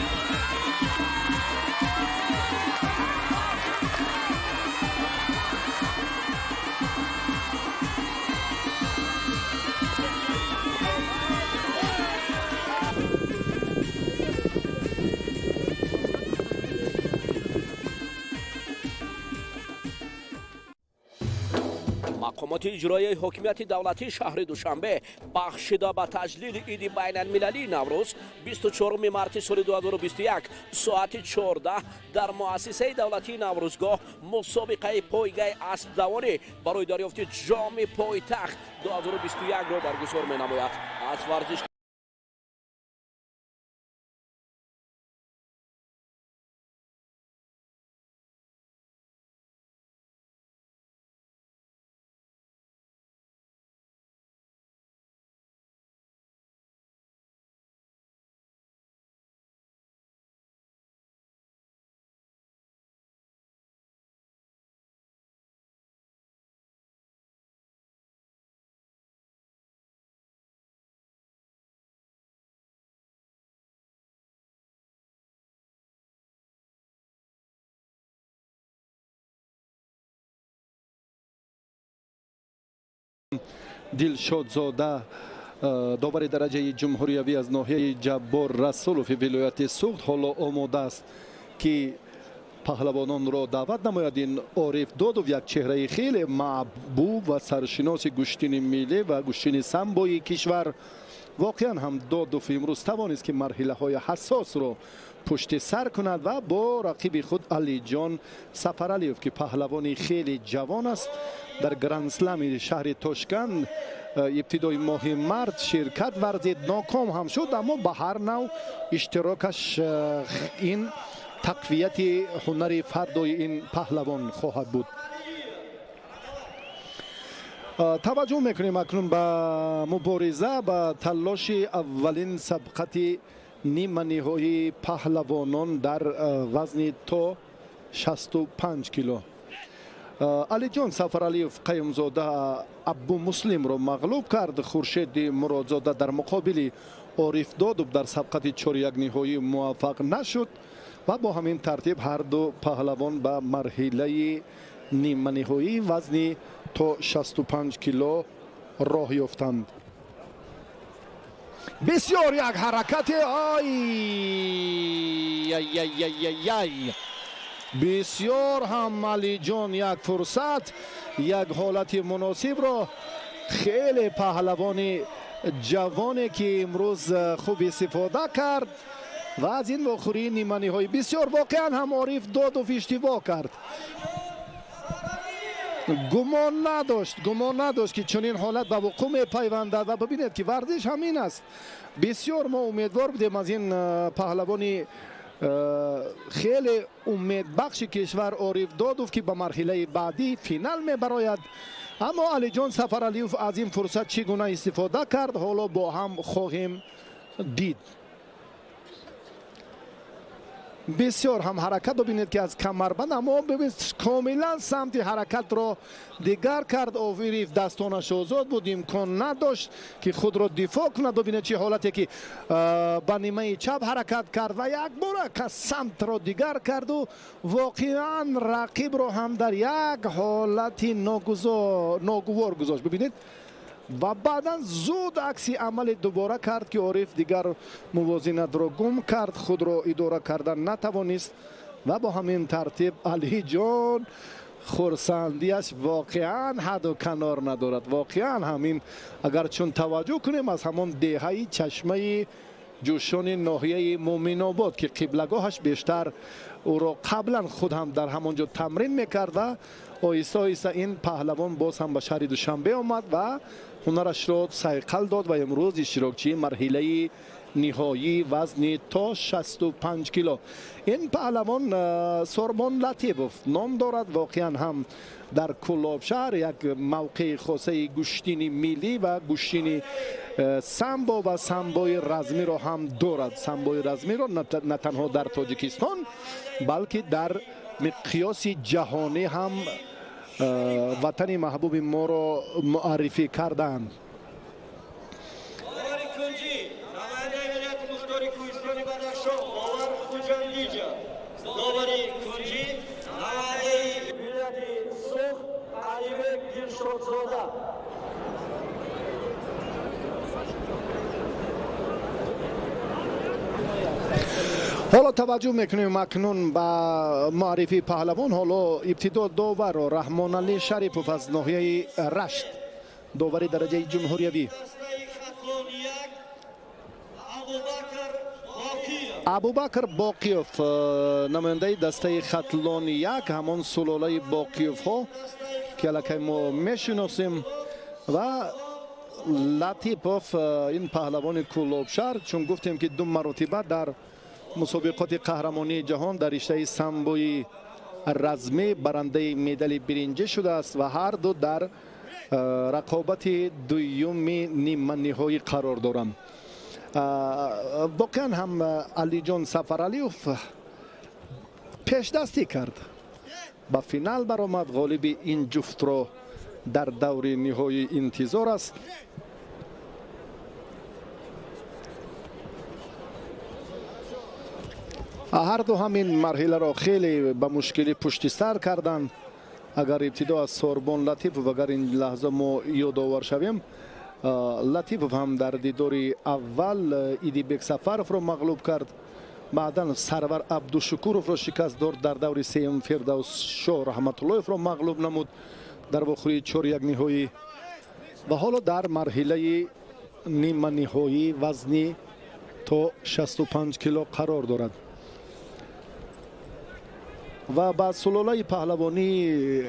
Мақомоти иҷроияи ҳокимияти давлатии шаҳри Душанбе бахшида ба таҷлили иди байналмилалии Наврӯз 24 марти соли 2021 соати 14 дар муассисаи давлатии Наврӯзгоҳ мусобиқаи пойгаи аспдавонӣ барои дарёфти ҷоми пойтахт 2021-ро баргузор менамояд. Аз варзиш Дилшодзода, довари дараҷаи ҷумҳуриявӣ аз ноҳияи Ҷаббор Расулови вилояти Суғд, ҳоло омода аст ки паҳлавононро даъват намояд. Ин Ориф Додов як чеҳраи хеле маъбуб ва саршиноси гӯштини миллӣ ва гӯштини самбои кишвар. Воқеан ҳам Додов имрӯз тавонист ки марҳилаҳои ҳассосро пушти сар кунад ва бо рақиби худ Алиҷон Сафаралиев, ки паҳлавони хеле ҷавон аст, дар грандслами шаҳри Тошканд ибтидои моҳи март ширкат варзид, ноком ҳам шуд, аммо ба ҳар нав иштирокаш ин тақвияти ҳунари фардои ин паҳлавон хоҳад буд. Таваҷҷӯҳ мекунем акнун ба мубориза, ба таллоши аввалин сабқати ниманиҳоии паҳлавонон дар вазни то 65 кило. Алиҷон Сафаралиев Қаюмзода Абумуслимро мағлуб кард. Хуршеди Муродзода дар муқобили Ориф Додов дар сабқати 4-1 ниҳоӣ муваффақ нашуд ва бо ҳамин тартиб ҳар ду паҳлавон ба марҳилаи ниманиҳоии вазни то 65 кило роҳ ёфтанд. Бисёр як ҳаракати ай бисёр ҳам Алиҷон як фурсат, як ҳолати муносибро хеле паҳлавони ҷавоне ки имрӯз хуб истифода кард ва аз ин вохӯрии ниманиҳоӣ бисёр воқеан ҳам Ориф Додов иштибоҳ кард. Гумон надошт ки чунин ҳолат ба вуқӯъ мепайвандад ва бибинед ки варзиш ҳамин аст. Бисёр мо умедвор будем аз ин паҳлавони хеле умедбахши кишвар Ориф Додов, ки ба марҳилаи баъдӣ финал мебарояд, аммо Алиҷон Сафаралиев аз ин фурсат чӣ гуна истифода кард, ҳоло бо ҳам хоҳем дид. Бисёр ҳам ҳаракат бибинед ки аз камарбанд, аммо бибинед комилан самти ҳаракатро дигар кард. Ориф дастонаш озод буд, имкон надошт ки худро дифоъ кунад. Бибинед чӣ ҳолате ки ба нимаи чап ҳаракат кард ва якбора самтро дигар карду воқеан рақибро ҳам дар як ҳолати ногувор гузошт. Бибинед ва баъдан зуд акси амали дубора кард ки Ориф дигар мувозинатро гум кард, худро идора кардан натавонист ва бо ҳамин тартиб Алиҷон хурсандиаш воқеан ҳаду канор надорад. Воқеан ҳамин агар чун таваҷҷӯҳ кунем аз ҳамон деҳаи чашмаи ҷӯшони ноҳияи Муъминобод ки қиблагоҳаш бештар ӯро қаблан худ ҳам дар ҳамон ҷо тамрин мекард ва оҳиста оҳиста ин паҳлавон боз ҳам ба шаҳри Душанбе омад ва ҳунарашро сайқал дод ва имрӯз иштирокчии марҳилаи ниҳоии вазни то 65 кило. Ин паҳлавон Сормон Латипов ном дорад. Воқеан ҳам дар Кӯлоб шаҳр як мавқеи хосаи гӯштини миллӣ ва гӯштини самбо ва самбои размиро ҳам дорад. Самбои размиро на танҳо дар Тоҷикистон, балки дар миқёси ҷаҳонӣ ҳам Ватани маҳбуби моро муаррифӣ карданд. Ҳоло таваҷҷӯҳ мекунем акнун ба муаррифии паҳлавон. Ҳоло ибтидо доварро Раҳмоналӣ Шарипов аз ноҳияи Рашт, довари дараҷаи ҷумҳуриявӣ. Абубакр Боқиёв, намояндаи дастаи Хатлон 1, ҳамон сулолаи Боқиёвҳо ки аллакай мо мешиносем, ва Латипов, ин паҳлавони Кӯлобшаҳр, чун гуфтем ки 2 маротиба дар мусобиқоти қаҳрамонии ҷаҳон дар риштаи самбои размӣ барандаи медали биринҷӣ шудааст ва ҳар ду дар рақобати дуюми ниманиҳоӣ қарор доранд. Воқеан ҳам Алиҷон Сафаралиев пешдастӣ кард, ба финал баромад. Ғолиби ин ҷуфтро дар даври ниҳоӣ интизор аст. Ҳар ду ҳамин марҳиларо хеле ба мушкилӣ пушти сар карданд. Агар ибтидо аз Сорбон Латипов, агар ин лаҳза мо ёдовар шавем, Латипов ҳам дар дидори аввал Идибек Сафаровро мағлуб кард, баъдан Сарвар Абдушукуровро шикаст дод, дар даври сеюм Фирдавсшоҳ Раҳматуллоевро мағлуб намуд дар вохӯрии 4-1 ниҳоӣ ва ҳоло дар марҳилаи ниманиҳоӣ вазни то 65 кило қарор дорад. Ва ба сулолаи паҳлавонии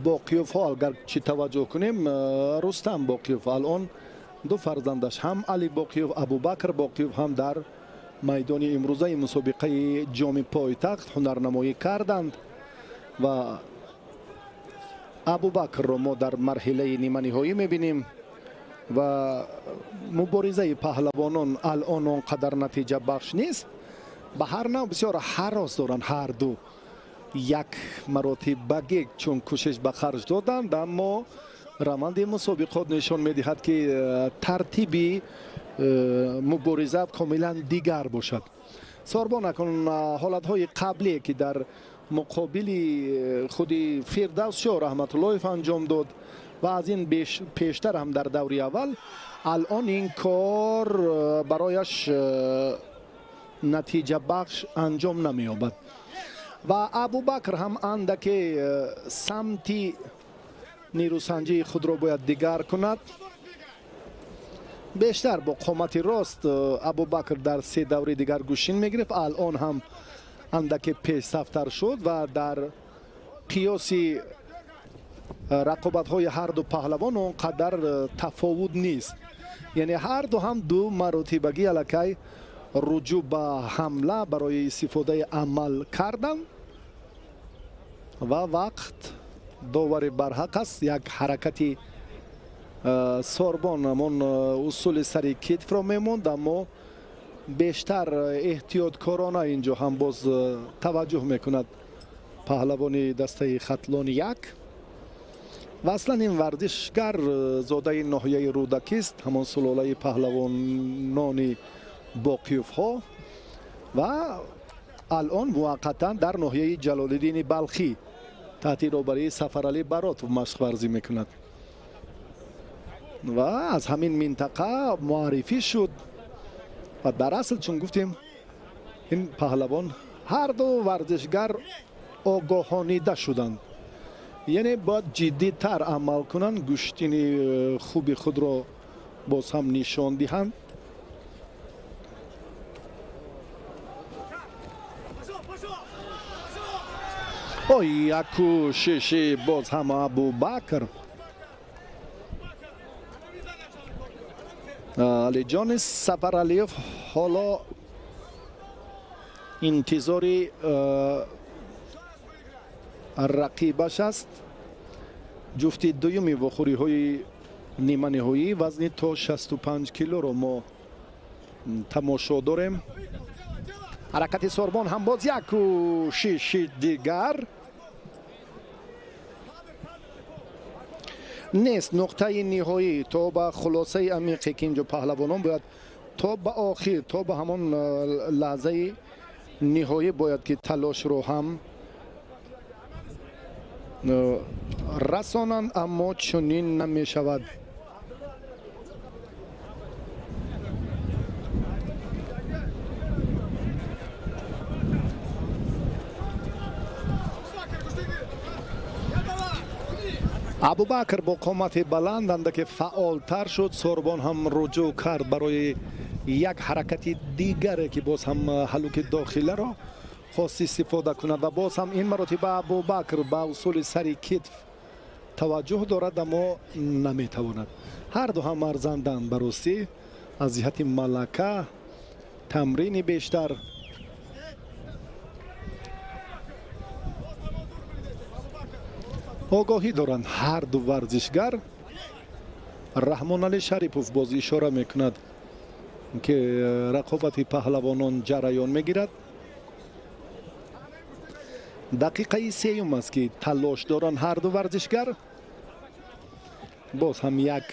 Боқиёвҳо агар чӣ таваҷҷӯҳ кунем, Рустам Боқиёв алон ду фарзандаш ҳам Али Боқиёв, Абубакр Боқиёв ҳам дар майдони имрӯзаи мусобиқаи ҷоми пойтахт ҳунарнамоӣ карданд ва Абубакрро мо дар марҳилаи ниманиҳоӣ мебинем ва муборизаи паҳлавонон алон он қадар натиҷабахш нест. Ба ҳар нав бисёр ҳарос доранд ҳар ду. Як маротибагӣ чун кӯшиш ба харҷ доданд, аммо раванди мусобиқот нишон медиҳад ки тартиби мубориза комилан дигар бошад. Сорбон акнун ҳолатҳои қаблие ки дар муқобили худи Фирдавсшоҳ Раҳматуллоев анҷом дод ва аз ин пештар ҳам дар даври аввал, алон ин кор барояш натиҷабахш анҷом намеёбад. Ва Абубакр ҳам андаке самти нерӯсанҷии худро бояд дигар кунад. Бештар бо қомати рост Абубакр дар 3 даври дигар гӯшин мегирифт, алон ҳам андаке пешсафтар шуд ва дар қиёси рақобатҳои ҳар ду паҳлавон он қадар тафовут нест. Яъне ҳар ду ҳам 2 маротибагӣ аллакай руҷӯъ ба ҳамла барои истифодаи амал карданд ва вақт довари барҳақ аст. Як ҳаракати Сорбон ҳамон усули сари китфро мемонд, аммо бештар эҳтиёткорона инҷо ҳам боз таваҷҷӯҳ мекунад паҳлавони дастаи Хатлон 1. Ва аслан ин варзишгар зодаи ноҳияи Рӯдакист, ҳамон сулолаи паҳлавонони Боқиёвҳо ва алон муваққатан дар ноҳияи Ҷалолиддини Балхӣ таҳти роҳбарии Сафаралӣ Баротов машқварзӣ мекунад ва аз ҳамин минтақа муаррифӣ шуд. Ва дар асл чун гуфтем ин паҳлавон ҳар ду варзишгар огоҳонида шуданд, яъне бояд ҷиддитар амал кунанд, гӯштини хуби худро боз ҳам нишон диҳанд. Як кӯшиши боз ҳам Абубакр. Алиҷони Сафаралиев ҳоло интизори рақибаш аст. Ҷуфти дуюми вохӯриҳои ниманиҳоӣ вазни то 65 килоро мо тамошо дорем. Ҳаракати Сорбон ҳам боз як кӯшиши дигар. Нест нуқтаи ниҳоӣ то ба хулосаи амиқе ки инҷо паҳлавонон бояд то ба охир, то ба ҳамон лаҳзаи ниҳоӣ бояд ки талошро ҳам расонанд, аммо чунин намешавад. Абубакр бо қомати баланд андаке фаъолтар шуд. Сорбон ҳам руҷӯъ кард барои як ҳаракати дигаре ки боз ҳам ҳалуки дохиларо хост истифода кунад ва боз ҳам ин маротиба Абубакр ба усули сари китф таваҷҷӯҳ дорад, аммо наметавонад. Ҳар ду ҳам арзанданд ба ростӣ аз ҷиҳати малака, тамрини бештар. Огоҳӣ доранд ҳар ду варзишгар. Раҳмоналӣ Шарипов боз ишора мекунад ки рақобати паҳлавонон ҷараён мегирад. Дақиқаи сеюм аст ки талош доранд ҳар ду варзишгар. Боз ҳам як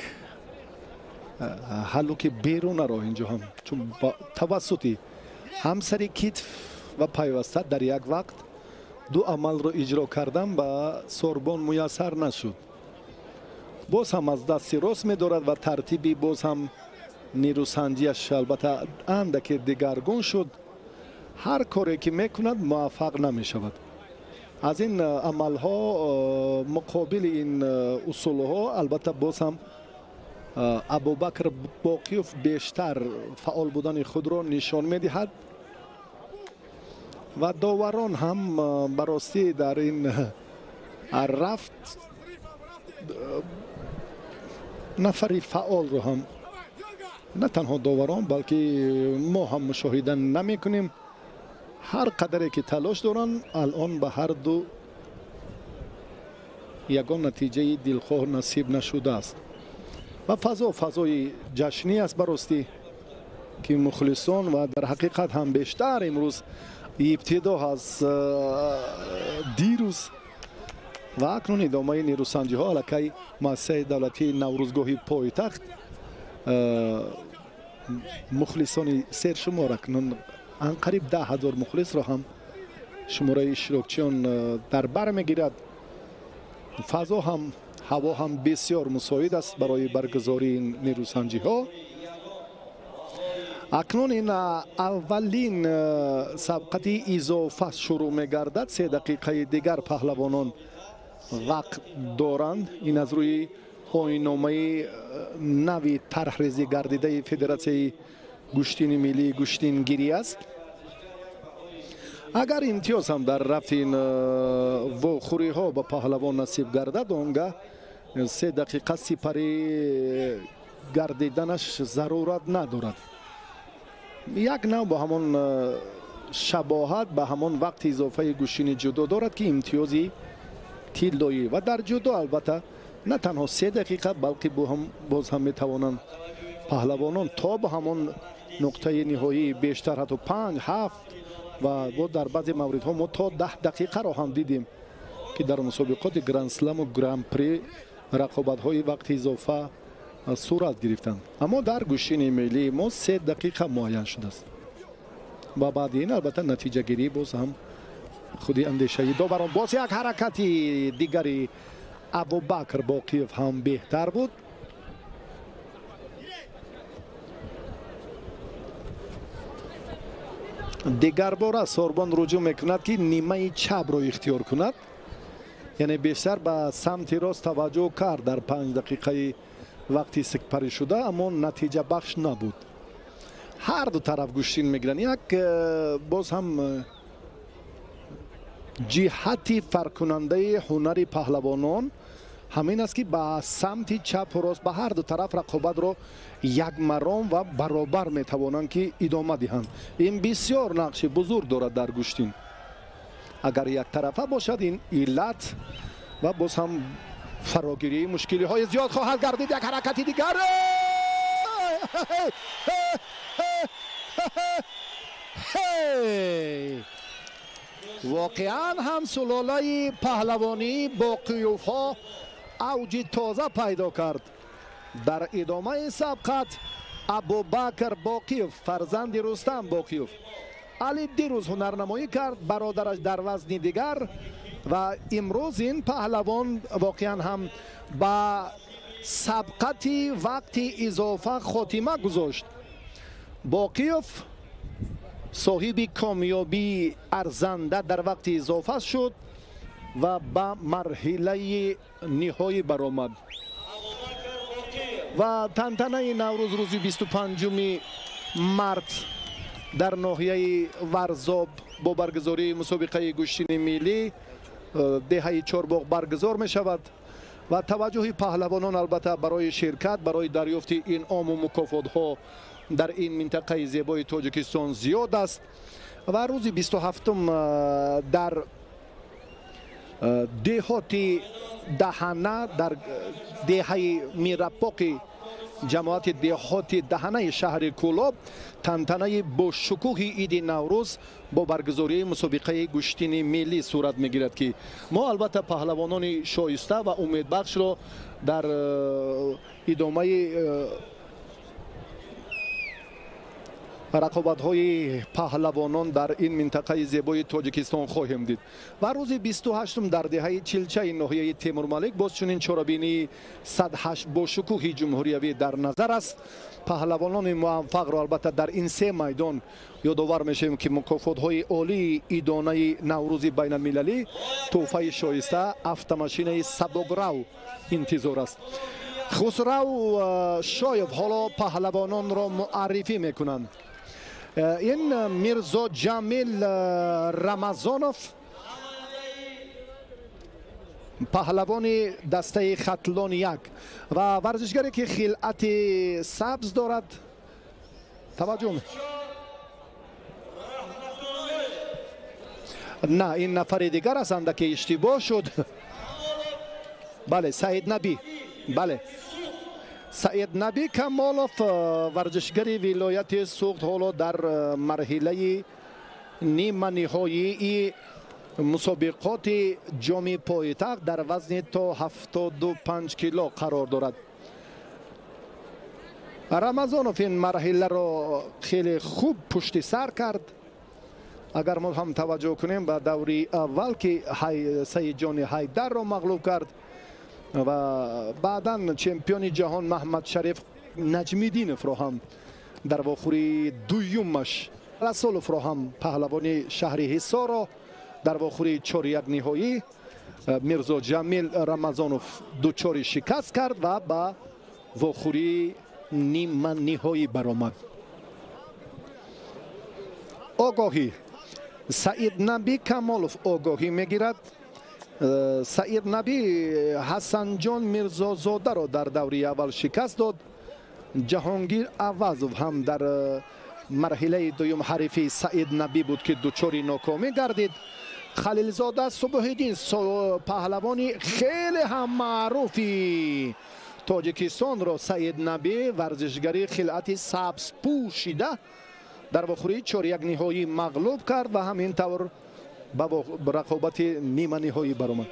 ҳалуки берунаро инҷо ҳам чун тавассути ҳам сари китф ва пайваста дар як вақт ду амалро иҷро кардан ба Сорбон муяссар нашуд. Боз ҳам аз дасти рост медорад ва тартиби боз ҳам нерӯсанҷиаш албатта андаке дигаргун шуд. Ҳар коре ки мекунад муваффақ намешавад. Аз ин амалҳо муқобили ин усулҳо албатта боз ҳам Абубакр Боқиев бештар фаъол будани худро нишон медиҳад ва доварон ҳам ба ростӣ дар ин рафт нафари фаъолро ҳам на танҳо доварон балки мо ҳам мушоҳида намекунем. Ҳар қадаре ки талош доранд алон ба ҳар ду ягон натиҷаи дилхоҳ насиб нашудааст ва фазо фазои ҷашнӣ аст ба ростӣ ки мухлисон ва дар ҳақиқат ҳам бештар имрӯз ибтидо аз дирӯз ва акнун идомаи нерӯсанҷиҳо аллакай муассисаи давлатии Наврӯзгоҳи пойтахт мухлисони сершумор акнун анқариб 10 000 мухлисро ҳам шумораи иштирокчиён дар бар мегирад. Фазо ҳам ҳаво ҳам бисёр мусоид аст барои баргузории нерӯсанҷиҳо. Акнун ин аввалин сабқати изофа шурӯъ мегардад. 3 дақиқаи дигар паҳлавонон вақт доранд. Ин аз рӯи оинномаи нави тарҳрезӣ гардидаи Федератсияи гӯштини миллии гӯштингирӣ аст. Агар имтиёз ҳам дар рафти ин вохӯриҳо ба паҳлавон насиб гардад, он гаҳ 3 дақиқа сипарӣ гардиданаш зарурат надорад. Як нав бо ҳамон шабоҳат ба ҳамон вақти изофаи гӯштини ҷудо дорад ки имтиёзи тиллоӣ ва дар ҷудо албатта на танҳо 3 дақиқа балки боз ҳам метавонанд паҳлавонон то ба ҳамон нуқтаи ниҳоӣ бештар ҳатто 5, 7 ва дар баъзе мавридҳо мо то 10 дақиқаро ҳам дидем ки дар мусобиқоти гранд-сламу гран-при рақобатҳои вақти изофа сурат гирифтанд. Аммо дар гӯштини миллии мо 3 дақиқа муайян шудааст ва баъди ин албатта натиҷагирӣ боз ҳам худи андешаи доварон. Боз як ҳаракати дигари Абубакр Боқиев ҳам беҳтар буд. Дигарбора Сорбон руҷӯъ мекунад ки нимаи чапро ихтиёр кунад, яъне бештар ба самти рост таваҷҷӯҳ кард дар 5 дақиқаи вақти сипарӣ шуда, аммо натиҷабахш набуд. Ҳар ду тараф гӯштин мегиранд. Як боз ҳам ҷиҳати фарқкунандаи ҳунари паҳлавонон ҳамин аст ки ба самти чапу рост ба ҳар ду тараф рақобатро якмаром ва баробар метавонанд ки идома диҳанд. Ин бисёр нақши бузург дорад дар гӯштин. Агар яктарафа бошад, ин иллат ва боз ҳам фарогирии мушкилиҳои зиёд хоҳад гардид. Як ҳаракати дигар воқеан ҳам сулолаи паҳлавонии Боқиёвҳо авҷи тоза пайдо кард. Дар идомаи сабқат Абубакр Боқиев, фарзанди Рустам Боқиев. Али дирӯз ҳунарнамоӣ кард, бародараш дар вазни дигар, ва имрӯз ин паҳлавон воқеан ҳам ба сабқати вақти изофа хотима гузошт. Боқиев соҳиби комёбии арзанда дар вақти изофа шуд ва ба марҳилаи ниҳоӣ баромад. Ва тантанаи Наврӯз рӯзи 25 март дар ноҳияи Варзоб бо баргузории мусобиқаи гӯштини миллӣ деҳаи Чорбоғ баргузор мешавад ва таваҷҷӯҳи паҳлавонон албатта барои ширкат, барои дарёфти инъому мукофотҳо дар ин минтақаи зебои Тоҷикистон зиёд аст. Ва рӯзи 27 дар деҳоти Даҳана, дар деҳаи Мирапоқи ҷамоати деҳоти Даҳанаи шаҳри Кӯлоб тантанаи бошукӯҳи иди Наврӯз бо баргузории мусобиқаи гӯштини миллӣ сурат мегирад, ки мо албатта паҳлавонони шоиста ва умедбахшро дар идомаи рақобатҳои паҳлавонон дар ин минтақаи зебои Тоҷикистон хоҳем дид. Ва рӯзи 28 дар деҳаи Чилчаи ноҳияи Темурмалик боз чунин чорабинии 108 бошукӯҳи ҷумҳуриявӣ дар назар аст. Паҳлавонони муваффақро албатта дар ин се майдон ёдовар мешавем, ки мукофотҳои олии идонаи Наврӯзи байналмилалӣ, тӯҳфаи шоиста, автомашинаи сабукрав интизор аст. Хусрав Шоев ҳоло паҳлавононро муаррифӣ мекунанд. Ин Мирзо Ҷамил Рамазонов, паҳлавони дастаи Хатлон 1 ва варзишгаре ки хилъати сабз дорад. Таваҷҷӯҳ. На, ин нафари дигар аст, андаке иштибоҳ шуд. Бале, Саид Набӣ. Бале, Саид Набӣ Камолов, варзишгари вилояти Суғд, ҳоло дар марҳилаи ниманиҳоии мусобиқоти ҷоми пойтахт дар вазни то 75 кило қарор дорад. Рамазонов ин марҳиларо хеле хуб пушти сар кард. Агар мо ҳам таваҷҷӯҳ кунем ба даври аввал, ки Саидҷони Ҳайдарро мағлуб кард ва баъдан чемпиони ҷаҳон Маҳмадшариф Наҷмиддиновро ҳам дар вохӯрии дуюмаш, Расуловро ҳам, паҳлавони шаҳри Ҳисорро дар вохӯрии 4-1 ниҳоӣ Мирзо Ҷамил Рамазонов дучори шикаст кард ва ба вохӯрии ниманиҳоӣ баромад. Огоҳӣ. Саид Набӣ Камолов огоҳӣ мегирад. Саид Набӣ Ҳасанҷон Мирзозодаро дар даври аввал шикаст дод. Ҷаҳонгир Авазов ҳам дар марҳилаи дуюм ҳарифи Саид Набӣ буд, ки дучори нокомӣ гардид. Халилзода Субҳиддин, паҳлавони хеле ҳам маъруфи Тоҷикистонро Саид Набӣ, варзишгари хилъати сабзпӯшида, дар вохӯрии 4-1 ниҳоӣ мағлуб кард ва ҳамин тавр ба рақобати ниманиҳоӣ баромад.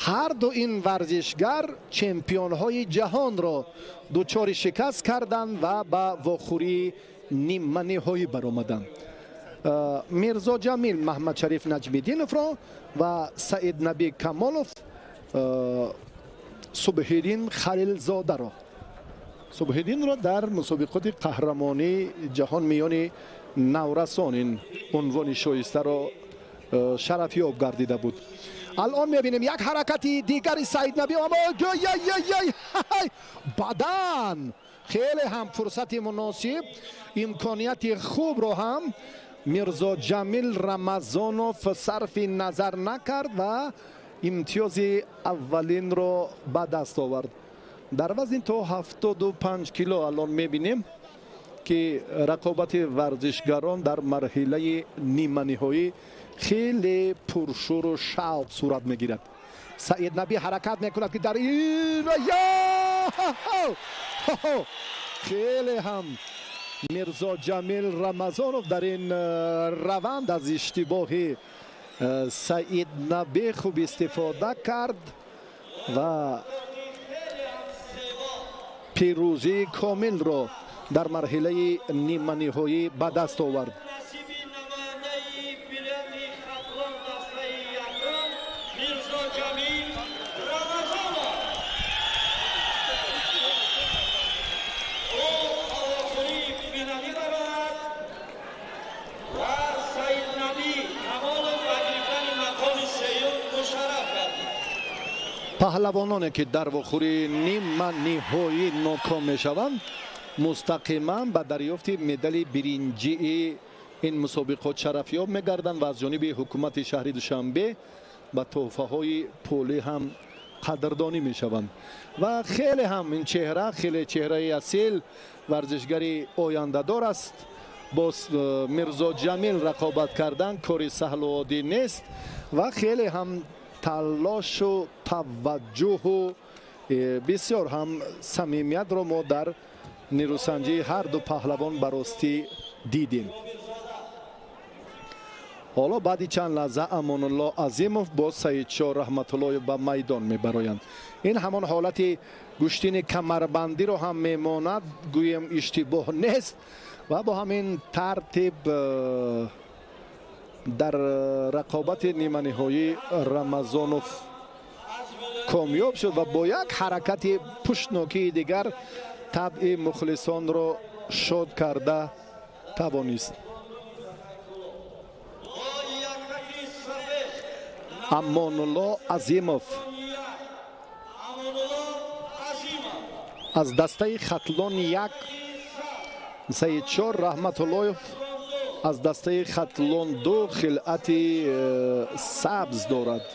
Ҳар ду ин варзишгар чемпионҳои ҷаҳонро дучори шикаст карданд ва ба вохӯрии ниманиҳоӣ баромаданд. Мирзо Ҷамил Маҳмадшариф Наҷмиддиновро ва Саид Набӣ Камолов Субҳиддин Халилзодаро. Субҳиддинро дар мусобиқоти қаҳрамонии ҷаҳон миёни наврасон ин унвони шоистаро шарафёб гардида буд. Алон мебинем як ҳаракати дигари Саид Набӣ, аммо бадан хеле ҳам фурсати муносиб, имконияти хубро ҳам Мирзо Ҷамил Рамазонов сарфи назар накард ва имтиёзи аввалинро ба даст овард. Дар вазни то 75 кило алон мебинем, ки рақобати варзишгарон дар марҳилаи ниманиҳоӣ хеле пуршӯру шавқ сурат мегирад. Саид Набӣ ҳаракат мекунад, ки дар ин хеле ҳам Мирзо Ҷамил Рамазонов дар ин раванд аз иштибоҳи Саид Набӣ хуб истифода кард ва Пирӯзии комилро дар марҳилаи ниманиҳоӣ ба даст овард. Паҳлавононе ки дар вохӯрии ниманиҳоӣ ноком мешаванд, мустақиман ба дарёфти медали биринҷии ин мусобиқот шарафёб мегарданд ва аз ҷониби ҳукумати шаҳри Душанбе ба тӯҳфаҳои пулӣ ҳам қадрдонӣ мешаванд. Ва хеле ҳам ин чеҳра хеле чеҳраи асил, варзишгари ояндадор аст. Бо Мирзо Ҷамил рақобат кардан кори саҳлу оддӣ нест ва хеле ҳам талошу таваҷҷуҳу бисёр ҳам самимиятро мо дар нерӯсанҷии ҳар ду паҳлавон баростӣ дидем. Ҳоло баъди чанд лаҳза Амонулло Азимов бо Саидшоҳ Раҳматуллоев ба майдон мебароянд. Ин ҳамон ҳолати гӯштини камарбандиро ҳам мемонад, гӯем иштибоҳ нест ва бо ҳамин тартиб дар рақобати ниманиҳоӣ Рамазонов комёб шуд ва бо як ҳаракати пуштнокии дигар табъи мухлисонро шод карда тавонист. Амонулло Азимов аз дастаи Хатлон 1, Саидшоҳ Раҳматуллоев аз дастаи Хатлон 2 хилъати сабз дорад.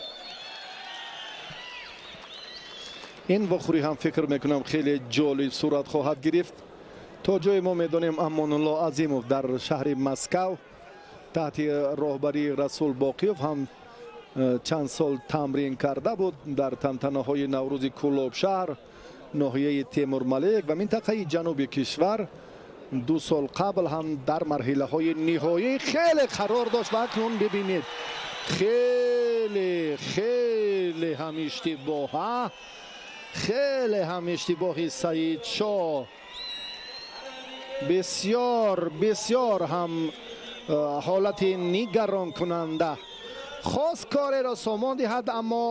Ин вохӯрӣ ҳам фикр мекунам хеле ҷолиб сурат хоҳад гирифт. То ҷое мо медонем, Амонулло Азимов дар шаҳри Москав таҳти роҳбарии Расул Боқиев ҳам чанд сол тамрин карда буд дар тантанаҳои Наврӯзи Кӯлобшаҳр, ноҳияи Темурмалик ва минтақаи ҷануби кишвар. 2 сол қабл ҳам дар марҳилаҳои ниҳоӣ хеле қарор дошт ва акнун бибинед, хеле хеле ҳам иштибоҳ, хеле ҳам иштибоҳи Саидшоҳ, бисёр бисёр ҳам ҳолати нигаронкунанда. Хост кореро сомон диҳад, аммо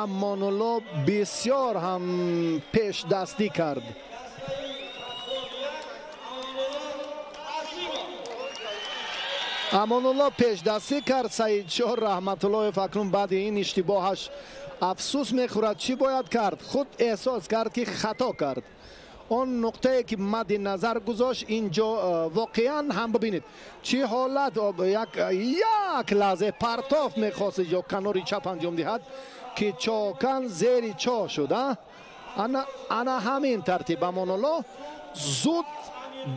Амонулло бисёр ҳам пешдастӣ кард. Амонулло пешдастӣ кард. Саидшоҳ Раҳматуллоев акнун баъди ин иштибоҳаш афсӯс мехӯрад. Чӣ бояд кард? Худ эҳсос кард, ки хато кард. Он нуқтае ки мадди назар гузошт инҷо воқеан ҳам бибинед чӣ ҳолат, як лаҳза партоф мехост ё канори чап анҷом диҳад, ки чокан зери чо шуд. Ана ҳамин тартиб Амонулло зуд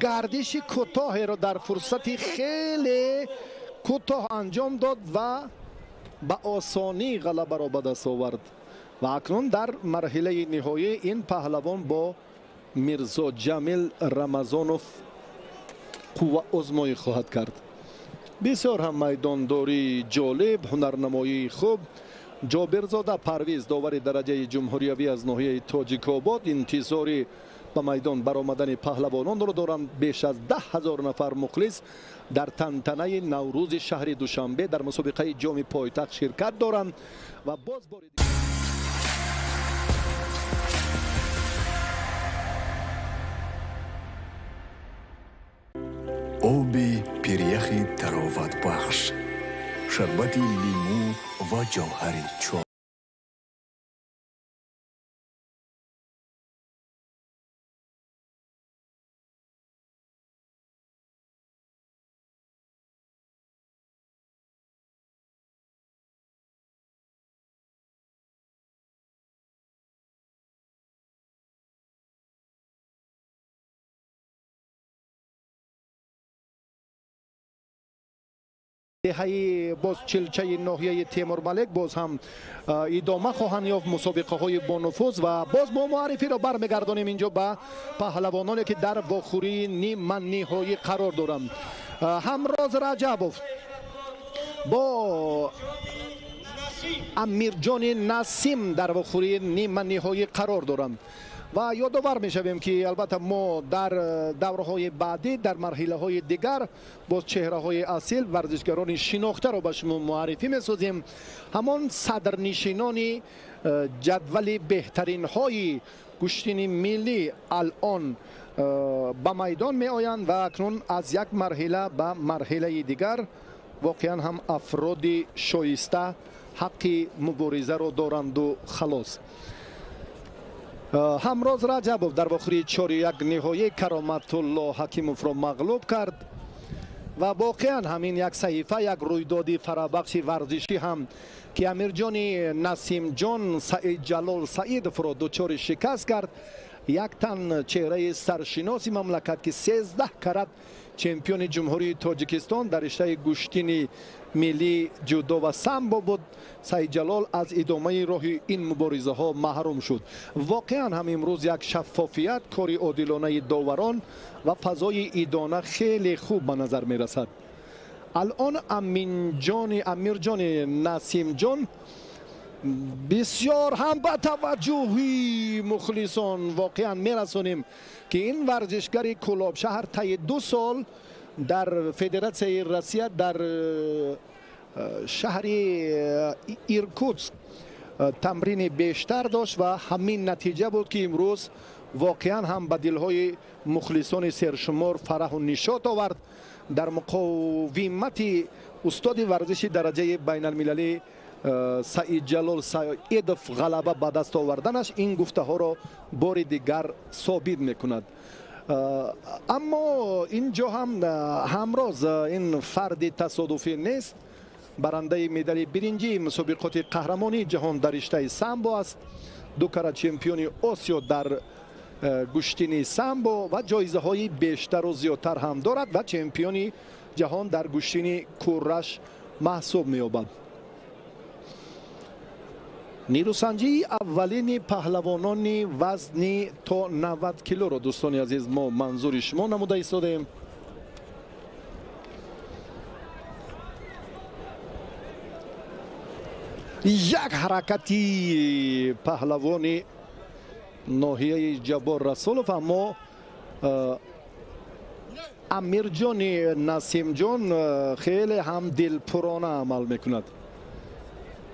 гардиши кӯтоҳеро дар фурсати хеле кӯтоҳ анҷом дод ва ба осонӣ ғалабаро ба даст овард. Ва акнун дар марҳилаи ниҳоӣ ин паҳлавон бо Мирзо Ҷамил Рамазонов қувваозмоӣ хоҳад кард. Бисёр ҳам майдондории ҷолиб, ҳунарнамоии хуб. Ҷобирзода Парвиз, довари дараҷаи ҷумҳуриявӣ аз ноҳияи Тоҷикобод, интизори ба майдон баромадани паҳлавононро доранд. Беш аз 10 000 нафар мухлис дар тантанаи Наврӯзи шаҳри Душанбе дар мусобиқаи ҷоми пойтахт ширкат доранд ва боз бори оби пиряхи тароватбахш, шарбати лимӯ ва ҷавҳари чой. Деҳаи боз чилчаи ноҳияи Темурмалик боз ҳам идома хоҳанд ёфт мусобиқаҳои бонуфуз ва боз мо муаррифиро бармегардонем инҷо ба паҳлавононе, ки дар вохӯрии ниманиҳоӣ қарор доранд. Ҳамроз Раҷабов бо Амирҷони Насим дар вохӯрии ниманиҳоӣ қарор доранд. Ва ёдовар мешавем, ки албатта мо дар давраҳои баъдӣ, дар марҳилаҳои дигар боз чеҳраҳои асил, варзишгарони шинохтаро ба шумо муаррифӣ месозем. Ҳамон садрнишинони ҷадвали беҳтаринҳои гӯштини миллӣ алон ба майдон меоянд ва акнун аз як марҳила ба марҳилаи дигар воқеан ҳам афроди шоиста ҳаққи муборизаро доранду халос. Ҳамроз Раҷабов дар вохӯрии 4-1 ниҳоӣ Кароматулло Ҳакимовро мағлуб кард ва воқеан ҳамин як саҳифа, як рӯйдоди фарабахши варзишӣ ҳам, ки Амирҷони Насимҷон Саидҷалол Саидовро дучори шикаст кард, як тан чеҳраи саршиноси мамлакат, ки 13 карат чемпиони Ҷумҳурии Тоҷикистон дар риштаи гӯштини миллӣ, ҷудо ва самбо буд, Саидҷалол аз идомаи роҳи ин муборизаҳо маҳрум шуд. Воқеан ҳам имрӯз як шаффофият, кори одилонаи доварон ва фазои идона хеле хуб ба назар мерасад. Алон Амирҷони Насимҷон бисёр ҳам ба таваҷҷӯҳи мухлисон воқеан мерасонем, ки ин варзишгари Кӯлобшаҳр таи 2 сол дар Федератсияи Россия дар шаҳри Иркутск тамрини бештар дошт ва ҳамин натиҷа буд, ки имрӯз воқеан ҳам ба дилҳои мухлисони сершумор фараҳу нишот овард. Дар муқовимати устоди варзиши дараҷаи байналмилалӣ Саидҷалол Саидов ғалаба ба даст оварданаш ин гуфтаҳоро бори дигар собит мекунад. Аммо ин ҷо ҳам ҳамроз ин фарди тасодуфӣ нест. Барандаи медали биринҷии мусобиқоти қаҳрамонии ҷаҳон дар риштаи самбо аст, 2 кара чемпиони Осиё дар гӯштини самбо ва ҷоизаҳои бештару зиёдтар ҳам дорад ва чемпиони ҷаҳон дар гӯштини курраш маҳсуб меёбад. Нерӯсанҷии аввалини паҳлавонони вазни то 90 килоро, дӯстони азиз, мо манзури шумо намуда истодаем. Як ҳаракати паҳлавони ноҳияи Ҷаббор Расулов, аммо Амирҷони Насимҷон хеле ҳам дилпурона амал мекунад.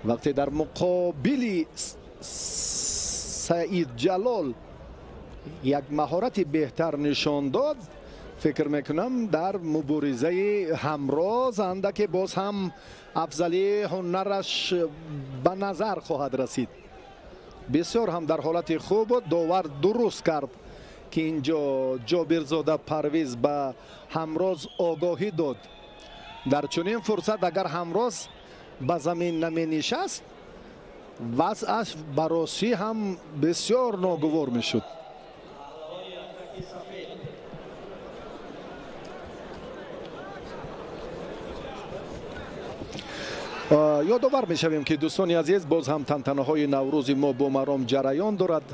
Вақте дар муқобили Саидҷалол як маҳорати беҳтар нишон дод, фикр мекунам дар муборизаи ҳамроз андаке боз ҳам афзалии ҳунараш ба назар хоҳад расид. Бисёр ҳам дар ҳолати хуб буд. Довар дуруст кард, ки инҷо Ҷобирзода Парвиз ба ҳамроз огоҳӣ дод. Дар чунин фурсат агар ҳамроз ба замин наменишаст, вазъаш ба ростӣ ҳам бисёр ногувор мешуд. Ёдовар мешавем, ки дӯстони азиз, боз ҳам тантанаҳои Наврӯзи мо бо маром ҷараён дорад.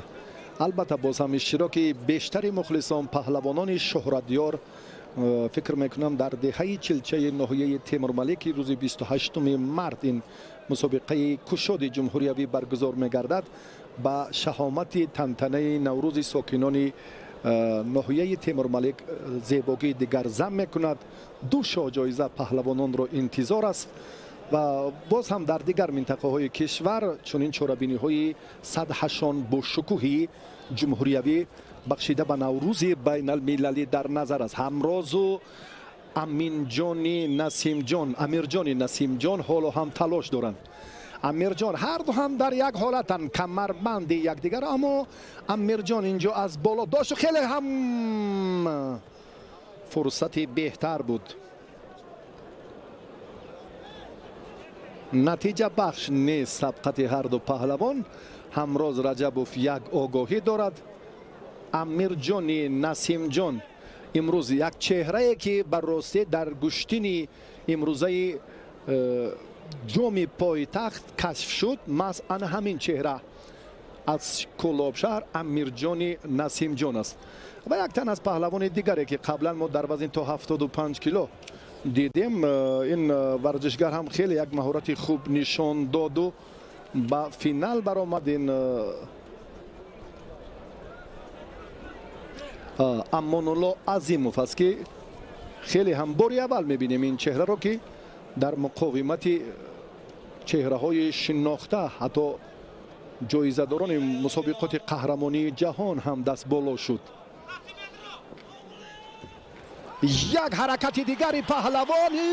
Албатта боз ҳам иштироки бештари мухлисон, паҳлавонони шӯҳратёр, фикр мекунам дар деҳаи Чилчаи ноҳияи Темурмалик, ки рӯзи 28 март ин мусобиқаи кушоди ҷумҳуриявӣ баргузор мегардад, ба шаҳомати тантанаи Наврӯзи сокинони ноҳияи Темурмалик зебогии дигар зам мекунад. 2 шоҳҷоиза паҳлавононро интизор аст ва боз ҳам дар дигар минтақаҳои кишвар чунин чорабиниҳои садҳашон бошукӯҳи ҷумҳуриявӣ бахшида ба Наврӯзи байналмилалӣ дар назар аст. Ҳамрозу Аминҷони Насимҷон, Амирҷони Насимҷон ҳоло ҳам талош доранд. Амирҷон ҳарду ҳам дар як ҳолатанд, камарбанди якдигар, аммо Амирҷон инҷо аз боло дошт, хеле ҳам фурсати беҳтар буд. Натиҷа бахш нест сабқати ҳарду паҳлавон. Ҳамроз Раҷабов як огоҳӣ дорад. Амирҷони Насимҷон имрӯз як чеҳрае, ки ба ростӣ дар гӯштини имрӯзаи ҷоми пойтахт кашф шуд, маҳз ана ҳамин чеҳра аз Кӯлобшаҳр Амирҷони Насимҷон аст. Ва як тан аз паҳлавони дигаре, ки қаблан мо дар вазни то 75 кило дидем, ин варзишгар ҳам хеле як маҳорати хуб нишон доду ба финал баромад. Ин Амонулло Азимов аст, ки хеле ҳам бори аввал мебинем ин чеҳраро, ки дар муқовимати чеҳраҳои шинохта, ҳатто ҷоизадорони мусобиқоти қаҳрамонии ҷаҳон ҳам даст боло шуд. Як ҳаракати дигари паҳлавонӣ,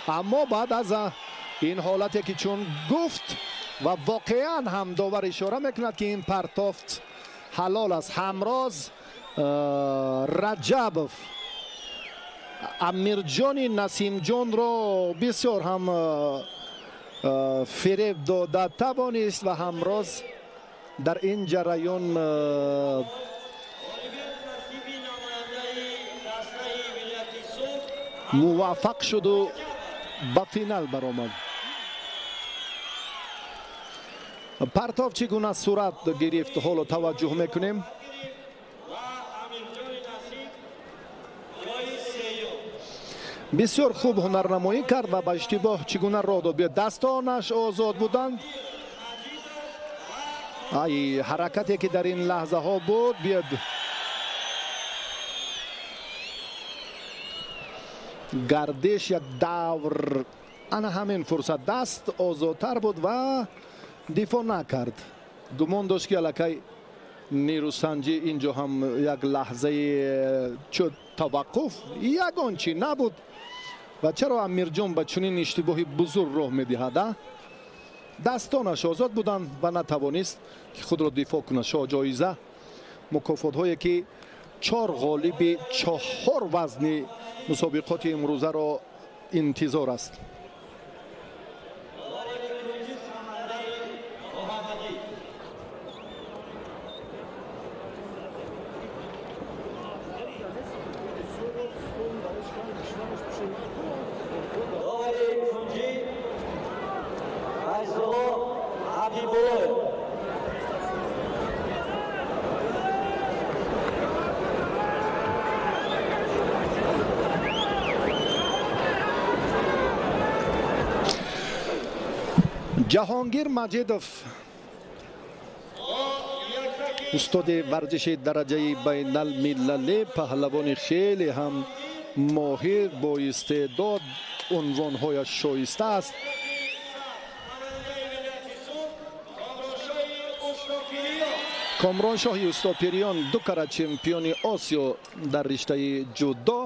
аммо баъд аз ин ҳолате ки чун гуфт ва воқеан ҳам довар ишора мекунад, ки ин партофт ҳалол аст. Ҳамроз Раҷабов Амирҷони Насимҷонро бисёр ҳам фиреб дода тавонист ва ҳамроз дар ин ҷараён муваффақ шуду ба финал баромад. Партов чӣ гуна сурат гирифт, ҳоло таваҷҷӯҳ мекунем. Бисёр хуб ҳунарнамоӣ кард ва ба иштибоҳ чӣ гуна роҳ дод. Дастонаш озод буданд. Ай, ҳаракате ки дар ин лаҳзаҳо буд, биёд гардиш як давр, ана ҳамин фурсат даст озодтар буд ва дифоъ накард. Гумон дошт, ки аллакай нерӯсанҷӣ инҷо ҳам як лаҳзаи таваққуф ягон чӣ набуд. Ва чаро Амирҷон ба чунин иштибоҳи бузург роҳ медиҳад? Дастонаш озод буданд ва натавонист, ки худро дифоъ кунад. Шоҳҷоиза, мукофотҳое ки 4 ғолиби 4 вазни мусобиқоти имрӯзаро интизор аст. Ҷаҳонгир Маҷидов, устоди варзиши дараҷаи байналмилалӣ, паҳлавони хеле ҳам моҳир, бо истеъдод, унвонҳояш шоиста аст. Комроншоҳи Устопириён 2 карат чемпиони Осиё дар риштаи ҷудо.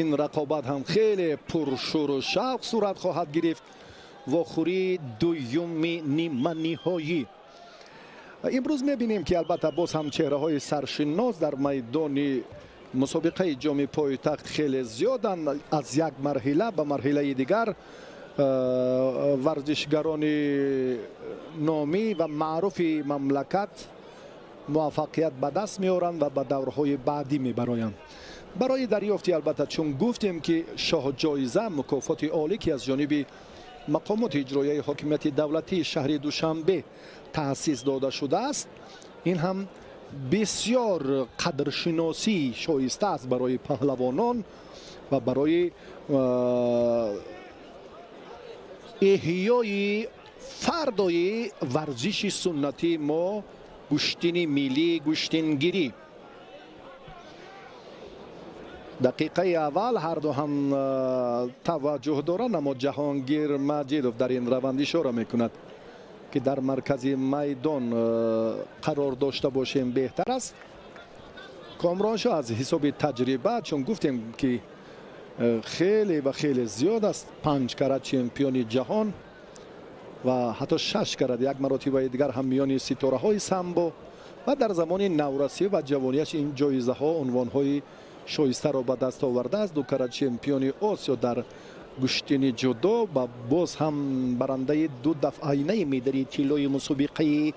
Ин рақобат ҳам хеле пуршӯру шавқ сурат хоҳад гирифт. Вохӯрии дуюми ниманиҳоӣ. Имрӯз мебинем, ки албатта боз ҳам чеҳраҳои саршинос дар майдони мусобиқаи ҷоми пойтахт хеле зиёданд. Аз як марҳила ба марҳилаи дигар варзишгарони номӣ ва маъруфи мамлакат муваффақият ба даст меоранд ва ба даврҳои баъдӣ мебароянд. Барои дарёфти, албатта, чун гуфтем, ки шоҳҷоиза, мукофоти олӣ, ки аз ҷониби мақомоти иҷроияи ҳокимияти давлатии шаҳри Душанбе таъсис дода шудааст, ин ҳам бисёр қадршиносӣ шоиста аст барои паҳлавонон ва барои эҳёи фардои варзиши суннатии мо, гӯштини миллӣ, гӯштингирӣ. Дақиқаи аввал ҳарду ҳам таваҷҷӯҳ доранд, аммо Ҷаҳонгир Маҷидов дар ин раванд ишора мекунад, ки дар маркази майдон қарор дошта бошем беҳтар аст. Комроншоҳ аз ҳисоби таҷриба, чун гуфтем, ки хеле ва хеле зиёд аст, 5 карат чемпиони ҷаҳон ва ҳатто 6 карат, як маротибаи дигар ҳам миёни ситораҳои самбо ва дар замони наврасӣ ва ҷавонияш ин ҷоизаҳо, унвонҳои шоистаро ба даст овардааст. 2 карат чемпиони Осиё дар гӯштини ҷудо ва боз ҳам барандаи 2 дафъаинаи медали тиллои мусобиқаи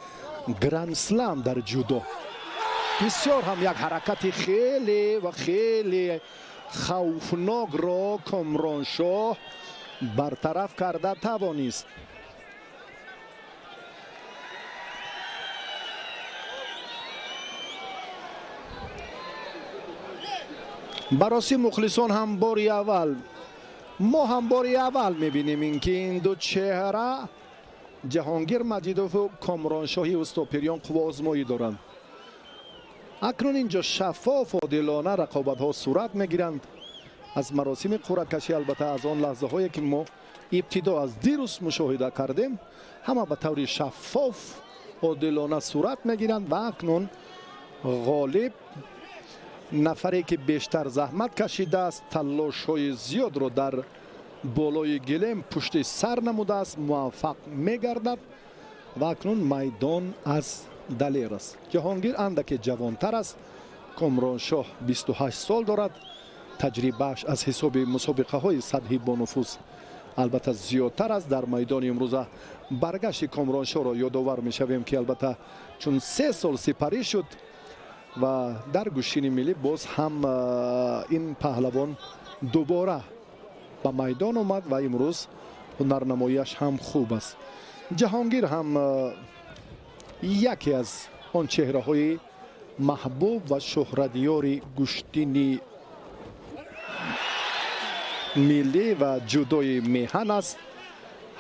Гранд-слам дар ҷудо. Бисёр ҳам як ҳаракати хеле ва хеле хавфнокро Комроншоҳ бартараф карда тавонист. Бароси мухлисон ҳам бори аввал, мо ҳам бори аввал мебинем ин ки ин ду чеҳра, Ҷаҳонгир Маҷидову Комроншоҳи Устопириён, қувваозмоӣ доранд. Акнун инҷо шаффоф, одилона рақобатҳо сурат мегиранд. Аз маросими қуръакашӣ, албатта аз он лаҳзаҳое ки мо ибтидо аз дирӯз мушоҳида кардем, ҳама ба таври шаффоф, одилона сурат мегиранд ва акнун ғолиб нафаре ки бештар заҳмат кашидааст, талошҳои зиёдро дар болои гилем пушти сар намудааст, муваффақ мегардад ва акнун майдон аз Далер аст. Ҷаҳонгир андаке ҷавонтар аст. Комроншоҳ 28 сол дорад. Таҷрибааш аз ҳисоби мусобиқаҳои сатҳи бонуфуз албатта зиёдтар аст. Дар майдони имрӯза баргашти Комроншоҳро ёдовар мешавем, ки албатта чун 3 сол сипарӣ шуд ва дар гӯштини миллӣ боз ҳам ин паҳлавон дубора ба майдон омад ва имрӯз ҳунарнамоияш ҳам хуб аст. Ҷаҳонгир ҳам яке аз он чеҳраҳои маҳбуб ва шӯҳратёри гӯштини миллӣ ва ҷудои меҳан аст.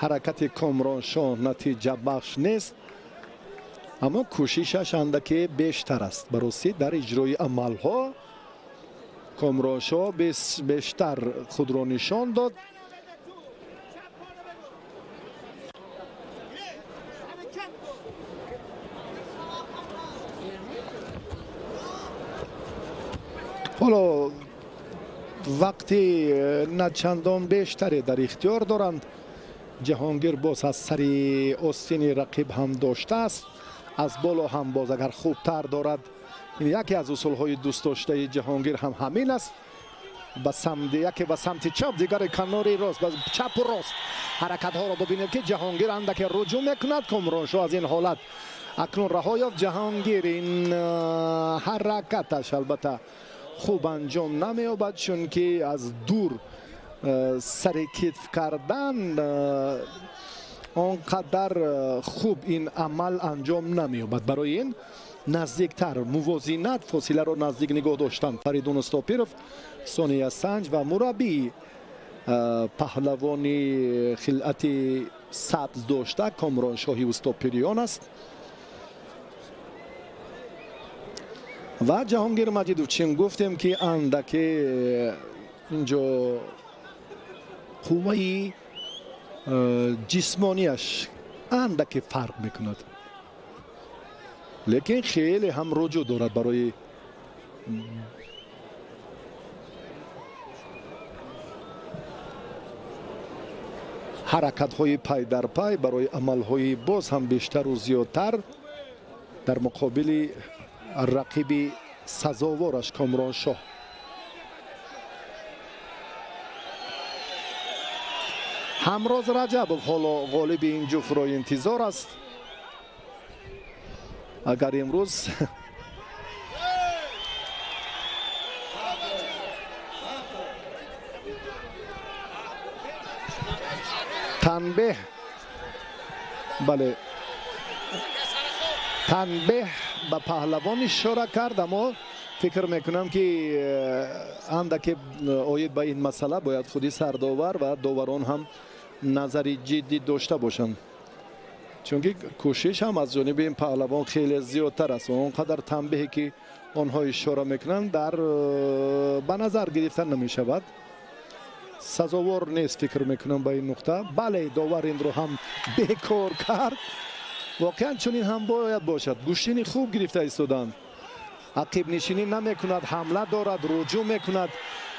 Ҳаракати Комроншоҳ натиҷабахш нест, аммо кӯшишаш андаке бештар аст. Баросӣ дар иҷрои амалҳо Комроншоҳ бештар худро нишон дод. Ҳоло вақти начандон бештаре дар ихтиёр доранд. Ҷаҳонгир боз аз сари остини рақиб ҳам доштааст, аз боло ҳам боз агар хубтар дорад. Ин яке аз усулҳои дӯстдоштаи Ҷаҳонгир ҳам ҳамин аст. Ба самти яке ба самти чап, дигари канори рост, ба чапу рост ҳаракатҳоро бибинед, ки Ҷаҳонгир андаке руҷӯъ мекунад. Комроншоҳ аз ин ҳолат акнун раҳо ёфт. Ҷаҳонгир ин ҳаракаташ албатта хуб анҷом намеёбад, чунки аз дур сари китф кардан он қадар хуб ин амал анҷом намеёбад. Барои ин наздиктар мувозинат, фосиларо наздик нигоҳ доштан Фаридун Устопиров, Сония Санҷ ва мураббии паҳлавони хилъати сабз дошта Комроншоҳи Устопириён аст. Ва Ҷаҳонгир Маҷидов, чин гуфтем ки андаке инҷо қувваи ҷисмонияш андаке фарқ мекунад, лекин хеле ҳам руҷӯъ дорад барои ҳаракатҳои пай дар пай, барои амалҳои боз ҳам бештару зиёдтар дар муқобили рақиби сазовораш Комроншоҳ. Ҳамроз Раҷабов ҳоло ғолиби ин ҷуфтро интизор аст. Агар имрӯз танбеҳ, бале, танбеҳ ба паҳлавон ишора кард, аммо фикр мекунам ки андаке оид ба ин масъала бояд худи сардовар ва доварон ҳам назари ҷиддӣ дошта бошанд, чунки кӯшиш ҳам аз ҷониби ин паҳлавон хеле зиёдтар аст. Он қадар танбеҳе ки онҳо ишора мекунанд дар ба назар гирифта намешавад. Сазовор нест фикр мекунам ба ин нуқта. Бале, довар инро ҳам бекор кард. Воқеан чунин ҳам бояд бошад. Гӯштини хуб гирифта истоданд. Ақибнишинӣ намекунад, ҳамла дорад, руҷӯъ мекунад.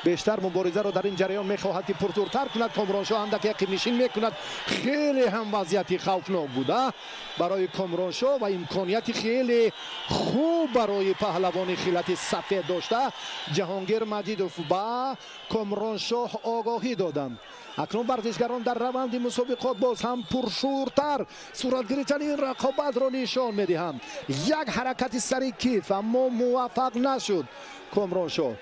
Бештар муборизаро дар ин ҷараён мехоҳад ки пурзӯртар кунад. Комроншоҳ андаке ақибнишин мекунад. Хеле ҳам вазъияти хавфнок буда барои Комроншоҳ ва имконияти хеле хуб барои паҳлавони хилати сафед дошта. Ҷаҳонгир Маҷидов ба Комроншоҳ огоҳӣ доданд. Акнун варзишгарон дар раванди мусобиқот боз ҳам пуршӯртар сурат гирифтани ин рақобатро нишон медиҳанд. Як ҳаракати сари китф, аммо муваффақ нашуд Комроншоҳ.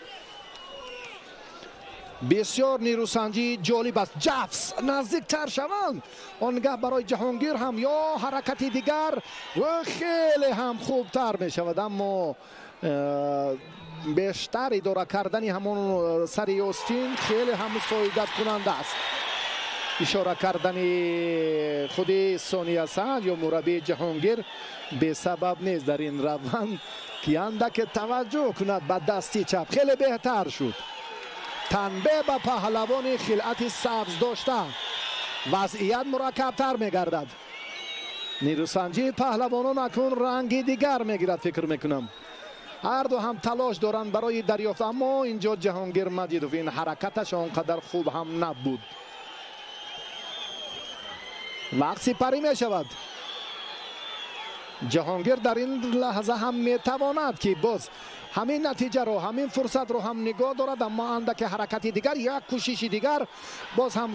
Бисёр нерӯсанҷии ҷолиб аст. Ҷафс наздиктар шаванд, он гаҳ барои Ҷаҳонгир ҳам ё ҳаракати дигар хеле ҳам хубтар мешавад, аммо бештар идора кардани ҳамон сари остин хеле ҳам мусоидаткунанда аст. Ишора кардани худи Сония Санҷ ё мураббии Ҷаҳонгир бесабаб нест дар ин раванд, Ки андаке таваҷҷӯҳ кунад ба дасти чап, хеле беҳтар шуд. Танбеҳ ба паҳлавони хилъати сабз дошта, вазъият мураккабтар мегардад. Нерӯсанҷии паҳлавонон акнун ранги дигар мегирад, фикр мекунам. Ҳар ду ҳам талош доранд барои дарёфт, аммо инҷо Ҷаҳонгир Маҷидов ин ҳаракаташ он қадар хуб ҳам набуд. Вақт сипарӣ мешавад. Ҷаҳонгир дар ин лаҳза ҳам метавонад ки боз ҳамин натиҷаро, ҳамин фурсатро ҳам нигоҳ дорад, аммо андаке ҳаракати дигар, як кӯшиши дигар, боз ҳам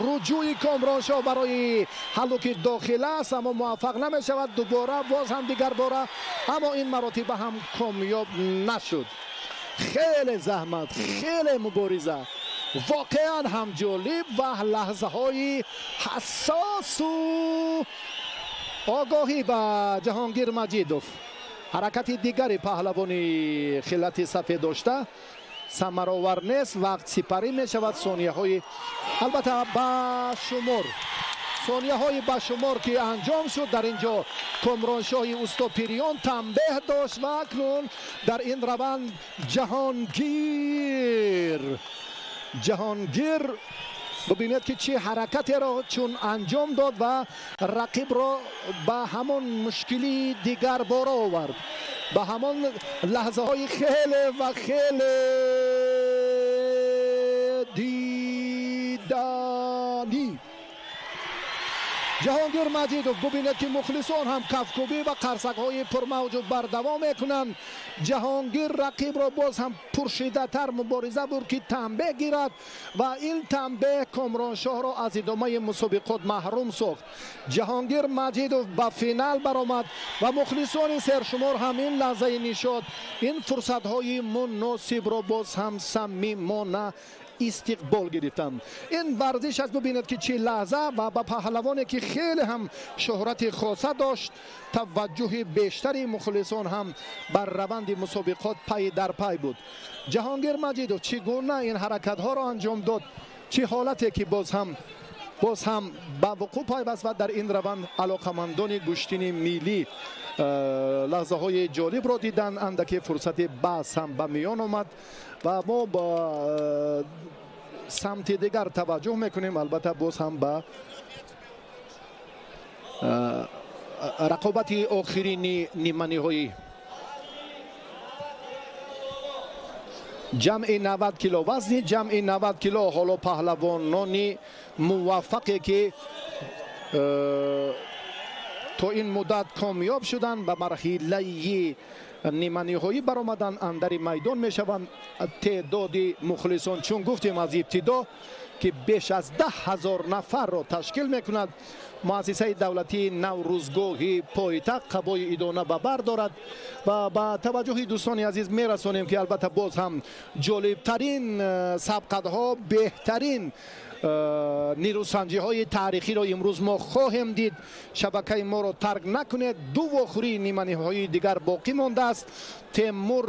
руҷӯи Комроншоҳ барои ҳаллуки дохила аст, аммо муваффақ намешавад. Дубора боз ҳам дигар бора, аммо ин маротиба ҳам комёб нашуд. Хеле заҳмат, хеле мубориза, воқеан ҳам ҷолиб ва лаҳзаҳои ҳассосу огоҳӣ ба Ҷаҳонгир Маҷидов. Ҳаракати дигари паҳлавони хилати сафед дошта самаровар нест. Вақт сипарӣ мешавад, сонияҳои албатта ба шумор, сонияҳои ба шумор ки анҷом шуд. Дар ин ҷо Комроншоҳи усто Пириён танбеҳ дошт ва акнун дар ин раванд Ҷаҳонгир бубинед ки чӣ ҳаракатеро чун анҷом дод ва рақибро ба ҳамон мушкилии дигар бора овард, ба ҳамон лаҳзаҳои хеле ва хеле диданӣ. Ҷаҳонгир Маҷидов, бубинед ки мухлисон ҳам кафкӯбӣ ва қарсакҳои пурмавҷу бардавом мекунанд. Ҷаҳонгир рақибро боз ҳам пуршиддаттар мубориза бурд ки танбеҳ гирад ва ин танбеҳ Комроншоҳро аз идомаи мусобиқот маҳрум сохт. Ҷаҳонгир Маҷидов ба финал баромад ва мухлисони сершумор ҳам ин лаҳзаи нишод, ин фурсатҳои муносибро боз ҳам самимона истиқбол гирифтанд. Ин варзиш аст, бубинед ки чӣ лаҳза ва ба паҳлавоне ки хеле ҳам шӯҳрати хоса дошт, таваҷҷӯҳи бештари мухлисон ҳам бар раванди мусобиқот пай дар пай буд. Ҷаҳонгир Маҷидов чӣ гуна ин ҳаракатҳоро анҷом дод, чӣ ҳолате ки боз ҳам ба вуқӯъ пайваст ва дар ин раванд алоқамандони гӯштини миллӣ лаҳзаҳои ҷолибро диданд. Андаке фурсати баҳс ҳам ба миён омад ва мо ба самти дигар таваҷҷӯҳ мекунем, албатта боз ҳам ба рақобати охирини ниманиҳоӣ. Ҷамъи 90 кило, вазни ҷамъи 90 кило. Ҳоло паҳлавонони муваффақе ки то ин муддат комёб шуданд, ба марҳилаи ниманиҳоӣ баромаданд, андари майдон мешаванд. Теъдоди мухлисон, чун гуфтем аз ибтидо, ки беш аз 10 000 нафарро ташкил мекунад. Муассисаи давлатии Наврӯзгоҳи пойтахт қабои идона ба бар дорад ва ба таваҷҷӯҳи дӯстони азиз мерасонем ки албатта боз ҳам ҷолибтарин сабқатҳо, беҳтарин нерӯсанҷиҳои таърихиро имрӯз мо хоҳем дид. Шабакаи моро тарк накунед. Ду вохӯрии ниманиҳои дигар боқӣ мондааст. Темур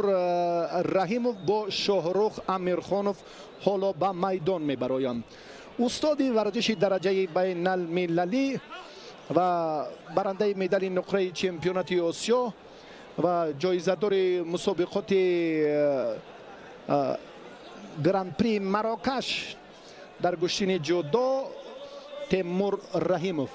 Раҳимов бо Шоҳрух Амирхонов ҳоло ба майдон мебароянд. Устоди варзиши дараҷаи байналмилалӣ ва барандаи медали нуқраи чемпионати Осиё ва ҷоизадори мусобиқоти Гран-при Марокаш дар гӯштини ҷудо Темур Раҳимов.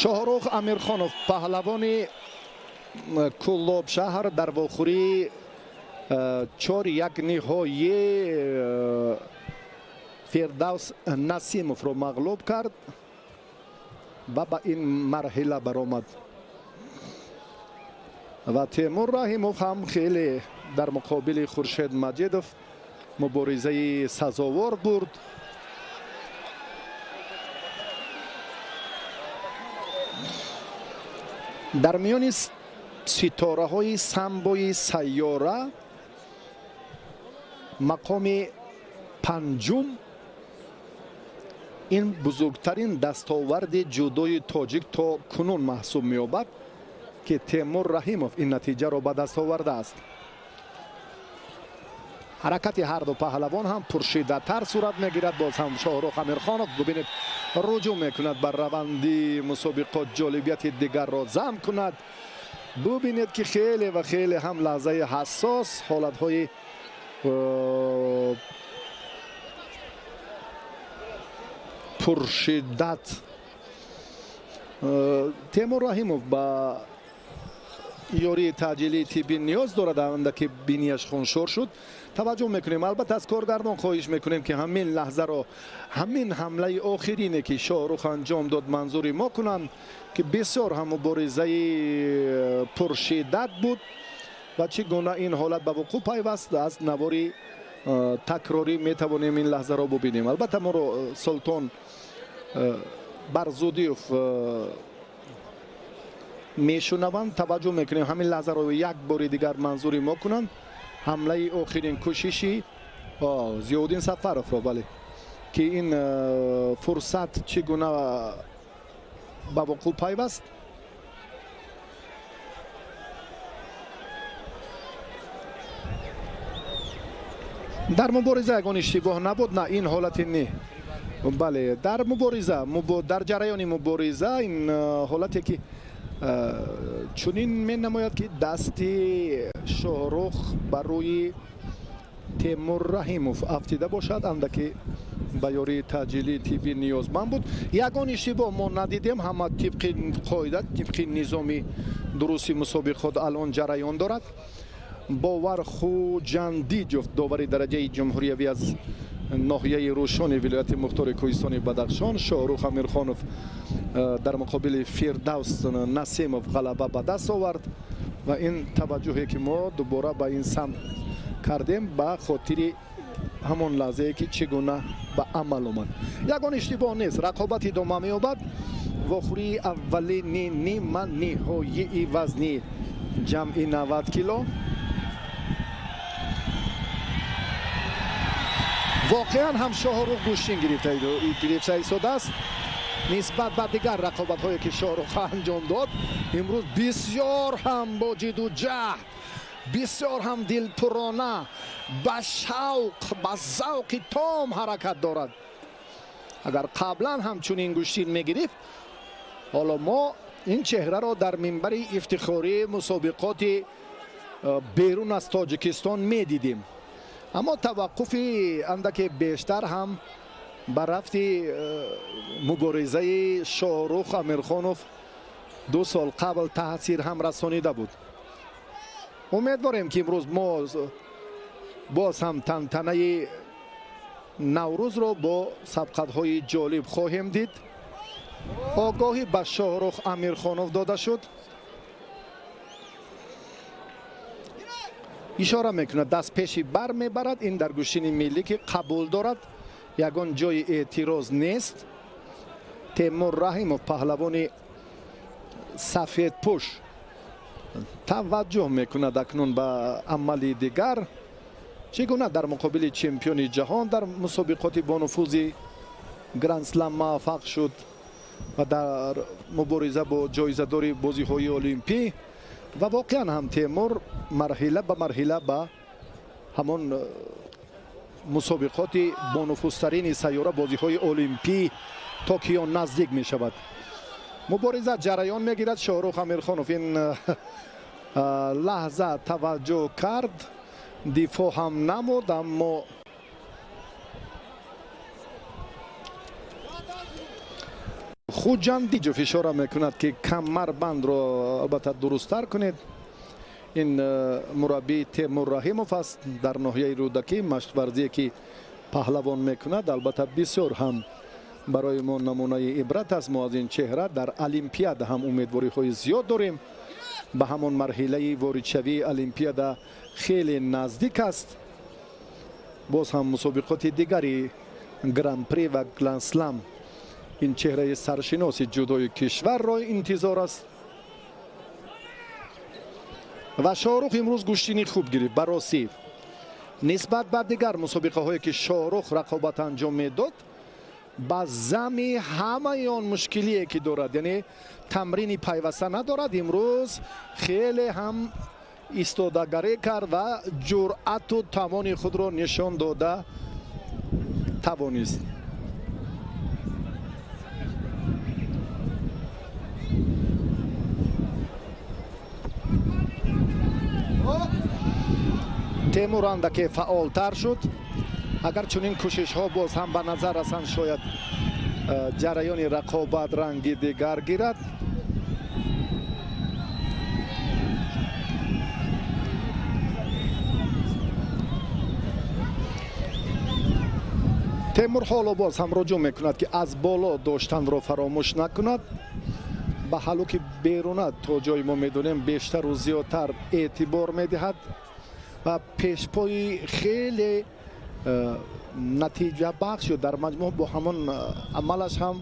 Шоҳрух Амирхонов, паҳлавони Кӯлоб шаҳр, дар вохӯрии 4-1 ниҳоӣ Фирдавс Насимовро мағлуб кард ва ба ин марҳила баромад. Ва Темур Раҳимов ҳам хеле дар муқобили Хуршед Маҷидов муборизаи сазовор бурд. Дар миёни ситораҳои самбои сайёра мақоми панҷум ин бузургтарин дастоварди ҷудои тоҷик то кунун маҳсуб меёбад ки Темур Раҳимов ин натиҷаро ба даст овардааст. Ҳаракати ҳар ду паҳлавон ҳам пуршиддаттар сурат мегирад. Боз ҳам Шоҳрух Амирхонов бубинед руҷӯъ мекунад бар раванди мусобиқот, ҷолибияти дигарро зам кунад. Бубинед ки хеле ва хеле ҳам лаҳзаи ҳассос, ҳолатҳои пуршиддат. Темур Раҳимов ба ёрии таъҷилии тиббӣ ниёз дорад, андаке бинияш хуншор шуд. Таваҷҷӯҳ мекунем, албатта аз коргардон хоҳиш мекунем ки ҳамин лаҳзаро, ҳамин ҳамлаи охирине ки Шоҳрух анҷом дод, манзури мо кунанд, ки бисёр ҳам муборизаи пуршиддат буд ва чӣ гуна ин ҳолат ба вуқӯъ пайваст, аз навори такрорӣ метавонем ин лаҳзаро бубинем. Албатта моро Султон Барзудиев мешунаванд, таваҷҷӯҳ мекунем ҳамин лаҳзаро як бори дигар манзури мо кунанд. Ҳамлаи охирин кӯшиши Зиёуддин Сафаровро, бале, ки ин фурсат чӣ гуна ба вуқӯъ пайваст. Дар мубориза ягон иштибоҳ набуд, на ин ҳолати не. Бале, дар мубориза, дар ҷараёни мубориза ин ҳолате ки чунин менамояд ки дасти Шоҳрух бар рӯи Темур Раҳимов афтида бошад, андаке ба ёрии таъҷилии тиббӣ ниёзманд буд. Ягон иштибоҳ мо надидем, ҳама тибқи қоида, тибқи низоми дурусти мусобиқот алон ҷараён дорад. Бовар Хуҷандиҷов, довари дараҷаи ҷумҳуриявӣ аз ноҳияи Рӯшони вилояти мухтори кӯҳистони Бадахшон, Шоҳрух Амирхонов дар муқобили Фирдавс Насимов ғалаба ба даст овард ва ин таваҷҷӯҳе ки мо дубора ба ин самт кардем ба хотири ҳамон лаҳзае ки чӣ гуна ба амал омад. Ягон иштибоҳ нест, рақобат идома меёбад. Вохӯрии аввалини нима ниҳоии вазни ҷамъи 90 кило. Воқеан ҳам Шоҳрух гӯштин гирифта истодааст. Нисбат ба дигар рақобатҳое ки Шоҳрух анҷом дод, имрӯз бисёр ҳам бо ҷиду ҷаҳд, бисёр ҳам дилпурона, ба шавқ, ба завқи том ҳаракат дорад. Агар қаблан ҳам чунин гӯштин мегирифт, ҳоло мо ин чеҳраро дар минбари ифтихории мусобиқоти берун аз Тоҷикистон медидем. Аммо таваққуфи андаке бештар ҳам ба рафти муборизаи Шоҳрух Амирхонов 2 сол қабл таъсир ҳам расонида буд. Умедворем ки имрӯз мо боз ҳам тантанаи Наврӯзро бо сабқатҳои ҷолиб хоҳем дид. Огоҳӣ ба Шоҳрух Амирхонов дода шуд. Ишора мекунад, даст пеши бар мебарад. Ин дар гӯштини миллӣ ки қабул дорад, ягон ҷои эътироз нест. Темур Раҳимов, паҳлавони сафедпӯш, таваҷҷӯҳ мекунад акнун ба амали дигар. Чӣ гуна дар муқобили чемпиони ҷаҳон дар мусобиқоти бонуфузи Гранд-слам муваффақ шуд ва дар мубориза бо ҷоизадори бозиҳои олимпӣ. Ва воқеан ҳам Темур марҳила ба марҳила ба ҳамон мусобиқоти бонуфузтарини сайёра, бозиҳои олимпӣ Токио наздик мешавад. Мубориза ҷараён мегирад. Шоҳрух Амирхонов ин лаҳза таваҷҷӯҳ кард, дифоъ ҳам намуд, аммо Хуҷандиҷов ишора мекунад ки камарбандро албатта дурусттар кунед. Ин мураббии Темур Раҳимов аст дар ноҳияи Рӯдакӣ, машқварзие ки паҳлавон мекунад, албатта бисёр ҳам барои мо намунаи ибрат аст. Мо аз ин чеҳра дар олимпиада ҳам умедвориҳои зиёд дорем. Ба ҳамон марҳилаи воридшавии олимпиада хеле наздик аст. Боз ҳам мусобиқоти дигари гран-при ва гранд-слам ин чеҳраи саршиноси ҷудои кишварро интизор аст. Ва Шоҳрух имрӯз гӯштини хуб гирифт ба ростӣ. Нисбат ба дигар мусобиқаҳое ки Шоҳрух рақобат анҷом медод, ба зами ҳамаи он мушкилие ки дорад, яъне тамрини пайваста надорад, имрӯз хеле ҳам истодагарӣ кард ва ҷуръату тавони худро нишон дода тавонист. Темур андаке фаъолтар шуд. Агар чунин кӯшишҳо боз ҳам ба назар расанд, шояд ҷараёни рақобат ранги дигар гирад. Темур ҳоло боз ҳам рӯҷӯъ мекунад, ки аз боло доштанро фаромӯш накунад. Ба ҳалуки беруна то ҷои мо медонем бештару зиёдтар эътибор медиҳад ва пешпои хеле натиҷабахш ё дар маҷмӯъ бо ҳамон амалаш ҳам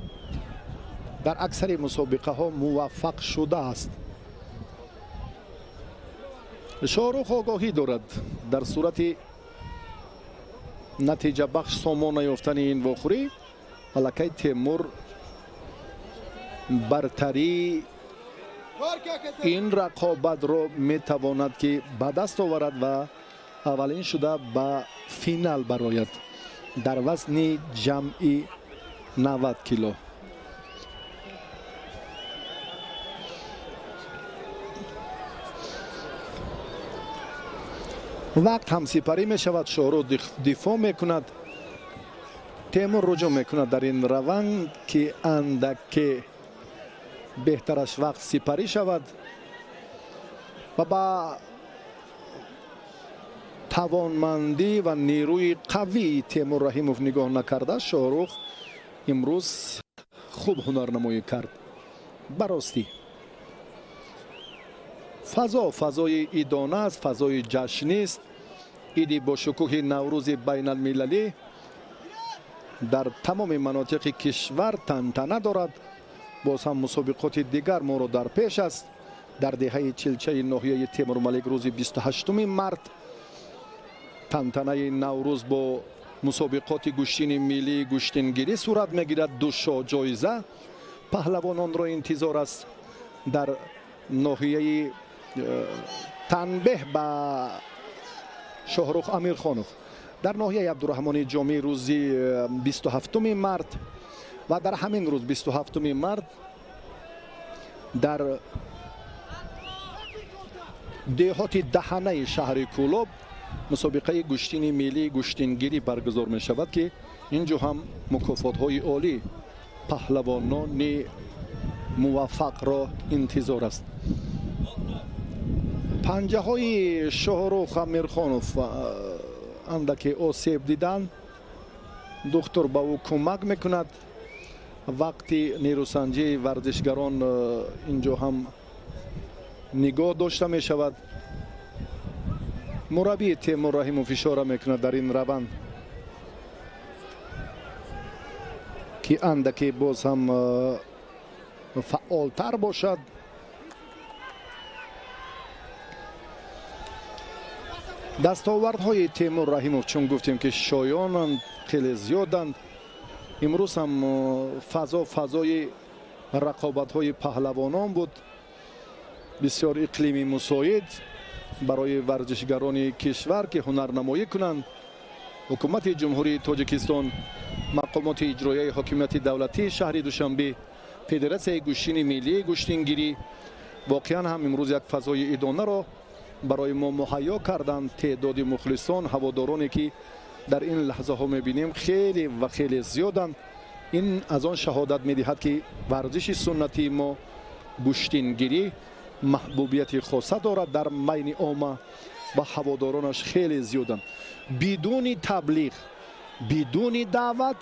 дар аксари мусобиқаҳо муваффақ шудааст. Шоҳрух огоҳӣ дорад дар сурати натиҷабахш сомон наёфтани ин вохӯрӣ аллакай Темур бартарии ин рақобатро метавонад ки ба даст оварад ва аввалин шуда ба финал барояд дар вазни ҷамъи 90 кило. Вақт ҳам сипарӣ мешавад, Шоҳрух дифоъ мекунад. Темур рӯҷӯъ мекунад дар ин раванд, ки андаке беҳтараш вақт сипарӣ шавад ва ба тавонмандӣ ва нерӯи қавии Темур Раҳимов нигоҳ накарда, Шоҳрух имрӯз хуб ҳунарнамоӣ кард. Ба ростӣ фазо фазои идона аст, фазои ҷашнист. Иди бошукӯҳи Наврӯзи байналмилалӣ дар тамоми манотиқи кишвар тантана дорад. Боз ҳам мусобиқоти дигар моро дар пеш аст. Дар деҳаи Чилчаи ноҳияи Темурмалик рӯзи 28 март тантанаи Наврӯз бо мусобиқоти гӯштини миллии гӯштингирӣ сурат мегирад. Ду шоҳ-ҷоиза паҳлавононро интизор аст. Дар ноҳияи Танбеҳ ба Шоҳрух Амирхонов, дар ноҳияи Абдураҳмони Ҷомӣ рӯзи 27 март ва дар ҳамин рӯз 27 март дар деҳоти Даҳанаи шаҳри Кӯлоб мусобиқаи гӯштини миллии гӯштингирӣ баргузор мешавад, ки инҷо ҳам мукофотҳои олӣ паҳлавонони муваффақро интизор аст. Панҷаҳои Шоҳрух Амирхонов андаке осеб диданд. Духтур ба ӯ кӯмак мекунад. Вақти нерӯсанҷии варзишгарон инҷо ҳам нигоҳ дошта мешавад. Мураббии Темур Раҳимов ишора мекунад дар ин раванд, ки андаке боз ҳам фаъолтар бошад. Дастовардҳои Темур Раҳимов, чун гуфтем ки шоёнанд, хеле зиёданд. Имрӯз ҳам фазо фазои рақобатҳои паҳлавонон буд. Бисёр иқлими мусоид барои варзишгарони кишвар, ки ҳунарнамоӣ кунанд. Ҳукумати Ҷумҳурии Тоҷикистон, мақомоти иҷроияи ҳокимияти давлатии шаҳри Душанбе, Федератсияи гӯштини миллии гӯштингирӣ воқеан ҳам имрӯз як фазои идонаро барои мо муҳайё карданд. Теъдоди мухлисон, ҳаводороне ки дар ин лаҳзаҳо мебинем, хеле ва хеле зиёданд. Ин аз он шаҳодат медиҳад, ки варзиши суннатии мо гӯштингирӣ маҳбубияти хоса дорад дар майни омма ва ҳаводоронаш хеле зиёданд. Бидуни таблиғ, бидуни даъват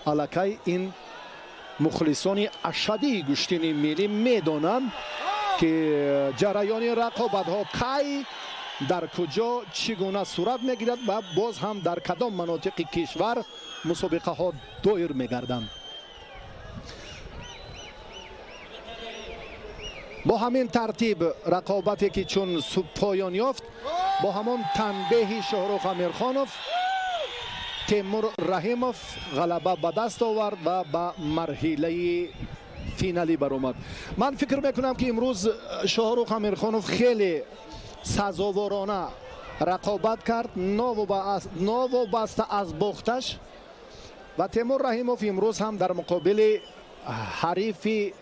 аллакай ин мухлисони ашадии гӯштини миллӣ медонанд, ки ҷараёни рақобатҳо кай, дар куҷо, чӣ гуна сурат мегирад ва боз ҳам дар кадом манотиқи кишвар мусобиқаҳо доир мегарданд. Бо ҳамин тартиб рақобате ки чун поён ёфт, бо ҳамон танбеҳи Шоҳрух Амирхонов Темур Раҳимов ғалаба ба даст овард ва ба марҳилаи финалӣ баромад. Ман фикр мекунам, ки имрӯз Шоҳрух Амирхонов хеле Сазоворона рақобат кард, новобаста аз бохташ. Ва Темур Раҳимов имрӯз ҳам дар муқобили ҳарифи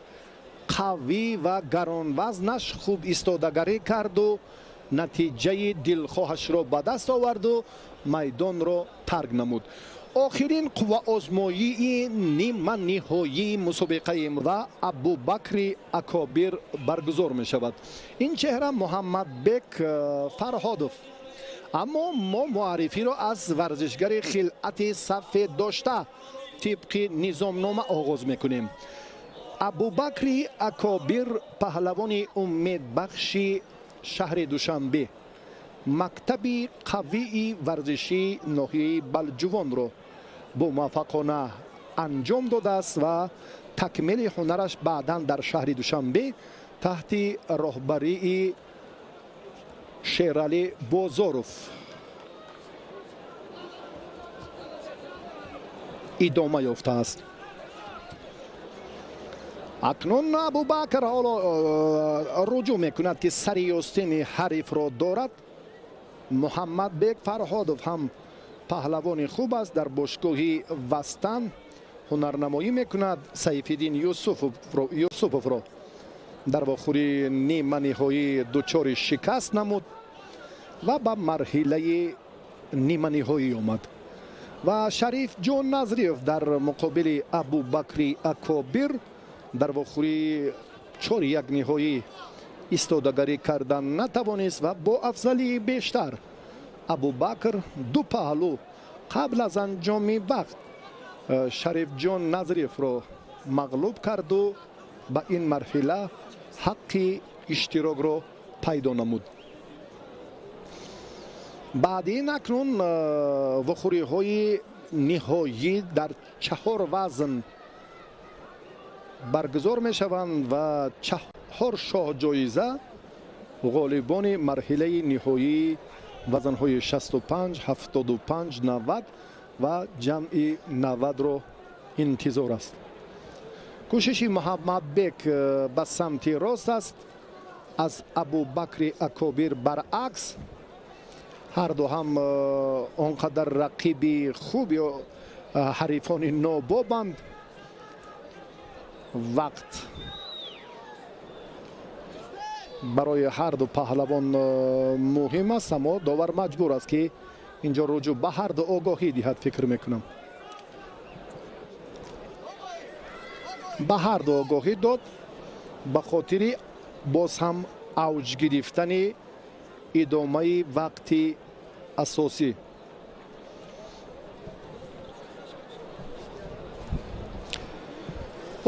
қавӣ ва гаронвазнаш хуб истодагарӣ карду натиҷаи дилхоҳашро ба даст оварду майдонро тарк намуд. Охирин қувваозмоии ниманиҳоии мусобиқаи ва Абубакри Акобир баргузор мешавад. Ин чеҳра Муҳаммадбек Фарҳодов. Аммо мо муаррифиро аз варзишгари хилъати сафед дошта тибқи низомнома оғоз мекунем. Абубакри Акобир паҳлавони умедбахши шаҳри Душанбе, мактаби қавии варзишии ноҳияи Балҷувонро бомуваффақона анҷом додааст ва такмили ҳунараш баъдан дар шаҳри Душанбе таҳти роҳбарии Шералӣ Бозоров идома ёфтааст. Акнун Абубакр ҳоло руҷӯъ мекунад, ки сари ёстини ҳарифро дорад. Муҳаммадбек Фарҳодов ҳам паҳлавони хуб аст, дар бошгоҳи Вастан ҳунарнамоӣ мекунад. Сайфиддин Юсуфовро дар вохӯрии ниманиҳоӣ дучори шикаст намуд ва ба марҳилаи ниманиҳоӣ омад. Ва Шарифҷон Назриев дар муқобили Абубакри Акобир дар вохӯрии 4-1 ниҳоӣ истодагарӣ кардан натавонист ва бо афзалии бештар Абубакр ду паҳлӯ қабл аз анҷоми вақт Шарифҷон Назриевро мағлуб карду ба ин марҳила ҳаққи иштирокро пайдо намуд. Баъди ин акнун вохӯриҳои ниҳоӣ дар 4 вазн баргузор мешаванд ва 4 шоҳҷоиза ғолибони марҳилаи ниҳоии вазнҳои 65, 75, 90 ва ҷамъи 90-ро интизор аст. Кӯшиши Муҳаммадбек ба самти рост аст, аз Абубакри Акобир баръакс. Ҳарду ҳам он қадар рақиби хуб ё ҳарифони нобобанд. Вақт барои ҳарду паҳлавон муҳим аст, аммо довар маҷбур аст, ки инҷо руҷӯъ ба ҳарду огоҳӣ диҳад. Фикр мекунам, ба ҳарду огоҳӣ дод ба хотири боз ҳам авҷ гирифтани идомаи вақти асосӣ.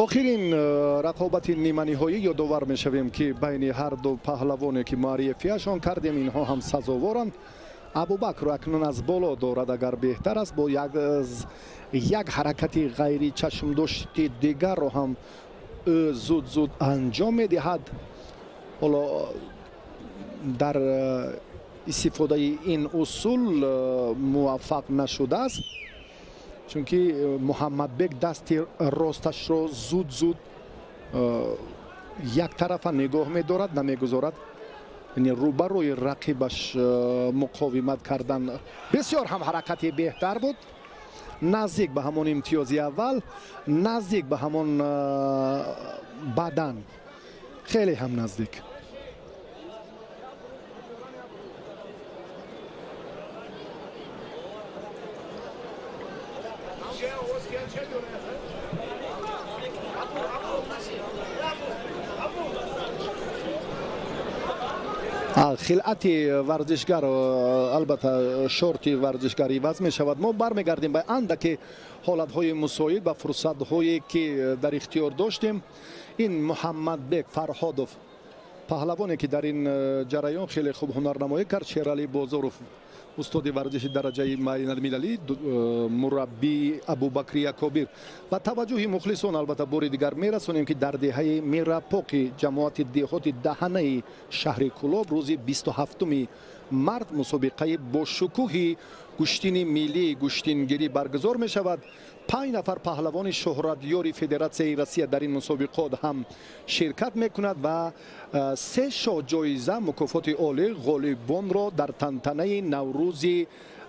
Охирин рақобати ниманиҳоӣ ёдовар мешавем, ки байни ҳарду паҳлавоне, ки муаррифиашон кардем, инҳо ҳам сазоворанд. Абубакрро акнун аз боло дорад, агар беҳтар аст бо як ҳаракати ғайричашмдошти дигарро ҳам ӯ зуд-зуд анҷом медиҳад. Ҳоло дар истифодаи ин усул муваффақ нашудааст, чунки Муҳаммадбек дасти росташро зуд-зуд як тарафа нигоҳ медорад, намегузорад, яъне рӯбарӯи рақибаш муқовимат кардан. Бисёр ҳам ҳаракати беҳтар буд, наздик ба ҳамон имтиёзи аввал, наздик ба ҳамон бадан, хеле ҳам наздик. Хилъати варзишгар, албатта шорти варзишгар иваз мешавад. Мо бармегардем ба андаке ҳолатҳои мусоид ва фурсатҳое, ки дар ихтиёр доштем. Ин Муҳаммадбек Фарҳодов, паҳлавоне, ки дар ин ҷараён хеле хуб ҳунарнамоӣ кард. Шералӣ Бозоров, устоди варзиши дараҷаи байналмилалӣ, мураббии Абубакри Акобир. Ба таваҷҷӯҳи мухлисон албатта бори дигар мерасонем, ки дар деҳаи Мирапоқи ҷамоати деҳоти Даҳанаи шаҳри Кӯлоб рӯзи 27 март мусобиқаи бошукӯҳи гӯштини миллии гӯштингирӣ баргузор мешавад. 5 нафар паҳлавони шӯҳратёри Федератсияи Россия дар ин мусобиқот ҳам ширкат мекунад ва 3 шоҳ-ҷоиза мукофоти олӣ ғолибонро дар тантанаи Наврӯзи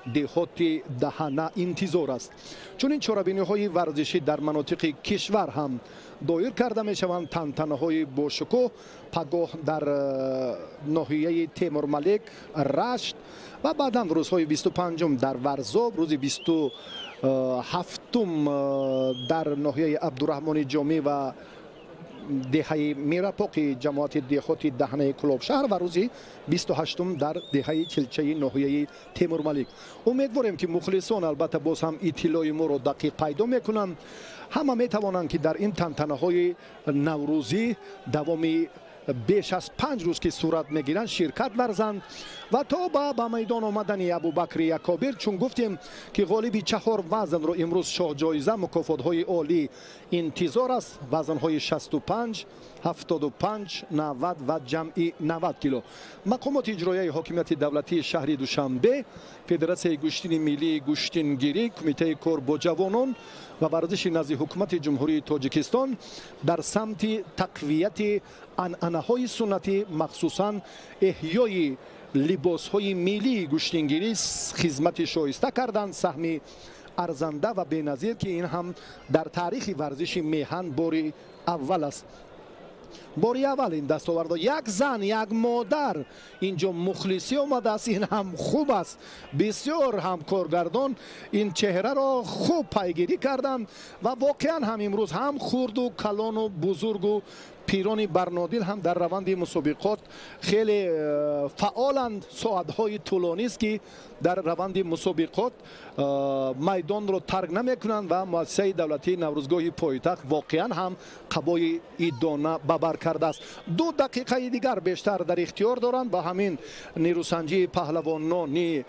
деҳоти Даҳана интизор аст. Чунин чорабиниҳои варзишӣ дар манотиқи кишвар ҳам доир карда мешаванд. Тантанаҳои бошукӯҳ пагоҳ дар ноҳияи Темурмалик, Рашт ва баъдан рӯзҳои 25-ум дар Варзоб, рӯзи 27-ум дар ноҳияи Абдураҳмони Ҷомӣ ва деҳаи Мирапоқи ҷамоати деҳоти Даҳнаи Кулобшаҳр ва рӯзи 28-ум дар деҳаи Чилчаи ноҳияи Темурмалик. Умедворем, ки мухлисон албатта боз ҳам иттилои моро дақиқ пайдо мекунанд. Ҳама метавонанд, ки дар ин тантанаҳои наврӯзӣ давоми беш аз 5 рӯз ки сурат мегиранд ширкат варзанд ва то ба майдон омадани Абубакри Акобир, чун гуфтем ки ғолиби 4 вазнро имрӯз шоҳҷоиза мукофотҳои олӣ интизор аст. Вазнҳои 65, 75, 90 ва ҷамъи 90 кило. Мақомоти иҷроияи ҳокимияти давлатии шаҳри Душанбе, Федератсияи гӯштини миллии гӯштингирӣ, Кумитаи кор бо ҷавонон ва варзиши назди ҳукумати Ҷумҳурии Тоҷикистон дар самти тақвияти анъанаҳои суннатӣ, махсусан эҳёи либосҳои миллии гӯштингирӣ хизмати шоиста карданд. Саҳми арзанда ва беназир, ки ин ҳам дар таърихи варзиши меҳан бори аввал аст. Бори аввал ин дастовардо як зан, як модар инҷо мухлисӣ омадааст. Ин ҳам хуб аст. Бисёр ҳам коргардон ин чеҳраро хуб пайгирӣ карданд ва воқеан ҳам имрӯз ҳам хурду калону бузургу пирони барнодил ҳам дар раванди мусобиқот хеле фаъоланд. Соатҳои тӯлонист, ки дар раванди мусобиқот майдонро тарк намекунанд ва муассисаи давлатии Наврӯзгоҳи пойтахт воқеан ҳам қабои идона ба бар кардааст. 2 дақиқаи дигар бештар дар ихтиёр доранд. Ба ҳамин нерӯсанҷии паҳлавонони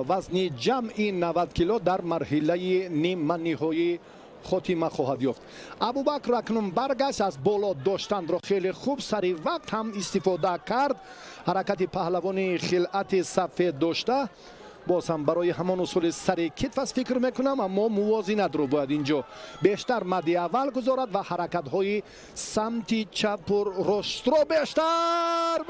вазни ҷамъи 90 кило дар марҳилаи ниманиҳоӣ хотима хоҳад ёфт. Абубакр акнун баргашт, аз боло доштанро хеле хуб сари вақт ҳам истифода кард. Ҳаракати паҳлавони хилъати сафед дошта боз ҳам барои ҳамон усули сари китф аст фикр мекунам, аммо мувозинатро бояд инҷо бештар мадди аввал гузорад ва ҳаракатҳои самти чапу ростро бештар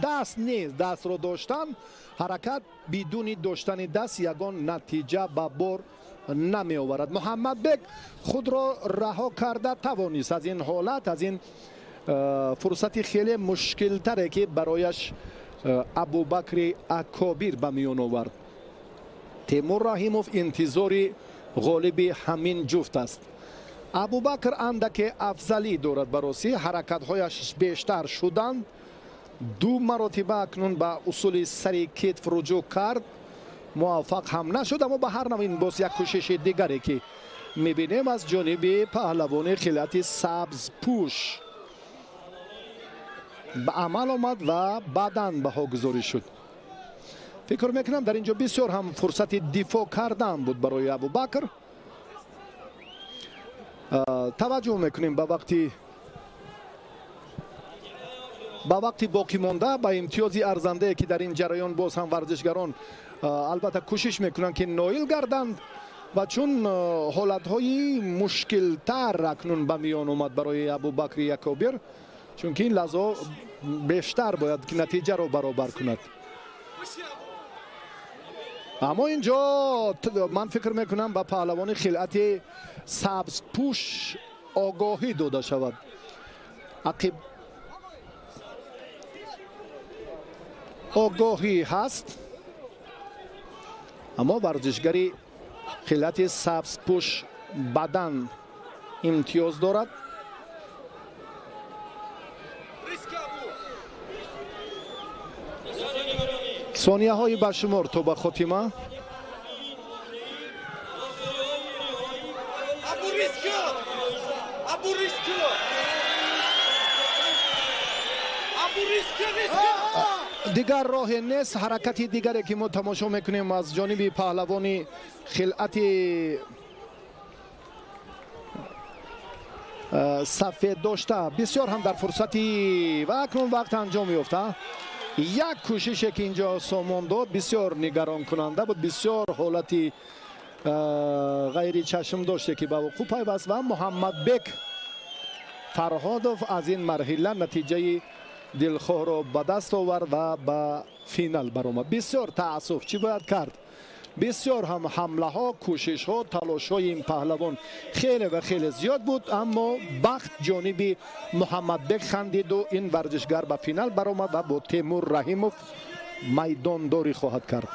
даст нест, дастро доштан, ҳаракат бидуни доштани даст ягон натиҷа ба бор намеоварад. Муҳаммадбек худро раҳо карда тавонист аз ин ҳолат, аз ин фурсати хеле мушкилтаре, ки барояш Абубакри Акобир ба миён овард. Темур Раҳимов интизори ғолиби ҳамин ҷуфт аст. Абубакр андаке афзалӣ дорад баросӣ, ҳаракатҳояш бештар шуданд. 2 маротиба акнун ба усули сари китф руҷӯъ кард, муваффақ ҳам нашуд, аммо ба ҳар нав ин боз як кӯшиши дигаре, ки мебинем аз ҷониби паҳлавони хилъати сабзпӯш ба амал омад ва баъдан баҳогузорӣ шуд. Фикр мекунам дар инҷо бисёр ҳам фурсати дифоъ кардан буд барои Абубакр. Таваҷҷӯҳ мекунем ба вақти боқӣ монда, ба имтиёзи арзандае, ки дар ин ҷараён боз ҳам варзишгарон албатта кӯшиш мекунанд, ки ноил гарданд ва чун ҳолатҳои мушкилтар акнун ба миён омад барои Абубакри Акобир, чунки ин лаҳзаҳо бештар бояд ки натиҷаро баробар кунад. Аммо инҷо ман фикр мекунам ба паҳлавони хилъати сабзпӯш огоҳӣ дода шавад. Ақиб огоҳӣ ҳаст, аммо варзишгари хилъати сабзпӯш бадан имтиёз дорад. Сонияҳои ба шумор то ба хотима. Дигар роҳе нест. Ҳаракати дигаре, ки мо тамошо мекунем аз ҷониби паҳлавони хилъати сафед дошта, бисёр ҳам дар фурсати ва акнун вақт анҷом ёфта. Як кӯшише ки инҷо сомон дод бисёр нигаронкунанда буд, бисёр ҳолати ғайричашм доште ки ба вуқӯъ пайваст ва Муҳаммадбек Фарҳодов аз ин марҳила натиҷаи дилхоҳро ба даст овард ва ба финал баромад. Бисёр таассуф, чӣ бояд кард? Бисёр ҳам ҳамлаҳо, кӯшишҳо, талошҳои ин паҳлавон хеле ва хеле зиёд буд, аммо бахт ҷониби Муҳаммадбек хандиду ин варзишгар ба финал баромад ва бо Темур Раҳимов майдондорӣ хоҳад кард.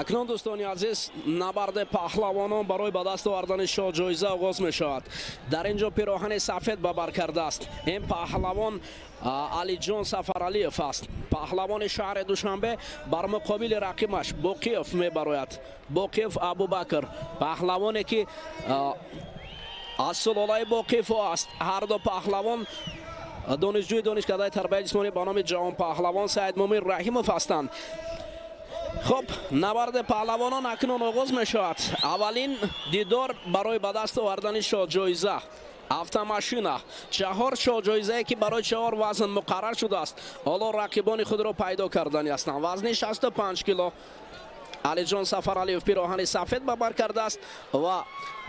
Акнун дӯстони азиз, набарди паҳлавонон барои ба даст овардани шоҳ-ҷоиза оғоз мешавад. Дар ин ҷо пироҳани сафед ба бар кардааст. Ин паҳлавон Алиҷон Сафаралиев аст. Паҳлавони шаҳри Душанбе бар муқобили рақибаш Боқиев мебарояд. Боқиев Абубакр, паҳлавоне ки аз сулолаи Боқиевҳо аст. Ҳар ду паҳлавон донишҷӯи донишкадаи тарбияи ҷисмонӣ ба номи ҷавонпаҳлавон Саидмумин Раҳимов ҳастанд. Хуб, набарди паҳлавонон акнун оғоз мешавад. Аввалин дидор барои ба даст овардани шоҳ-ҷоиза автомашина. 4 шоҳ-ҷоизае ки барои 4 вазн муқаррар шудааст, ҳоло рақибони худро пайдо кардани ҳастанд. Вазни 65 кило Алиҷон Сафаралиев пироҳани сафед ба бар кардааст ва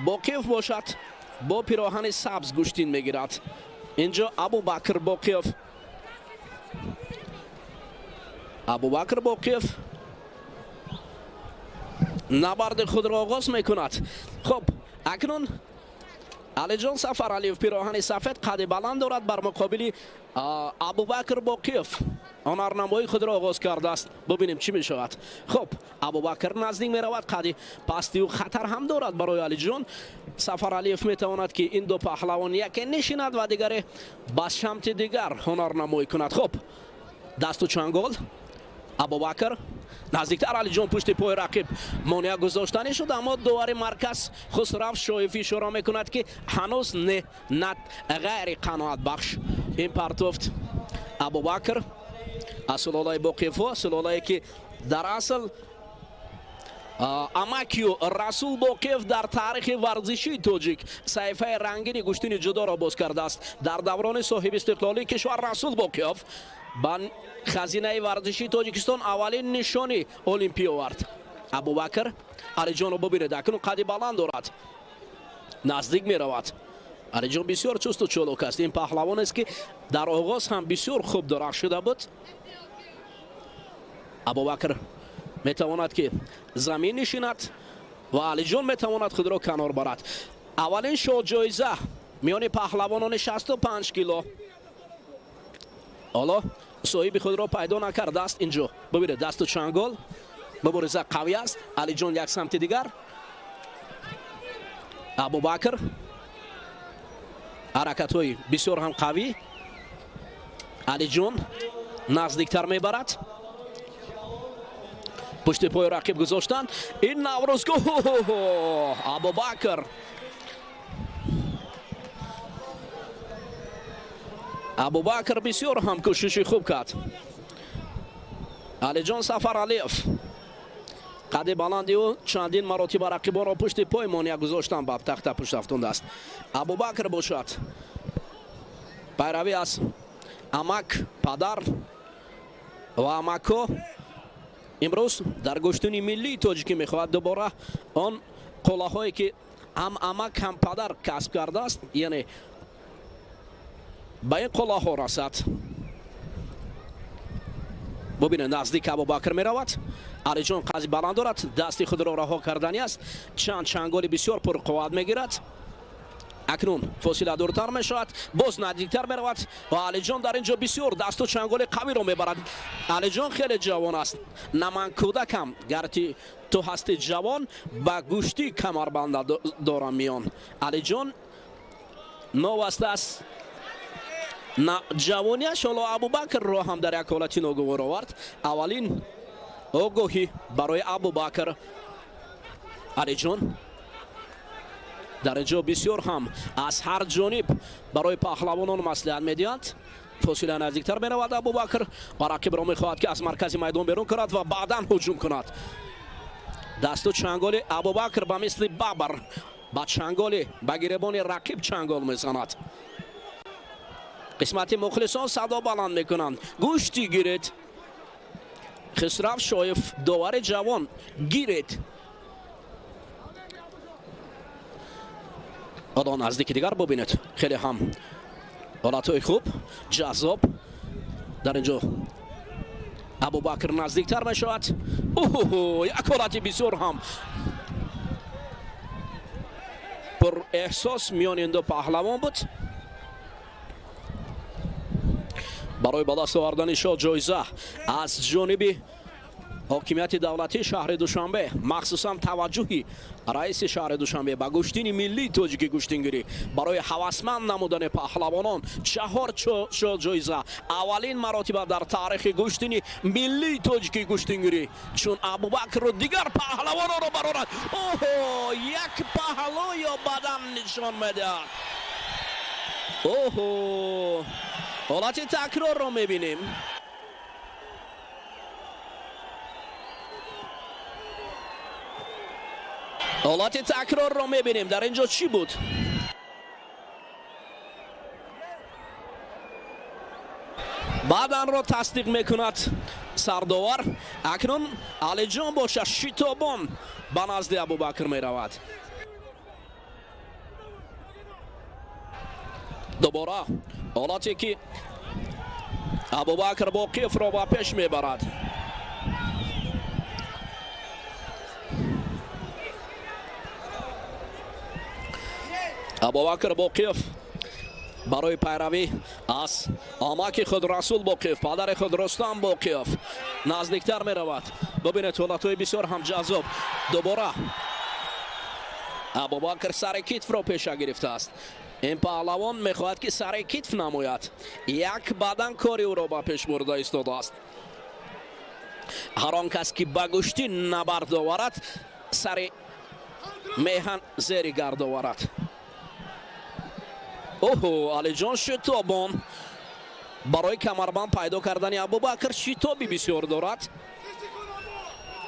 Боқиев бошад бо пироҳани сабз гӯштин мегирад. Инҷо Абубакр Боқиев, Абубакр Боқиев набарди худро оғоз мекунад. Хуб, акнун Алиҷон Сафаралиев пироҳани сафед қади баланд дорад бар муқобили Абубакр Боқиев ҳунарнамоии худро оғоз кардааст. Бубинем чӣ мешавад. Хуб, Абубакр наздик меравад, қади пастию хатар ҳам дорад барои Алиҷон Сафаралиев. Метавонад ки ин ду паҳлавон яке нишинад ва дигаре ба самти дигар ҳунарнамоӣ кунад. Хуб, дасту чангол Абубакр наздиктар, Алиҷон пушти пои рақиб монеа гузоштанӣ шуд, аммо довари марказ Хусрав Шоев ишора мекунад ки ҳанӯз не ғайри қаноатбахш ин партофт. Абубакр аз сулолаи Боқиевҳо, сулолае ки дар асл амакию Расул Боқиев дар таърихи варзишии тоҷик саҳифаи рангини гӯштини ҷудоро боз кардааст. Дар даврони соҳиби истиқлолии кишвар Расул Боқиев ба хазинаи варзишии Тоҷикистон аввалин нишони олимпӣ овард. Абубакр Алиҷонро бубинед, акнун қади баланд дорад, наздик меравад. Алиҷон бисёр чусту чолок аст. Ин паҳлавонест ки дар оғоз ҳам бисёр хуб дурахшида буд. Абубакр метавонад ки замин нишинад ва Алиҷон метавонад худро канор барад. Аввалин шоҳ-ҷоиза миёни паҳлавонони 65 кило ҳоло соҳиби худро пайдо накардааст. Инҷо бубинед, дасту чангол мубориза қавӣ аст. Алиҷон як самти дигар, Абубакр ҳаракатҳои бисёр ҳам қавӣ. Алиҷон наздиктар мебарад, пушти пои рақиб гузоштанд. Ин наврӯзгоҳ Абубакр, Абубакр бисёр ҳам кӯшиши хуб кард. Алиҷон Сафаралиев қади баланди ӯ чандин маротиба рақибонро пушти пой монеа гузоштан ба тахта пушт афтондааст. Абубакр бошад пайравӣ аз амак, падар ва амакҳо имрӯз дар гӯштини миллии тоҷикӣ мехоҳад дубора он қолаҳое ки ҳам амак ҳам падар касб кардааст, яъне ба ин қолаҳо расад. Бубинед, наздик Абубакр меравад. Алиҷон қази баланд дорад, дасти худро раҳо кардани аст. Чанд чанголи бисёр пурқувват мегирад. Акнун фосила дуртар мешавад, боз наздиктар меравад ва Алиҷон дар ин ҷо бисёр дасту чанголи қавиро мебарад. Алиҷон хеле ҷавон аст. На ман кӯдакам, гарчи ту ҳасти ҷавон, ба гӯштӣ камарбанда дорам миён. Алиҷон новаста аст ҷавониаш, ҳоло Абубакрро ҳам дар як ҳолати ногувор овард. Аввалин огоҳӣ барои Абубакр. Алиҷон дар ин ҷо бисёр ҳам аз ҳар ҷониб барои паҳлавонон маслиҳат медиҳанд. Фосила наздиктар меравад Абубакр ва рақибро мехоҳад, ки аз маркази майдон берун кунад ва баъдан ҳуҷум кунад. Дасту чанголи Абубакр ба мисли бабр ба чанголи ба гиребони рақиб чангол мезанад. Қисмати мухлисон садо баланд мекунанд: гӯшти гиред. Хисрав Шоев, довари ҷавон, гиред. Ҳоло наздики дигар бубинед, хеле ҳам ҳолатҳои хуб, ҷаззоб. Дар ин ҷо Абубакр наздиктар мешавад. Оҳо, як ҳолати бисёр ҳам пурэҳсос миёни ин ду паҳлавон буд. Барои ба даст овардани шоҳ ҷоиза аз ҷониби ҳокимияти давлатии шаҳри Душанбе, махсусан таваҷҷӯҳи раиси шаҳри Душанбе ба гӯштини миллии тоҷики гӯштингирӣ барои ҳавасманд намудани паҳлавонон, 4 шоҳ ҷоиза аввалин маротиба дар таърихи гӯштини миллии тоҷики гӯштингирӣ, чун Абубакру дигар паҳлавононро барорад. Оҳо, як паҳлӯ ё бадан нишон медиҳад. Оҳо, ҳолати такрорро мебинем. Ҳолати такрорро мебинем. Дар ин ҷо чӣ буд? Баъданро тасдиқ мекунад сардовар. Акнун Алиҷон бошад, шитобон ба назди Абубакр меравад. Дубора ҳолате ки Абубакр Боқиевро ба пеш мебарад. Абубакр Боқиев барои пайравӣ аз амаки худ Расул Боқиев, падари худ Рустам Боқиев наздиктар меравад. Бубинед, ҳолатҳои бисёр ҳам ҷаззоб. Дубора Абубакр сари китфро пеша гирифтааст. Ин паҳлавон мехоҳад, ки сари китф намояд. Як бадан кори ӯро ба пеш бурда истодааст. Ҳар он кас ки ба гӯштӣ набард оварад, сари меҳан зери гард оварад. Оҳо, Алиҷон шитобон барои камарбанд пайдо кардани Абубакр шитоби бисёр дорад.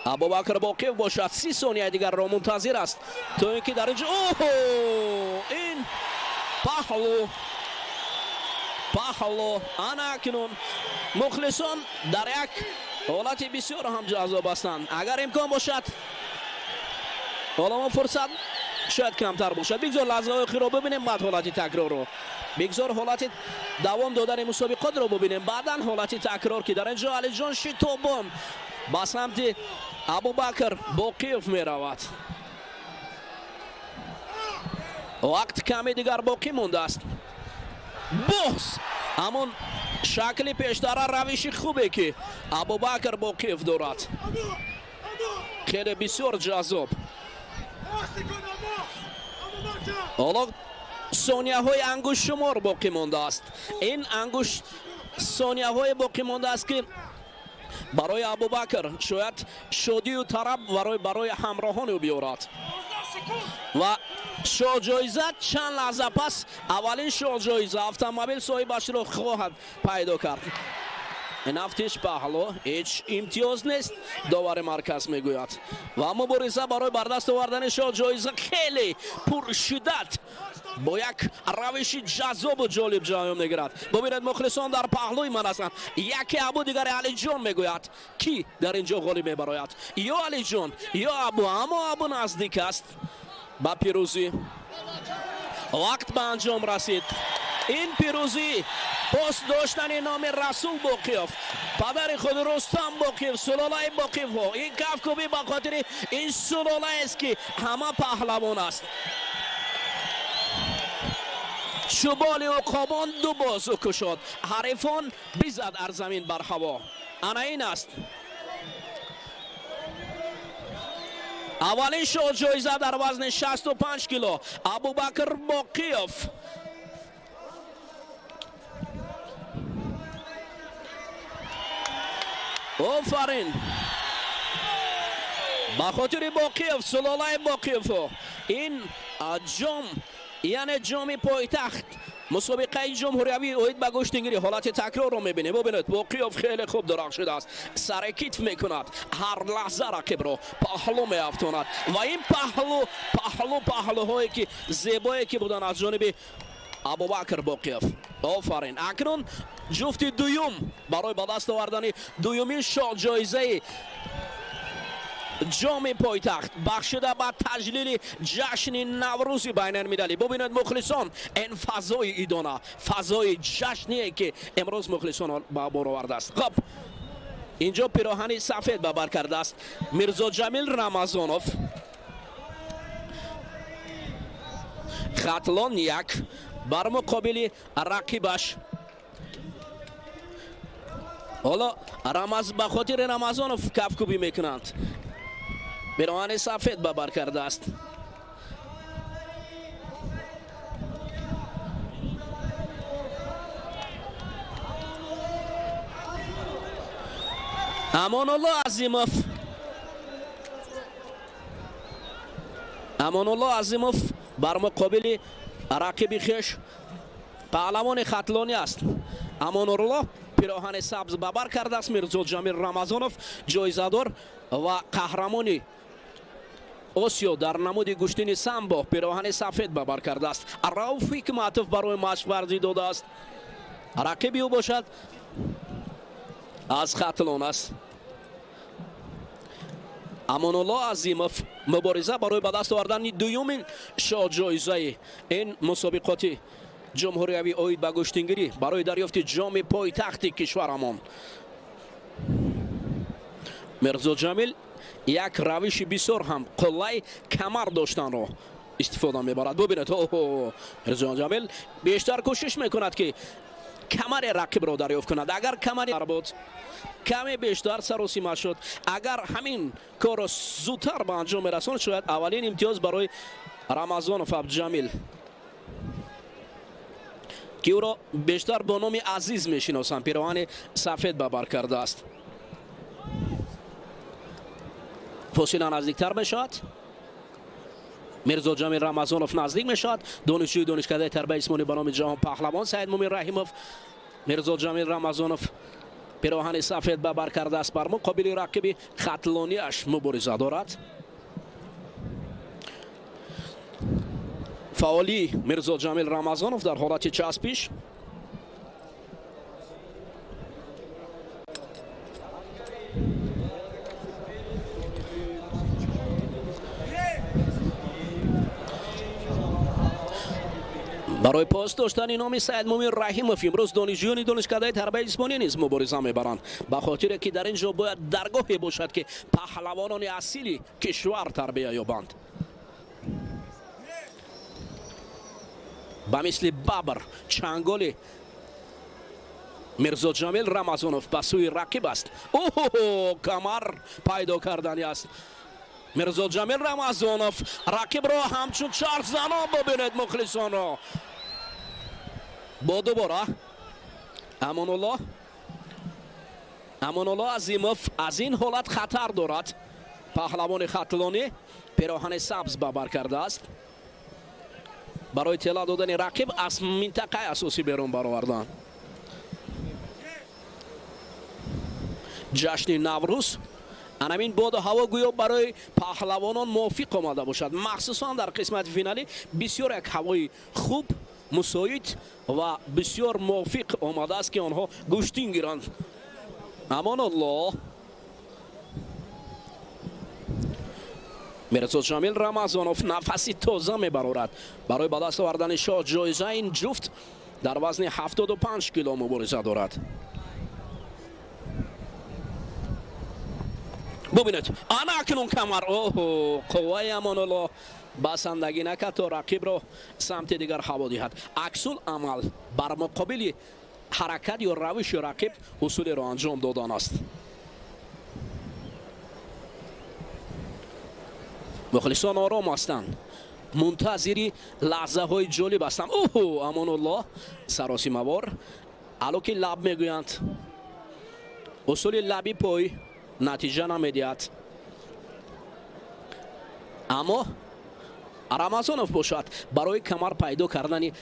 Абубакр Боқиев бошад, 30 сонияи дигарро мунтазир аст, то ин ки дар ин ҷо оҳо, ин паҳлу, паҳлу. Ана акнун мухлисон дар як ҳолати бисёр ҳам ҷаззоб ҳастанд. Агар имкон бошад, ҳоло мо фурсат шояд камтар бошад, бигзор лаҳзаҳои охирро бибинем, баъд ҳолати такрорро. Бигзор ҳолати давом додани мусобиқотро бибинем, баъдан ҳолати такрор, ки дар ин ҷо Алиҷон шитобон ба самти Абубакр Боқиев меравад. Вақт каме дигар боқӣ мондааст. Боз ҳамон шакли пештара, равиши хубе ки Абубакр Боқиев дорад, хеле бисёр ҷаззоб. Ҳоло сонияҳои ангуштшумор боқӣ мондааст. Ин ангушт сонияҳое боқӣ мондааст, ки барои Абубакр шояд шодию тараб барои ҳамроҳони ӯ биёрад. Ва шоҳҷоиза чанд лаҳза пас аввалин шоҳҷоиза автомобил соҳибашро хоҳад пайдо кард. Нафтиш паҳлу, ҳеҷ имтиёз нест, довари марказ мегӯяд. Ва мубориза барои бардаст овардани шоҳҷоиза хеле пуршиддат бо як равиши ҷаззобу ҷолиб ҷараён мегирад. Бубинед, мухлисон дар паҳлӯи ман ҳастанд. Яке Абу, дигаре Алиҷон мегӯяд, ки дар ин ҷо ғолиб мебарояд, ё Алиҷон ё Абу. Аммо Абу наздик аст ба пирӯзӣ. Вақт ба анҷом расид. Ин пирӯзӣ пос доштани номи Расул Боқиев, падари худ Рустам Боқиев, сулолаи Боқиевҳо. Ин кафкӯбӣ ба хотири ин сулолаест, ки ҳама паҳлавон аст. Чӯболи уқобон ду бозу кушод, ҳарифон бизад ар замин бар ҳаво. Ана ин аст аввалин шоҳ-ҷоиза дар вазни 65 кило Абубакр Боқиев. Офарин ба хотири Боқиев, сулолаи Боқиевҳо. Ин ҷом, яъне ҷоми пойтахт, мусобиқаи ҷумҳуриявӣ оид ба гӯштингирӣ. Ҳолати такрорро мебинем. Бубинед, Боқиёв хеле хуб дурахшидааст, сари китф мекунад, ҳар лаҳза рақибро паҳлӯ меафтонад ва ин паҳлӯ паҳлӯ паҳлӯҳое ки зебое ки буданд аз ҷониби Абубакр Боқиёв. Офарин. Акнун ҷуфти дуюм барои ба даст овардани дуюмин шоҳ-ҷоизаи ҷоми пойтахт, бахшида ба таҷлили ҷашни Наврӯзи байналмилалӣ. Бубинед, мухлисон, ин фазои идона, фазои ҷашние ки имрӯз мухлисон ба бор овардааст. Хоб, инҷо пироҳани сафед ба бар кардааст Мирзоҷамил Рамазонов, Хатлон як, бар муқобили рақибаш. Ҳоло ба хотири Рамазонов кафкӯбӣ мекунанд. Пироҳани сафед ба бар кардааст. Амонулло Азимов, Амонулло Азимов бар муқобили рақиби хеш паҳлавони хатлонӣ аст. Амонулло пироҳани сабз ба бар кардааст. Мирзоҷамил Рамазонов, ҷоизадор ва қаҳрамони Осиё дар намуди гӯштини самбо, пироҳани сафед ба бар кардааст. Рауф Ҳикматов барои машқварзӣ додааст. Рақиби ӯ бошад аз Хатлон аст. Амонулло Азимов мубориза барои ба даст овардани дуюмин шоҳ-ҷоизаи ин мусобиқоти ҷумҳуриявӣ оид ба гӯштингирӣ барои дарёфти ҷоми пойтахти кишварамон. Мирзоҷамил як равиши бисёр ҳам қуллай камар доштанро истифода мебарад. Бубинед, Мирзоҷамил бештар кӯшиш мекунад, ки камари рақибро дарёфт кунад. Агар камари буд, каме бештар саросима шуд. Агар ҳамин корро зудтар ба анҷом мерасонд, шояд аввалин имтиёз барои Рамазонов Абдуҷамил, ки ӯро бештар бо номи Азиз мешиносанд, пироҳани сафед ба бар кардааст. Фосила наздиктар мешавад. Мирзоҷамил Рамазонов наздик мешавад. Донишҷӯи донишкадаи тарбияи ҷисмонӣ ба номи Ҷаҳон Паҳлавон Саидмумин Раҳимов. Мирзоҷамил Рамазонов пироҳани сафед ба бар кардааст, бар муқобили рақиби хатлониаш мубориза дорад. Фаъолии Мирзоҷамил Рамазонов дар ҳолати часпиш. Барои пос доштани номи Саидмумин Раҳимов имрӯз донишҷӯёни донишкадаи тарбияи ҷисмонӣ низ мубориза мебаранд, ба хотире ки дар ин ҷо бояд даргоҳе бошад, ки паҳлавонони асили кишвар тарбия ёбанд. Ба мисли бабр чанголи Мирзоҷамил Рамазонов ба сӯи рақиб аст. Оҳо, камар пайдо кардани аст. Мирзоҷамил Рамазонов рақибро ҳамчун чархзанон бубинед, мухлисонро. Бо дубора Амонулло Азимов аз ин ҳолат хатар дорад. Паҳлавони хатлонӣ пироҳани сабз ба бар кардааст. Барои тела додани рақиб аз минтақаи асосӣ берун баровардан. Ҷашни Наврӯз, анамин боду ҳаво гӯё барои паҳлавонон мувофиқ омада бошад. Махсусан дар қисмати финалӣ бисёр як ҳавои хуб, мусоид ва бисёр мувофиқ омадааст, ки онҳо гӯштин гиранд. Амонулло Мирзоҷамил Рамазонов нафаси тоза мебарорад барои ба даст овардани шоҳ ҷоиза. Ин ҷуфт Дар вазни 75 кило мубориза дорад. Бубинед, ана акнун камар. Оҳо, қувваи Амонулло басандагӣ накард то рақибро самти дигар ҳаво диҳад. Аксул амал бар муқобили ҳаракат ё равиши рақиб усулеро анҷом додан аст. Мухлисон ором ҳастанд, мунтазири лаҳзаҳои ҷолиб ҳастанд. Оҳо, Амонулло саросимавор алоки лаб мегӯянд. Усули лаби пой натиҷа намедиҳад. Аммо Рамазонов бошад барои камар пайдо кардани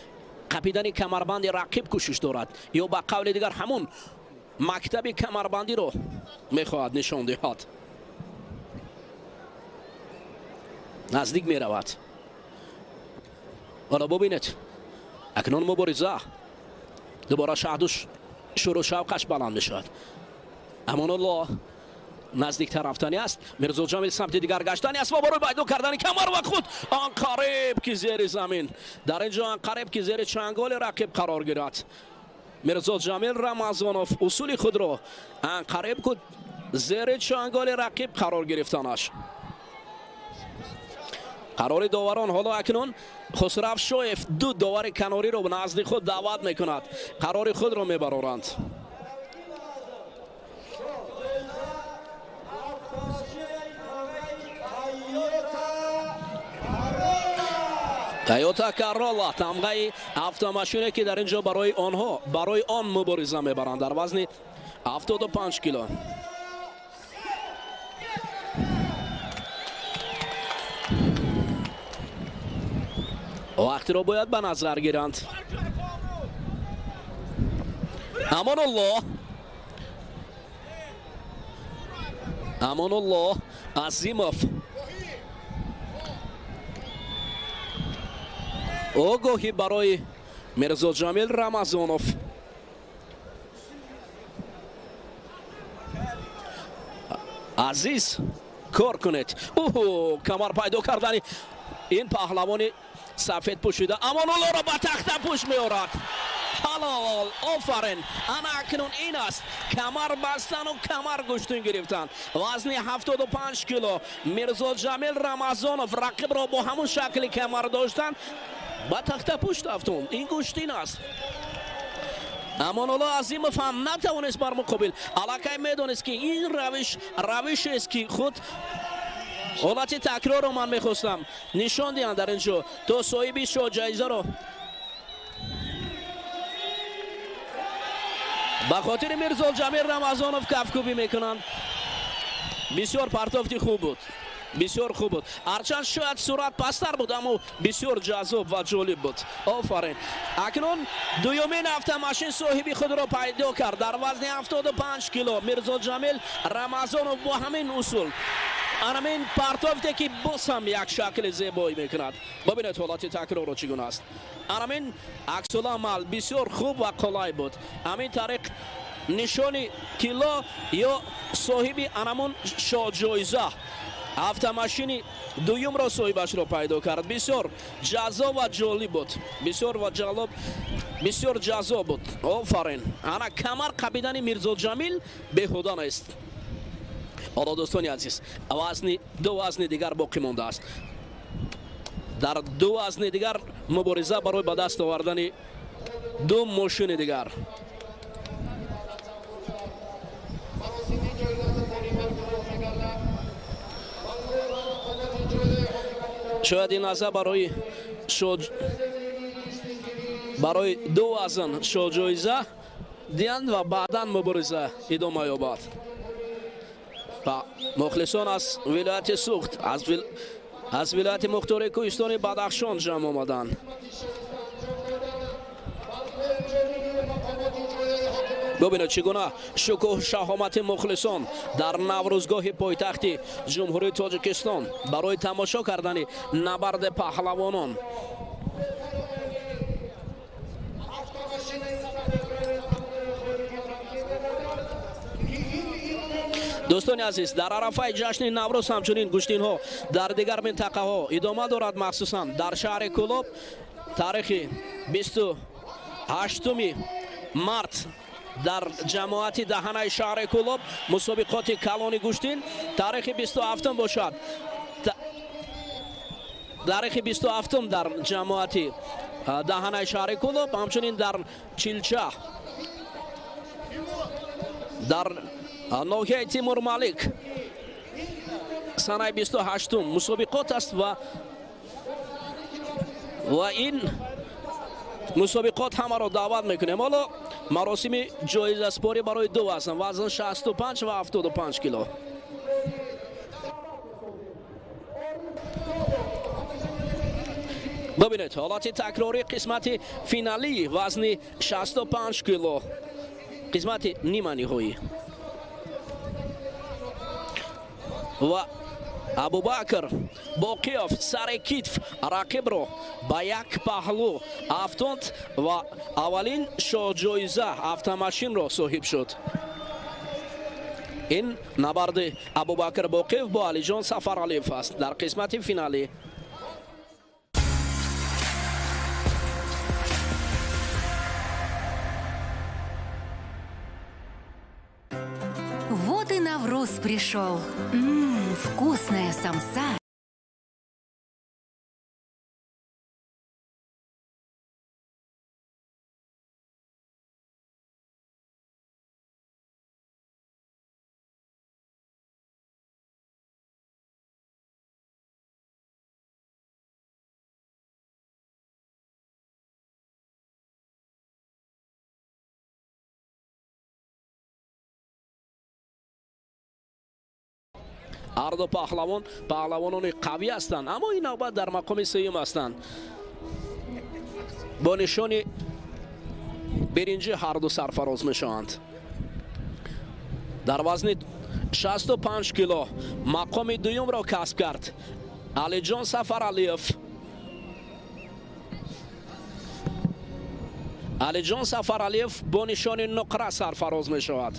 қапидани камарбанди рақиб кӯшиш дорад, ё ба қавли дигар ҳамон мактаби камарбандиро мехоҳад нишон диҳад. Наздик меравад. Ҳоло бубинед, акнун мубориза дубора шаҳду шуру шавқаш баланд мешавад. Амонулло наздиктар рафтани аст. Мирзо Ҷамил самти дигар гаштани аст ва барои пайдо кардани камар ва худ он қариб ки зери замин, дар ин ҷо он қариб ки зери чанголи рақиб қарор гирад. Мирзо Ҷамил Рамазонов усули худро он қариб ку зери чанголи рақиб қарор гирифтанаш. Қарори доварон ҳоло акнун Хусрав Шоев ду довари канориро назди худ даъват мекунад. Қарори худро мебароранд. Тойота Королла, тамғаи автомашине ки дар ин ҷо барои онҳо, барои он мубориза мебаранд дар вазни 75 кило. Вақтро бояд ба назар гиранд. Амонулло, Амонулло Азимов огоҳӣ барои Мирзо Ҷамил Рамазонов. Азиз, кор кунед. Оҳо, камар пайдо кардани ин паҳлавони сафед пӯшида Амонуллоро ба тахта пӯш меорад. Ҳалол, офарин. Ана акнун ин аст камар бастану камар гӯштин гирифтан. Вазни 75 кило Мирзо Ҷамил Рамазонов рақибро бо ҳамун шакли камар доштан ба тахта пушт афтон. Ин гӯштин аст. Амонулло Азимов ҳам натавонист бар муқобил. Аллакай медонист ки ин равиш равишест ки худ ҳолати такрорро ман мехостам нишон диҳам дар ин ҷо то соҳиби шоҳҷоизаро ба хотири Мирзо Ҷамил Рамазонов кафкӯбӣ мекунанд. Бисёр партофти хуб буд, бисёр хуб буд. Ҳарчанд шояд сурат пасттар буд, аммо бисёр ҷаззоб ва ҷолиб буд. Офарин. Акнун дуюмин автомашин соҳиби худро пайдо кард дар вазни 75 кило Мирзо Ҷамил Рамазонов бо ҳамин усул, анамин партофте ки боз ҳам як шакли зебоӣ мекунад. Бибинед ҳолати такрорро чӣ гуна аст. Анамин аксуламал бисёр хуб ва қулай буд. Ҳамин тариқ нишони тилло ё соҳиби анамун шоҳҷоиза автомашини дуюмро соҳибашро пайдо кард. Бисёр ҷаззоб ва ҷолиб буд. Бисёр ва ҷалоб, бисёр ҷаззоб буд. Офарин. Ана камар қабидани Мирзо Ҷамил беҳуда нест. Ҳоло дӯстони азиз, вазни ду вазни дигар боқӣ мондааст. Дар ду вазни дигар мубориза барои ба даст овардани ду мошини дигар. Шояд ин лаҳза барои ду вазн шоҳҷоиза диҳанд ва баъдан мубориза идома ёбад. Ва мухлисон аз вилояти Суғд, аз вилояти мухтори кӯҳистони Бадахшон ҷамъ омаданд. Бубинед чӣ гуна шукӯҳ шаҳомати мухлисон дар наврӯзгоҳи пойтахти Ҷумҳурии Тоҷикистон барои тамошо кардани набарди паҳлавонон. Дӯстони азиз, дар арафаи ҷашни Наврӯз ҳамчунин гӯштинҳо дар дигар минтақаҳо идома дорад, махсусан дар шаҳри Кӯлоб тарихи 20 8 март дар ҷамоати Даҳанаи шаҳри Кӯлоб мусобиқоти калони гӯштин, таърихи 27 бошад. Таърихи 27 дар ҷамоати Даҳанаи шаҳри Кӯлоб, ҳамчунин дар Чилча, дар ноҳияи Тимурмалик санаи 28 мусобиқот аст ва ин мусобиқот ҳамаро даъват мекунем. Ҳоло маросими ҷоизаспорӣ барои ду вазн, вазн 65 ва 75 кило. Бибинед ҳолати такрории қисмати финалии вазни 65 кило, қисмати нима ниҳоӣ. Ва Абубакр Боқиёв сари китф рақибро ба як паҳлӯ афтонд ва аввалин шоҳҷоиза автомашинро соҳиб шуд. Ин набарди Абубакр Боқиев бо Алиҷон Сафаралиев аст дар қисмати финалӣ. Вот и Навруз пришел. Вкусная самса. Ҳар ду паҳлавон паҳлавонони қавӣ ҳастанд, аммо ин навбат дар мақоми сеюм ҳастанд. Бо нишони биринҷӣ ҳар ду сарфароз мешаванд. Дар вазни 65 кило мақоми дуюмро касб кард Алиҷон Сафаралиев. Алиҷон Сафаралиев бо нишони нуқра сарфароз мешавад.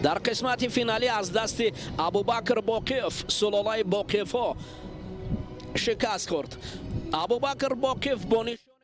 Дар қисмати финалӣ аз дасти Абубакр Боқиев, сулолаи Боқиевҳо, шикаст хӯрд. Абубакр Боқиев бо нишони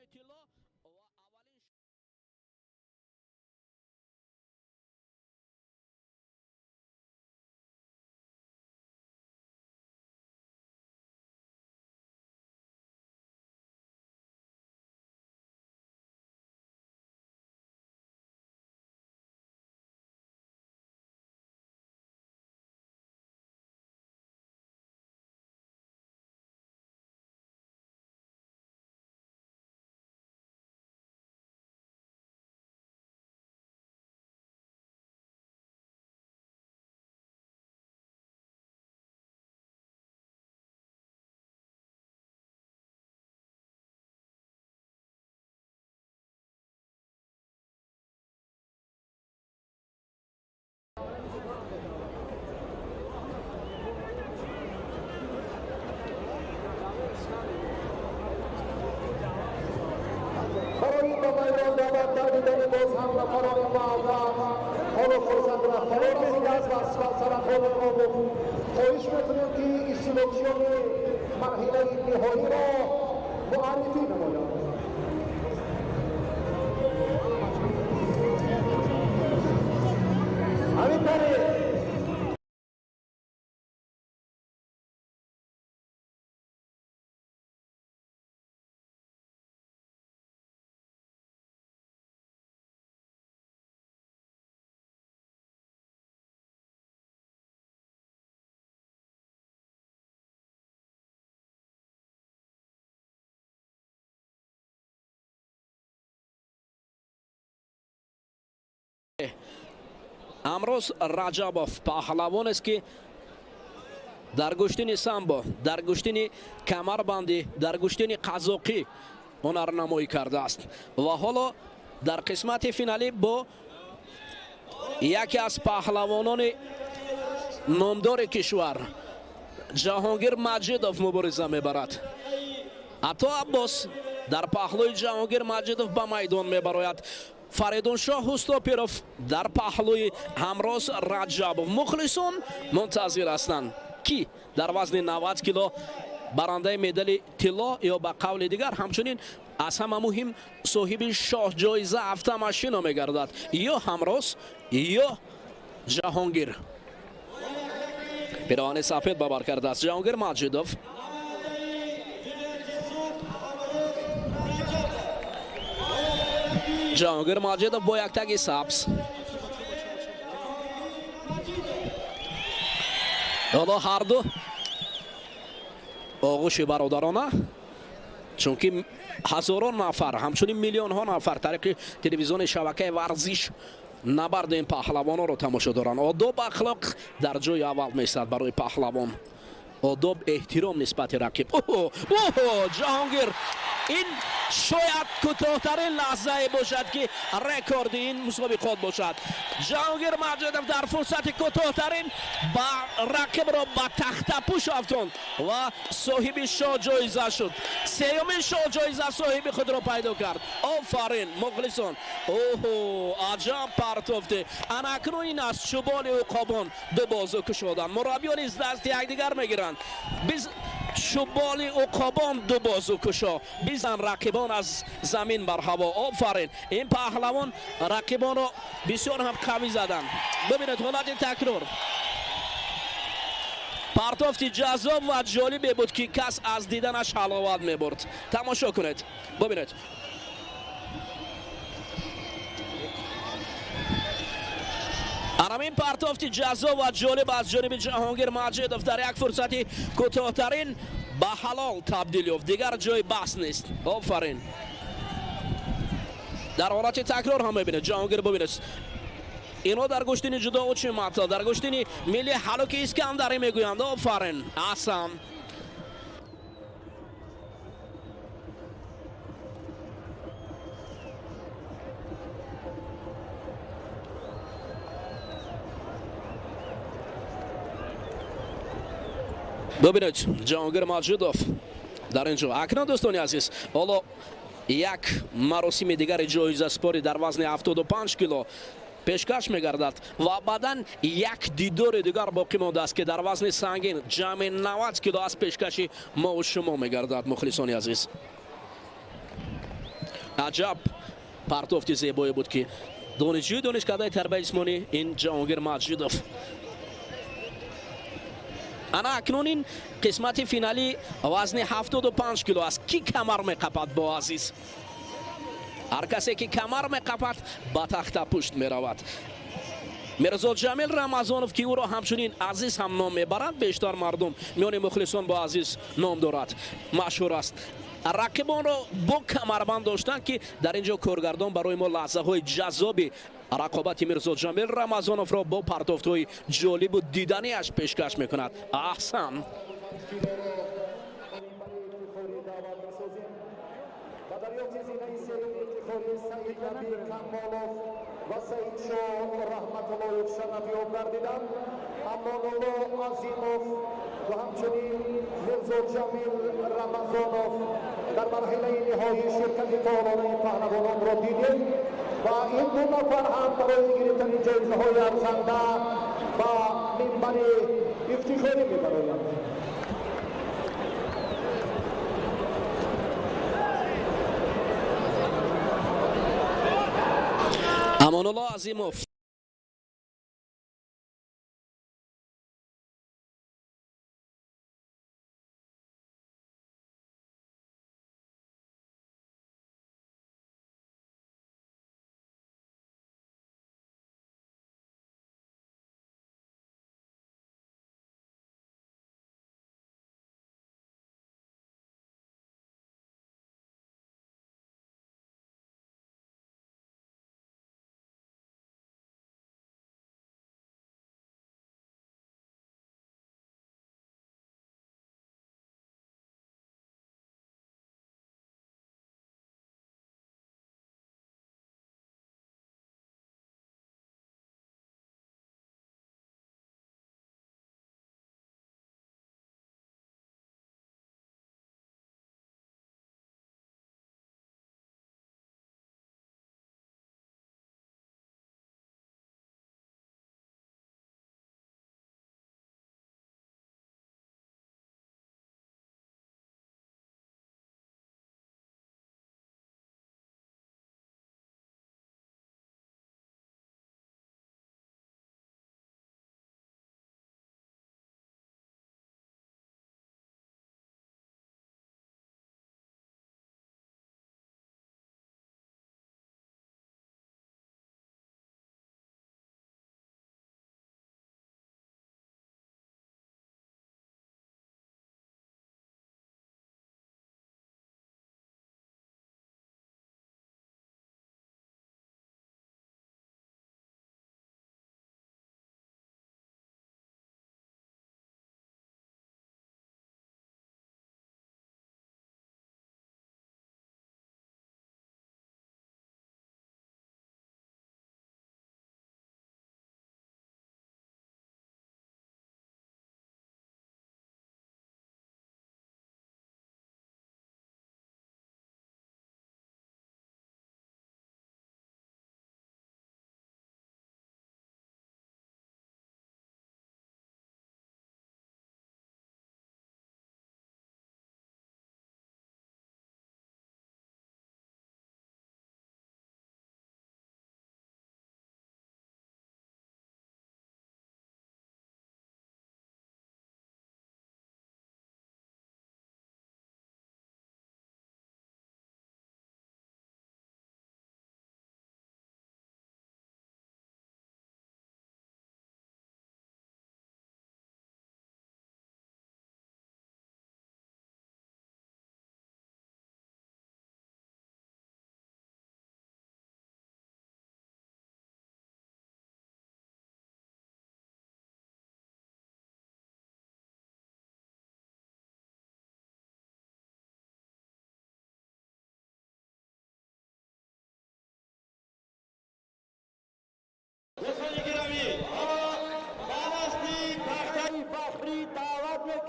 тилло ва аввалин خواهش میکنیم که اشتراکچیان مرحله نهایی را معرفی نمایند. همین طریق Амроз Раҷабов паҳлавонест, ки дар гӯштини самбо, дар гӯштини камарбандӣ, дар гӯштини қазоқӣ ҳунарнамоӣ кардааст ва ҳоло дар қисмати финалӣ бо яке аз паҳлавонони номдори кишвар Ҷаҳонгир Маҷидов мубориза мебарад. Ато Аббос дар паҳлӯи Ҷаҳонгир Маҷидов ба майдон мебарояд. Фаридуншоҳ Ҳустопиров дар паҳлӯи Ҳамроз Раҷабов. Мухлисон мунтазир ҳастанд, ки дар вазни 90 кило Барандаи медали тилло ё ба қавли дигар ҳамчунин аз ҳама муҳим соҳиби шоҳҷоиза автомашино мегардад, ё ҳамроз ё Ҷаҳонгир. Пироҳани сафед ба бар кардааст Ҷаҳонгир Маҷидов. Ҷаҳонгир Маҷидов бо як таги сабз. Ҳоло ҳарду оғӯши бародарона, чунки ҳазорон нафар, ҳамчунин миллионҳо нафар тариқи телевизиони шабакаи варзиш набарди ин паҳлавононро тамошо доранд. Одоб ахлоқ дар ҷои аввал меистад барои паҳлавон. Одоб, эҳтиром нисбати рақиб. Оҳо, Ҷаҳонгир, ин шояд кӯтоҳтарин лаҳзае бошад, ки рекорди ин мусобиқот бошад. Ҷаҳонгир Маҷидов дар фурсати кӯтоҳтарин ба рақибро ба тахтапӯш афтонд ва соҳиби шоҳҷоиза шуд. Сеюмин шоҳҷоиза соҳиби худро пайдо кард. Офарин, мухлисон. Оҳо, аҷаб партофте. Ана акнун ин аз чӯболи уқобон ду бозу кушоданд. Мураббиён низ дасти якдигар мегиранд. Чӯболи уқобон ду бозу кушо, бизан рақибон аз замин бар ҳаво. Офарин, ин паҳлавон рақибонро бисёр ҳам қавӣ заданд. Бибинед ҳолати такрор. Партофти ҷаззоб ва ҷолибе буд, ки кас аз диданаш ҳаловат мебурд. Тамошо кунед, бибинед. Анамин партофти ҷаззоб ва ҷолиб аз ҷониби Ҷаҳонгир Маҷидов дар як фурсати кӯтоҳтарин ба ҳалол табдил ёфт. Дигар ҷои баҳс нест. Офарин. Дар ҳолати такрор ҳам мебинед. Ҷаҳонгир, бибинед. Инҳо дар гӯштини ҷудо учимата, дар гӯштини милли ҳалуки Искандарӣ мегӯянд. Офарин, аҳсан. Бибинед, Ҷаҳонгир Маҷидов дар ин ҷо. Акнун, дӯстони азиз, ҳоло як маросими дигари ҷоизаспорӣ дар вазни 75 кило пешкаш мегардад ва баъдан як дидори дигар боқӣ мондааст, ки дар вазни сангин ҷамъи 90 кило аз пешкаши мову шумо мегардад, мухлисони азиз. Аҷаб партофти зебое буд, ки донишҷӯи донишкадаи тарбияи ҷисмонӣ ин Ҷаҳонгир Маҷидов. Ана акнун ин қисмати финали вазни 75 кило аст. Ки камар меқапад бо Азиз? Ҳар касе ки камар меқапад, ба тахтапушт меравад. Мирзоҷамил Рамазонов, ки ӯро ҳамчунин Азиз ҳам ном мебаранд, бештар мардум миёни мухлисон бо Азиз ном дорад, машҳур аст. Рақибонро бо камарбанд доштанд, ки дар ин ҷо коргардон барои мо лаҳзаҳои ҷаззоби рақобати Мирзоҷамил Рамазоновро бо партофтҳои ҷолибу диданиаш пешкаш мекунад. Аҳсан. Ва Саидшоҳ Раҳматуллоев шарафёб гардиданд. Амонулло Азимов ва ҳамчунин Мирзоҷамил Рамазонов дар марҳилаи ниҳоӣ ширкати фаъолонаи паҳлавононро дидем ва ин ду нафар ҳам барои гирифтани ҷоизаҳои арзанда ба минбари ифтихорӣ мебароянд. Амонулло Азимов.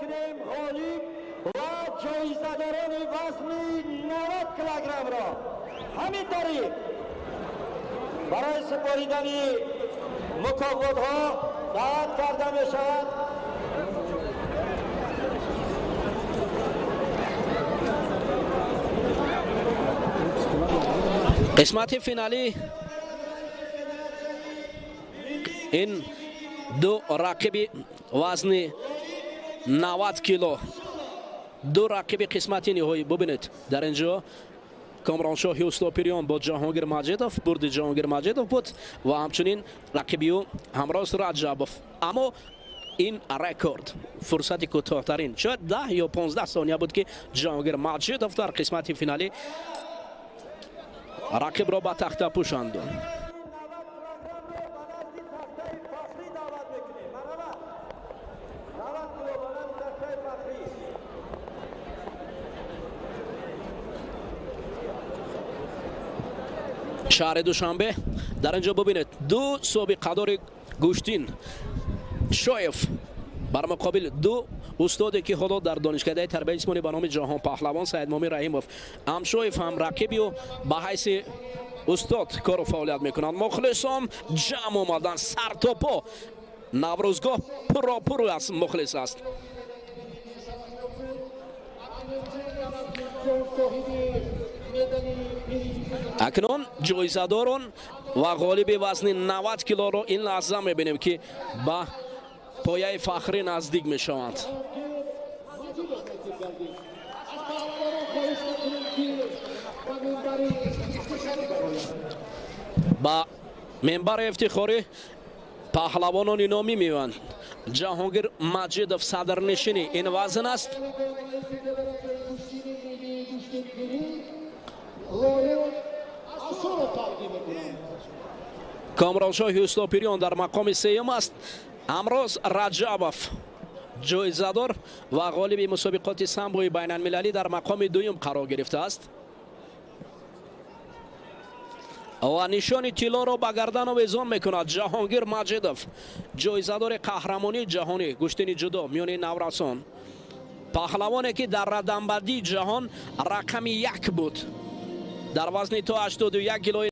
мекунем ғолиб ва ҷоизадорони вазни 90 килограммро. Ҳамин тариқ барои супоридани мукофотҳо даъват карда мешавад. Қисмати финалӣ ин ду рақиби вазни 90 кило, ду рақиби қисмати ниҳоӣ. Бубинед, дар ин ҷо Комроншоҳи Устопириён бо Ҷаҳонгир Маҷидов, бурди Ҷаҳонгир Маҷидов буд ва ҳамчунин рақиби ӯ Ҳамроз Раҷабов. Аммо ин рекорд фурсати кӯтоҳтарин, шояд 10 ё 15 сония буд, ки Ҷаҳонгир Маҷидов дар қисмати финалӣ рақибро ба тахта пӯшанд. Шаҳри Душанбе, дар ин ҷо бубинед, ду собиқадори гӯштин Шоев бар муқобил ду устоде, ки ҳоло дар донишкадаи тарбияи ҷисмонӣ ба номи Ҷаҳон Паҳлавон Саидмомин Раҳимов, Амшоев ҳам рақиби ӯ ба ҳайси устод кору фаъолият мекунанд. Мухлисон ҷамъ омаданд сартопо, Наврӯзгоҳ пурропур аз мухлис аст. Акнун ҷоизадорон ва ғолиби вазни 90 килоро ин лаҳза мебинем, ки ба пояи фахрӣ наздик мешаванд. Ба минбари ифтихорӣ паҳлавонони номӣ меоянд. Ҷаҳонгир Маҷидов садрнишини ин вазн аст. Комроншоҳи Устопириён дар мақоми сеюм аст. Ҳамроз Раҷабов ҷоизадор ва ғолиби мусобиқоти самбои байналмилалӣ дар мақоми дуюм қарор гирифтааст ва нишони тиллоро ба гардан овезон мекунад Ҷаҳонгир Маҷидов, ҷоизадори қаҳрамонии ҷаҳонӣ гӯштини ҷудо миёни наврасон, паҳлавоне, ки дар радамбандии ҷаҳон рақами 1 буд дар вазни то 81 килои.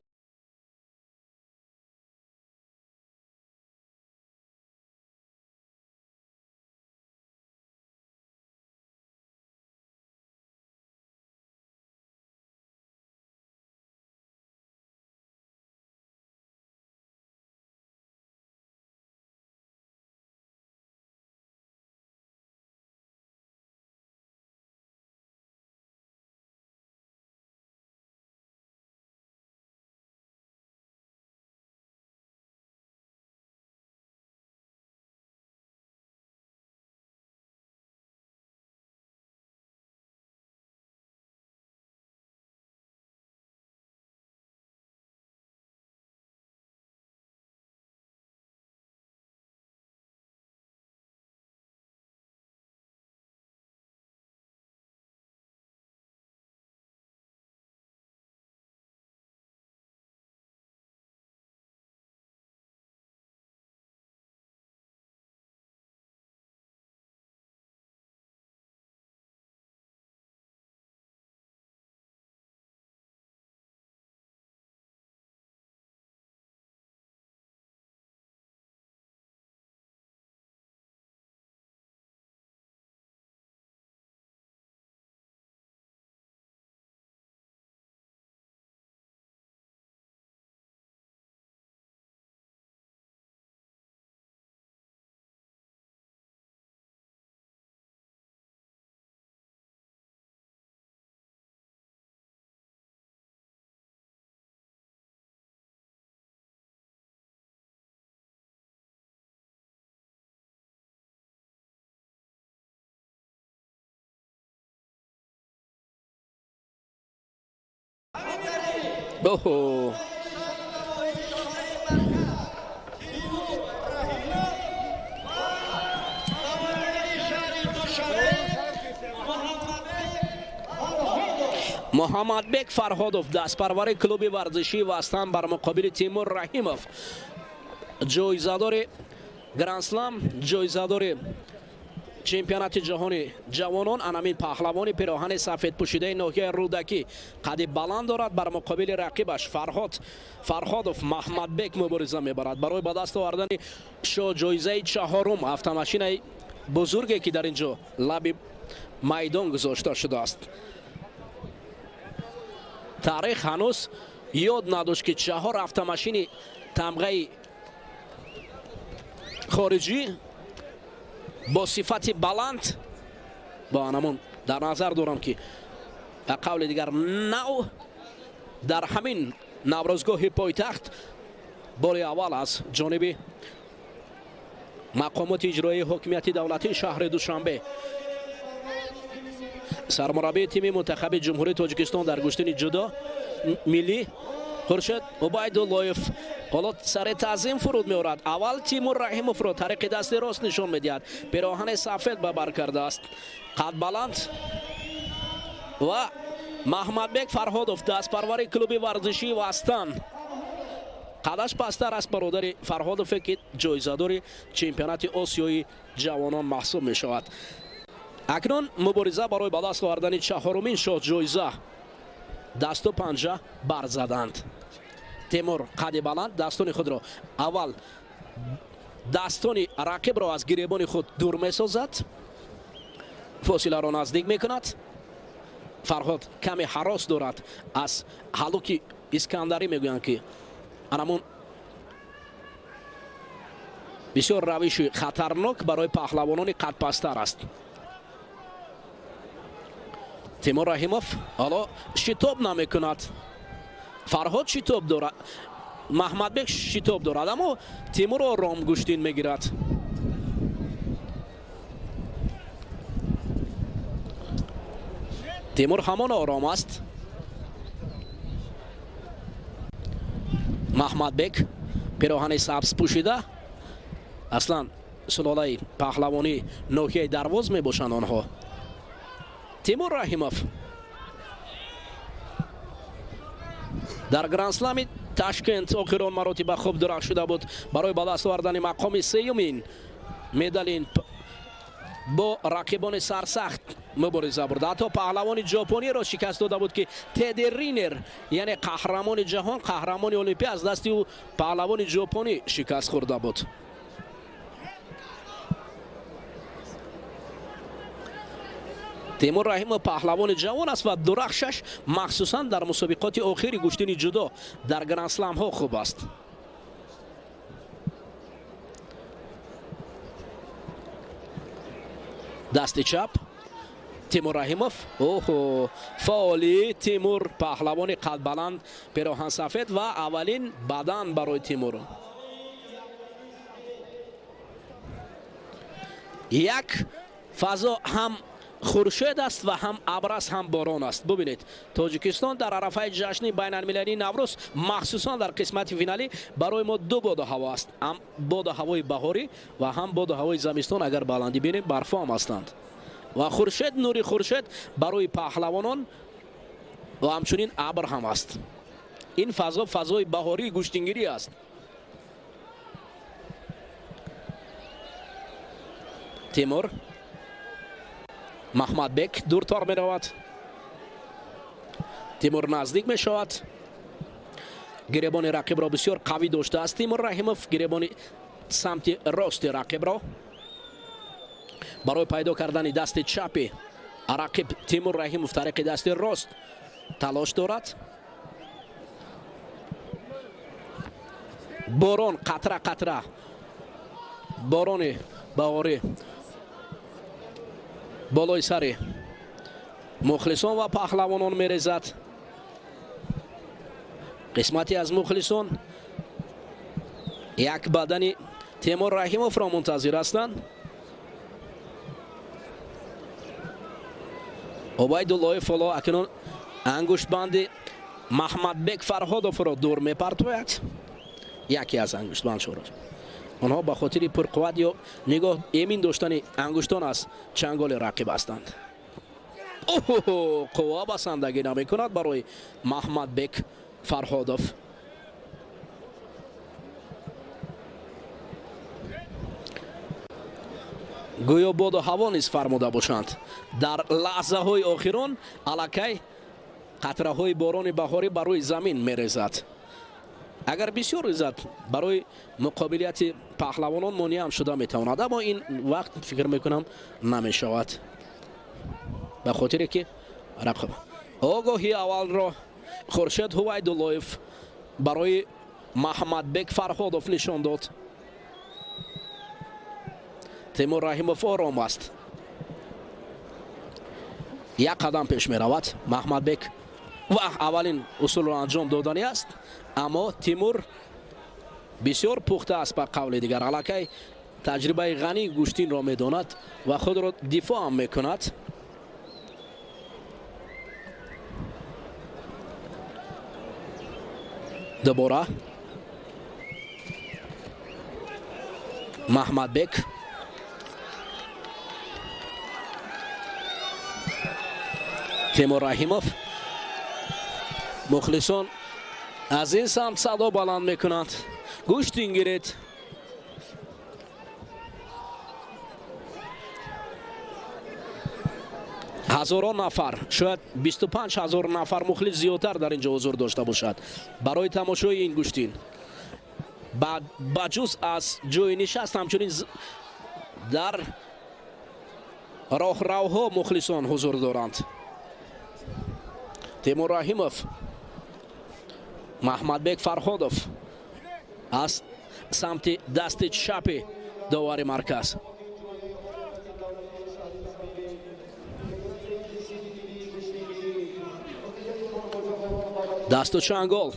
Муҳаммадбек Фарҳодов, дастпарвари клуби варзишии Вастан бар муқобили Тимур Раҳимов, ҷоизадори Грандслам, ҷоизадори Чемпионати ҷаҳони ҷавонон анамин паҳлавони пироҳани сафедпӯшидаи ноҳияи Рӯдакӣ қади баланд дорад, бар муқобили рақибаш Фарҳодов Маҳмадбек мубориза мебарад барои ба даст овардани шоҳҷоизаи чаҳорум, автомашинаи бузурге ки дар ин ҷо лаби майдон гузошта шудааст. Таърих ҳанӯз ёд надошт ки 4 автомашини тамғаи хориҷӣ бо сифати баланд, бо анамон дар назар дорам ки ба қавли дигар нав, дар ҳамин наврӯзгоҳи пойтахт бори аввал аз ҷониби мақомоти иҷроии ҳокимияти давлатии шаҳри Душанбе сармураббии тими мунтахаби Ҷумҳурии Тоҷикистон дар гӯштини ҷудо миллӣ Хуршед Убайдуллоев ҳоло сари таъзим фуруд меорад. Аввал Тимур Раҳимовро тариқи дасти рост нишон медиҳад. Пироҳани сафед ба бар кардааст, қад баланд, ва Маҳмадбек Фарҳодов дастпарвари клуби варзишии Вастан, қадаш пасттар аст бародари Фарҳодове ки ҷоизадори чемпионати Осиёи ҷавонон маҳсуб мешавад. Акнун мубориза барои ба даст овардани чаҳорумин шоҳҷоиза, дасту панҷа барзаданд. Тимур қади баланд дастони худро аввал дастони рақибро аз гиребони худ дур месозад, фосиларо наздик мекунад. Фарҳод каме ҳарос дорад аз ҳалуки Искандарӣ, мегӯянд ки анамон бисёр равиши хатарнок барои паҳлавонони қадпасттар аст. Тимур Раҳимов ҳоло шитоб намекунад. Фарҳод шитоб дорад, Маҳмадбек шитоб дорад, аммо Тимур ором гӯштин мегирад. Тимур ҳамон ором аст. Маҳмадбек пироҳани сабз пӯшида, аслан сулолаи паҳлавонии ноҳияи Дарвоз мебошанд онҳо. Тимур Раҳимов дар Грандслами Ташкент охирон маротиба хуб дурахшида буд барои ба даст овардани мақоми сеюмин медали бо рақибони сарсахт мубориза бурд. Ҳатто паҳлавони ҷопониро шикаст дода буд ки Теди Ринер, яъне қаҳрамони ҷаҳон, қаҳрамони олимпия, аз дасти ӯ паҳлавони ҷопонӣ шикаст хӯрда буд. Тимур Раҳимов паҳлавони ҷавон аст ва дурахшаш махсусан дар мусобиқоти охири гӯштини ҷудо дар грандсламҳо хуб аст. Дасти чап Тимур Раҳимов. Оҳо, фаъоли Тимур, паҳлавони қадбаланд, пироҳансафед ва аввалин бадан барои Тимур. Як фазо ҳам хуршед аст ва ҳам абр аст, ҳам борон аст. Бубинед, Тоҷикистон дар арафаи ҷашни байналмилалии Наврӯз, махсусан дар қисмати финалӣ, барои мо ду боду ҳаво аст: ҳам боду ҳавои баҳорӣ ва ҳам боду ҳавои замистон. Агар баландӣ бинем, барфо ҳам ҳастанд. Ва хуршед, нури хуршед барои паҳлавонон ва ҳамчунин абр ҳам аст. Ин фазо фазои баҳории гӯштингирӣ аст. Тимур Маҳмадбек дуртар меравад. Тимур наздик мешавад. Гиребони рақибро бисёр қавӣ доштааст Тимур Раҳимов. Гиребони самти рости рақибро барои пайдо кардани дасти чапи рақиб Тимур Раҳимов тариқи дасти рост талош дорад. Борон қатра қатра, борони баҳорӣ болои сари мухлисон ва паҳлавонон мерезад. Қисмате аз мухлисон як бадани Тимур Раҳимовро мунтазир ҳастанд. Убайдуллоев ҳоло акнун ангуштбанди Маҳмадбек Фарҳодовро дур мепартояд. Яке аз ангуштбандшоро. Онҳо ба хотири пурқувват ё нигоҳ эмин доштани ангуштон аз чанголи рақиб ҳастанд. Қувва басандагӣ намекунад барои Маҳмадбек Фарҳодов. Гӯё боду ҳаво низ фармуда бошанд. Дар лаҳзаҳои охирон аллакай қатраҳои борони баҳорӣ бар рӯи замин мерезад. Агар бисёр резад, барои муқобилияти паҳлавонон монеъ ҳам шуда метавонад, аммо ин вақт фикр мекунам намешавад, ба хотире ки рақиб. Огоҳии аввалро Хуршед Ҳувайдуллоев барои Маҳмадбек Фарҳодов нишон дод. Тимур Раҳимов ором аст, як қадам пеш меравад Маҳмадбек ва аввалин усулро анҷом додани аст, аммо Тимур бисёр пухта аст, ба қавли дигар аллакай таҷрибаи ғании гӯштинро медонад ва худро дифоъ ҳам мекунад. Дубора Маҳмадбек Тимур Раҳимов. Мухлисон аз ин самт садо баланд мекунанд: гӯштин гиред. Ҳазорон нафар, шояд 25 ҳазор нафар мухлис зиёдтар дар ин ҷо ҳузур дошта бошад барои тамошои ин гӯштин. Ба ҷуз аз ҷои нишаст, ҳамчунин дар роҳравҳо мухлисон ҳузур доранд. Тимур Раҳимов, Маҳмадбек Фарҳодов аз самти дасти чапи довари марказ. Дасту чангол.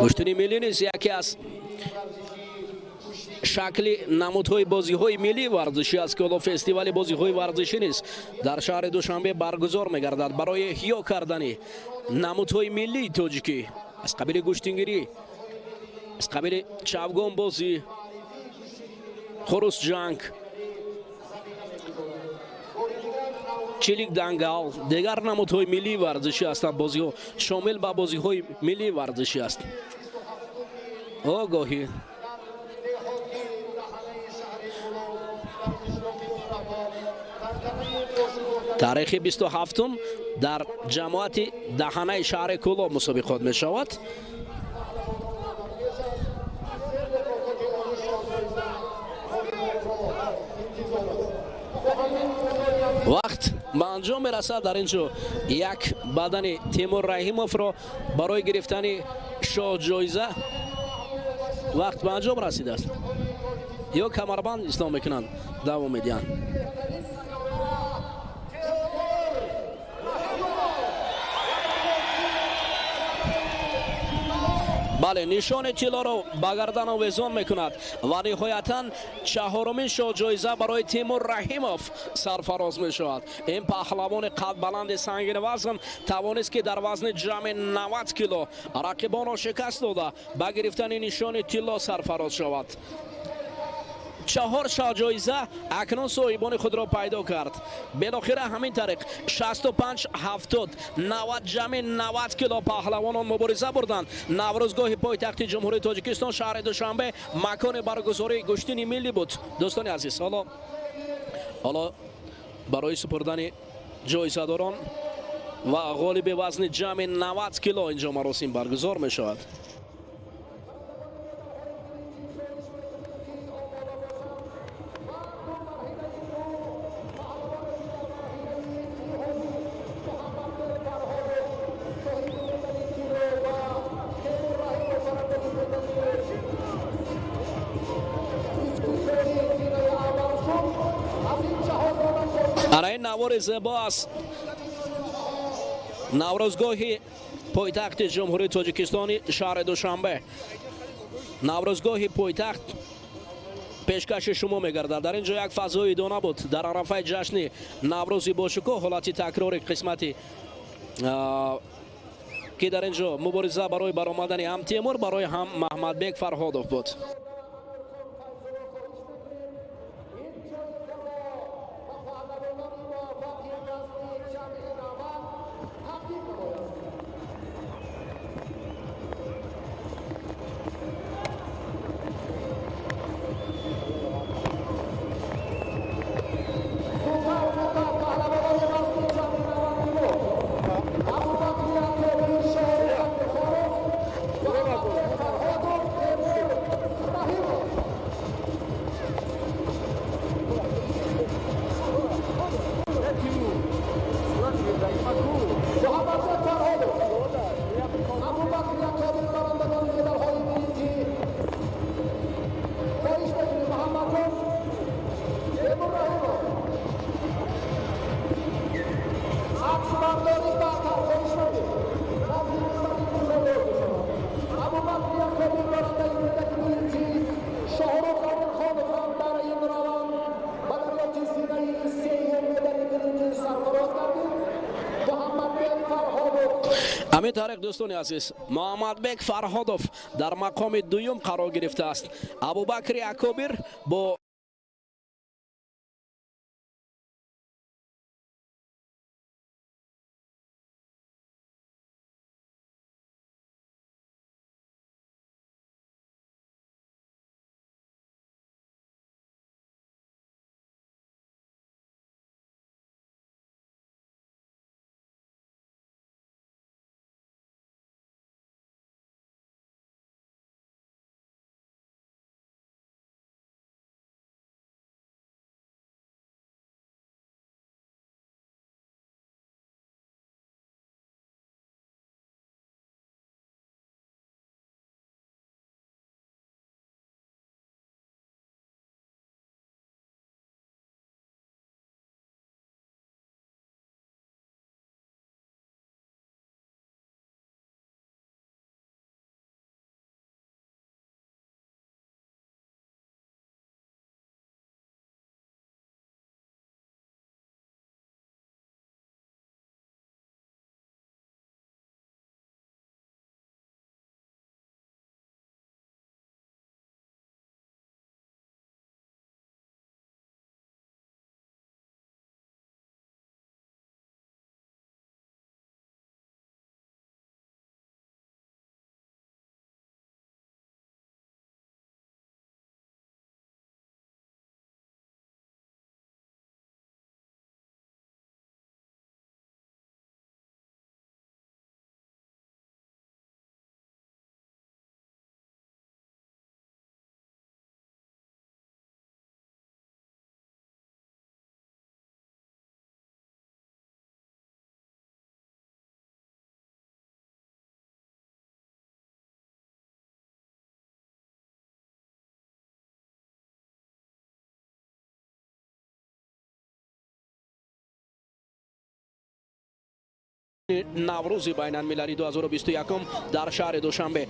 Гӯштини миллӣ низ яке аз шакли намудҳои бозиҳои миллии варзишӣ аст, ки ҳоло фестивали бозиҳои варзишӣ низ дар шаҳри Душанбе баргузор мегардад барои эҳё кардани намудҳои миллии тоҷикӣ аз қабили гӯштингирӣ, аз қабили чавгонбозӣ, хурусҷанг, чилик дангал, дигар намудҳои миллии варзишӣ ҳастанд. Бозиҳо шомил ба бозиҳои миллии варзишӣ аст. Огоҳӣ таърихи 27 дар ҷамоати даҳанаи шаҳри Кӯлоб мусобиқот мешавад. Вақт ба анҷом мерасад. Дар ин ҷо як бадани Тимур Раҳимовро барои гирифтани шоҳ ҷоиза вақт ба анҷом расидааст. Ё камарбанд ислом мекунанд, давом медиҳанд. Бале, нишони тиллоро ба гардан овезон мекунад ва ниҳоятан чаҳорумин шоҳҷоиза барои Тимур Раҳимов сарфароз мешавад. Ин паҳлавони қадбаланди сангинвазн тавонист, ки дар вазни ҷамъи 90 кило рақибонро шикаст дода, ба гирифтани нишони тилло сарфароз шавад. Чаҳор шоҳҷоиза акнун соҳибони худро пайдо кард. Белохира ҳамин тариқ 65, 70, 90 ҷамъи 90 кило паҳлавонон мубориза бурданд. Наврӯзгоҳи пойтахти Ҷумҳурии Тоҷикистон, шаҳри Душанбе, макони баргузории гӯштини миллӣ буд. Дӯстони азиз, ҳоло барои супурдани ҷоизадорон ва ғолиби вазни ҷамъи 90 кило инҷо маросим баргузор мешавад. Ана ин навори зебо аст Наврӯзгоҳи пойтахти Ҷумҳурии Тоҷикистони шаҳри Душанбе. Наврӯзгоҳи пойтахт пешкаши шумо мегардад. Дар ин ҷо як фазои идона буд дар арафаи ҷашни Наврӯзи бошукӯҳ, ҳолати такрори қисмати, ки дар ин ҷо мубориза барои баромадани ҳам Темур, барои ҳам Маҳмадбек Фарҳодов буд. Ҳамин тариқ, дӯстони азиз, Муҳаммадбек Фарҳодов дар мақоми дуюм қарор гирифтааст. Абубакри Акобир бо Наврӯзи байналмилалӣ 2021 дар шаҳри Душанбе.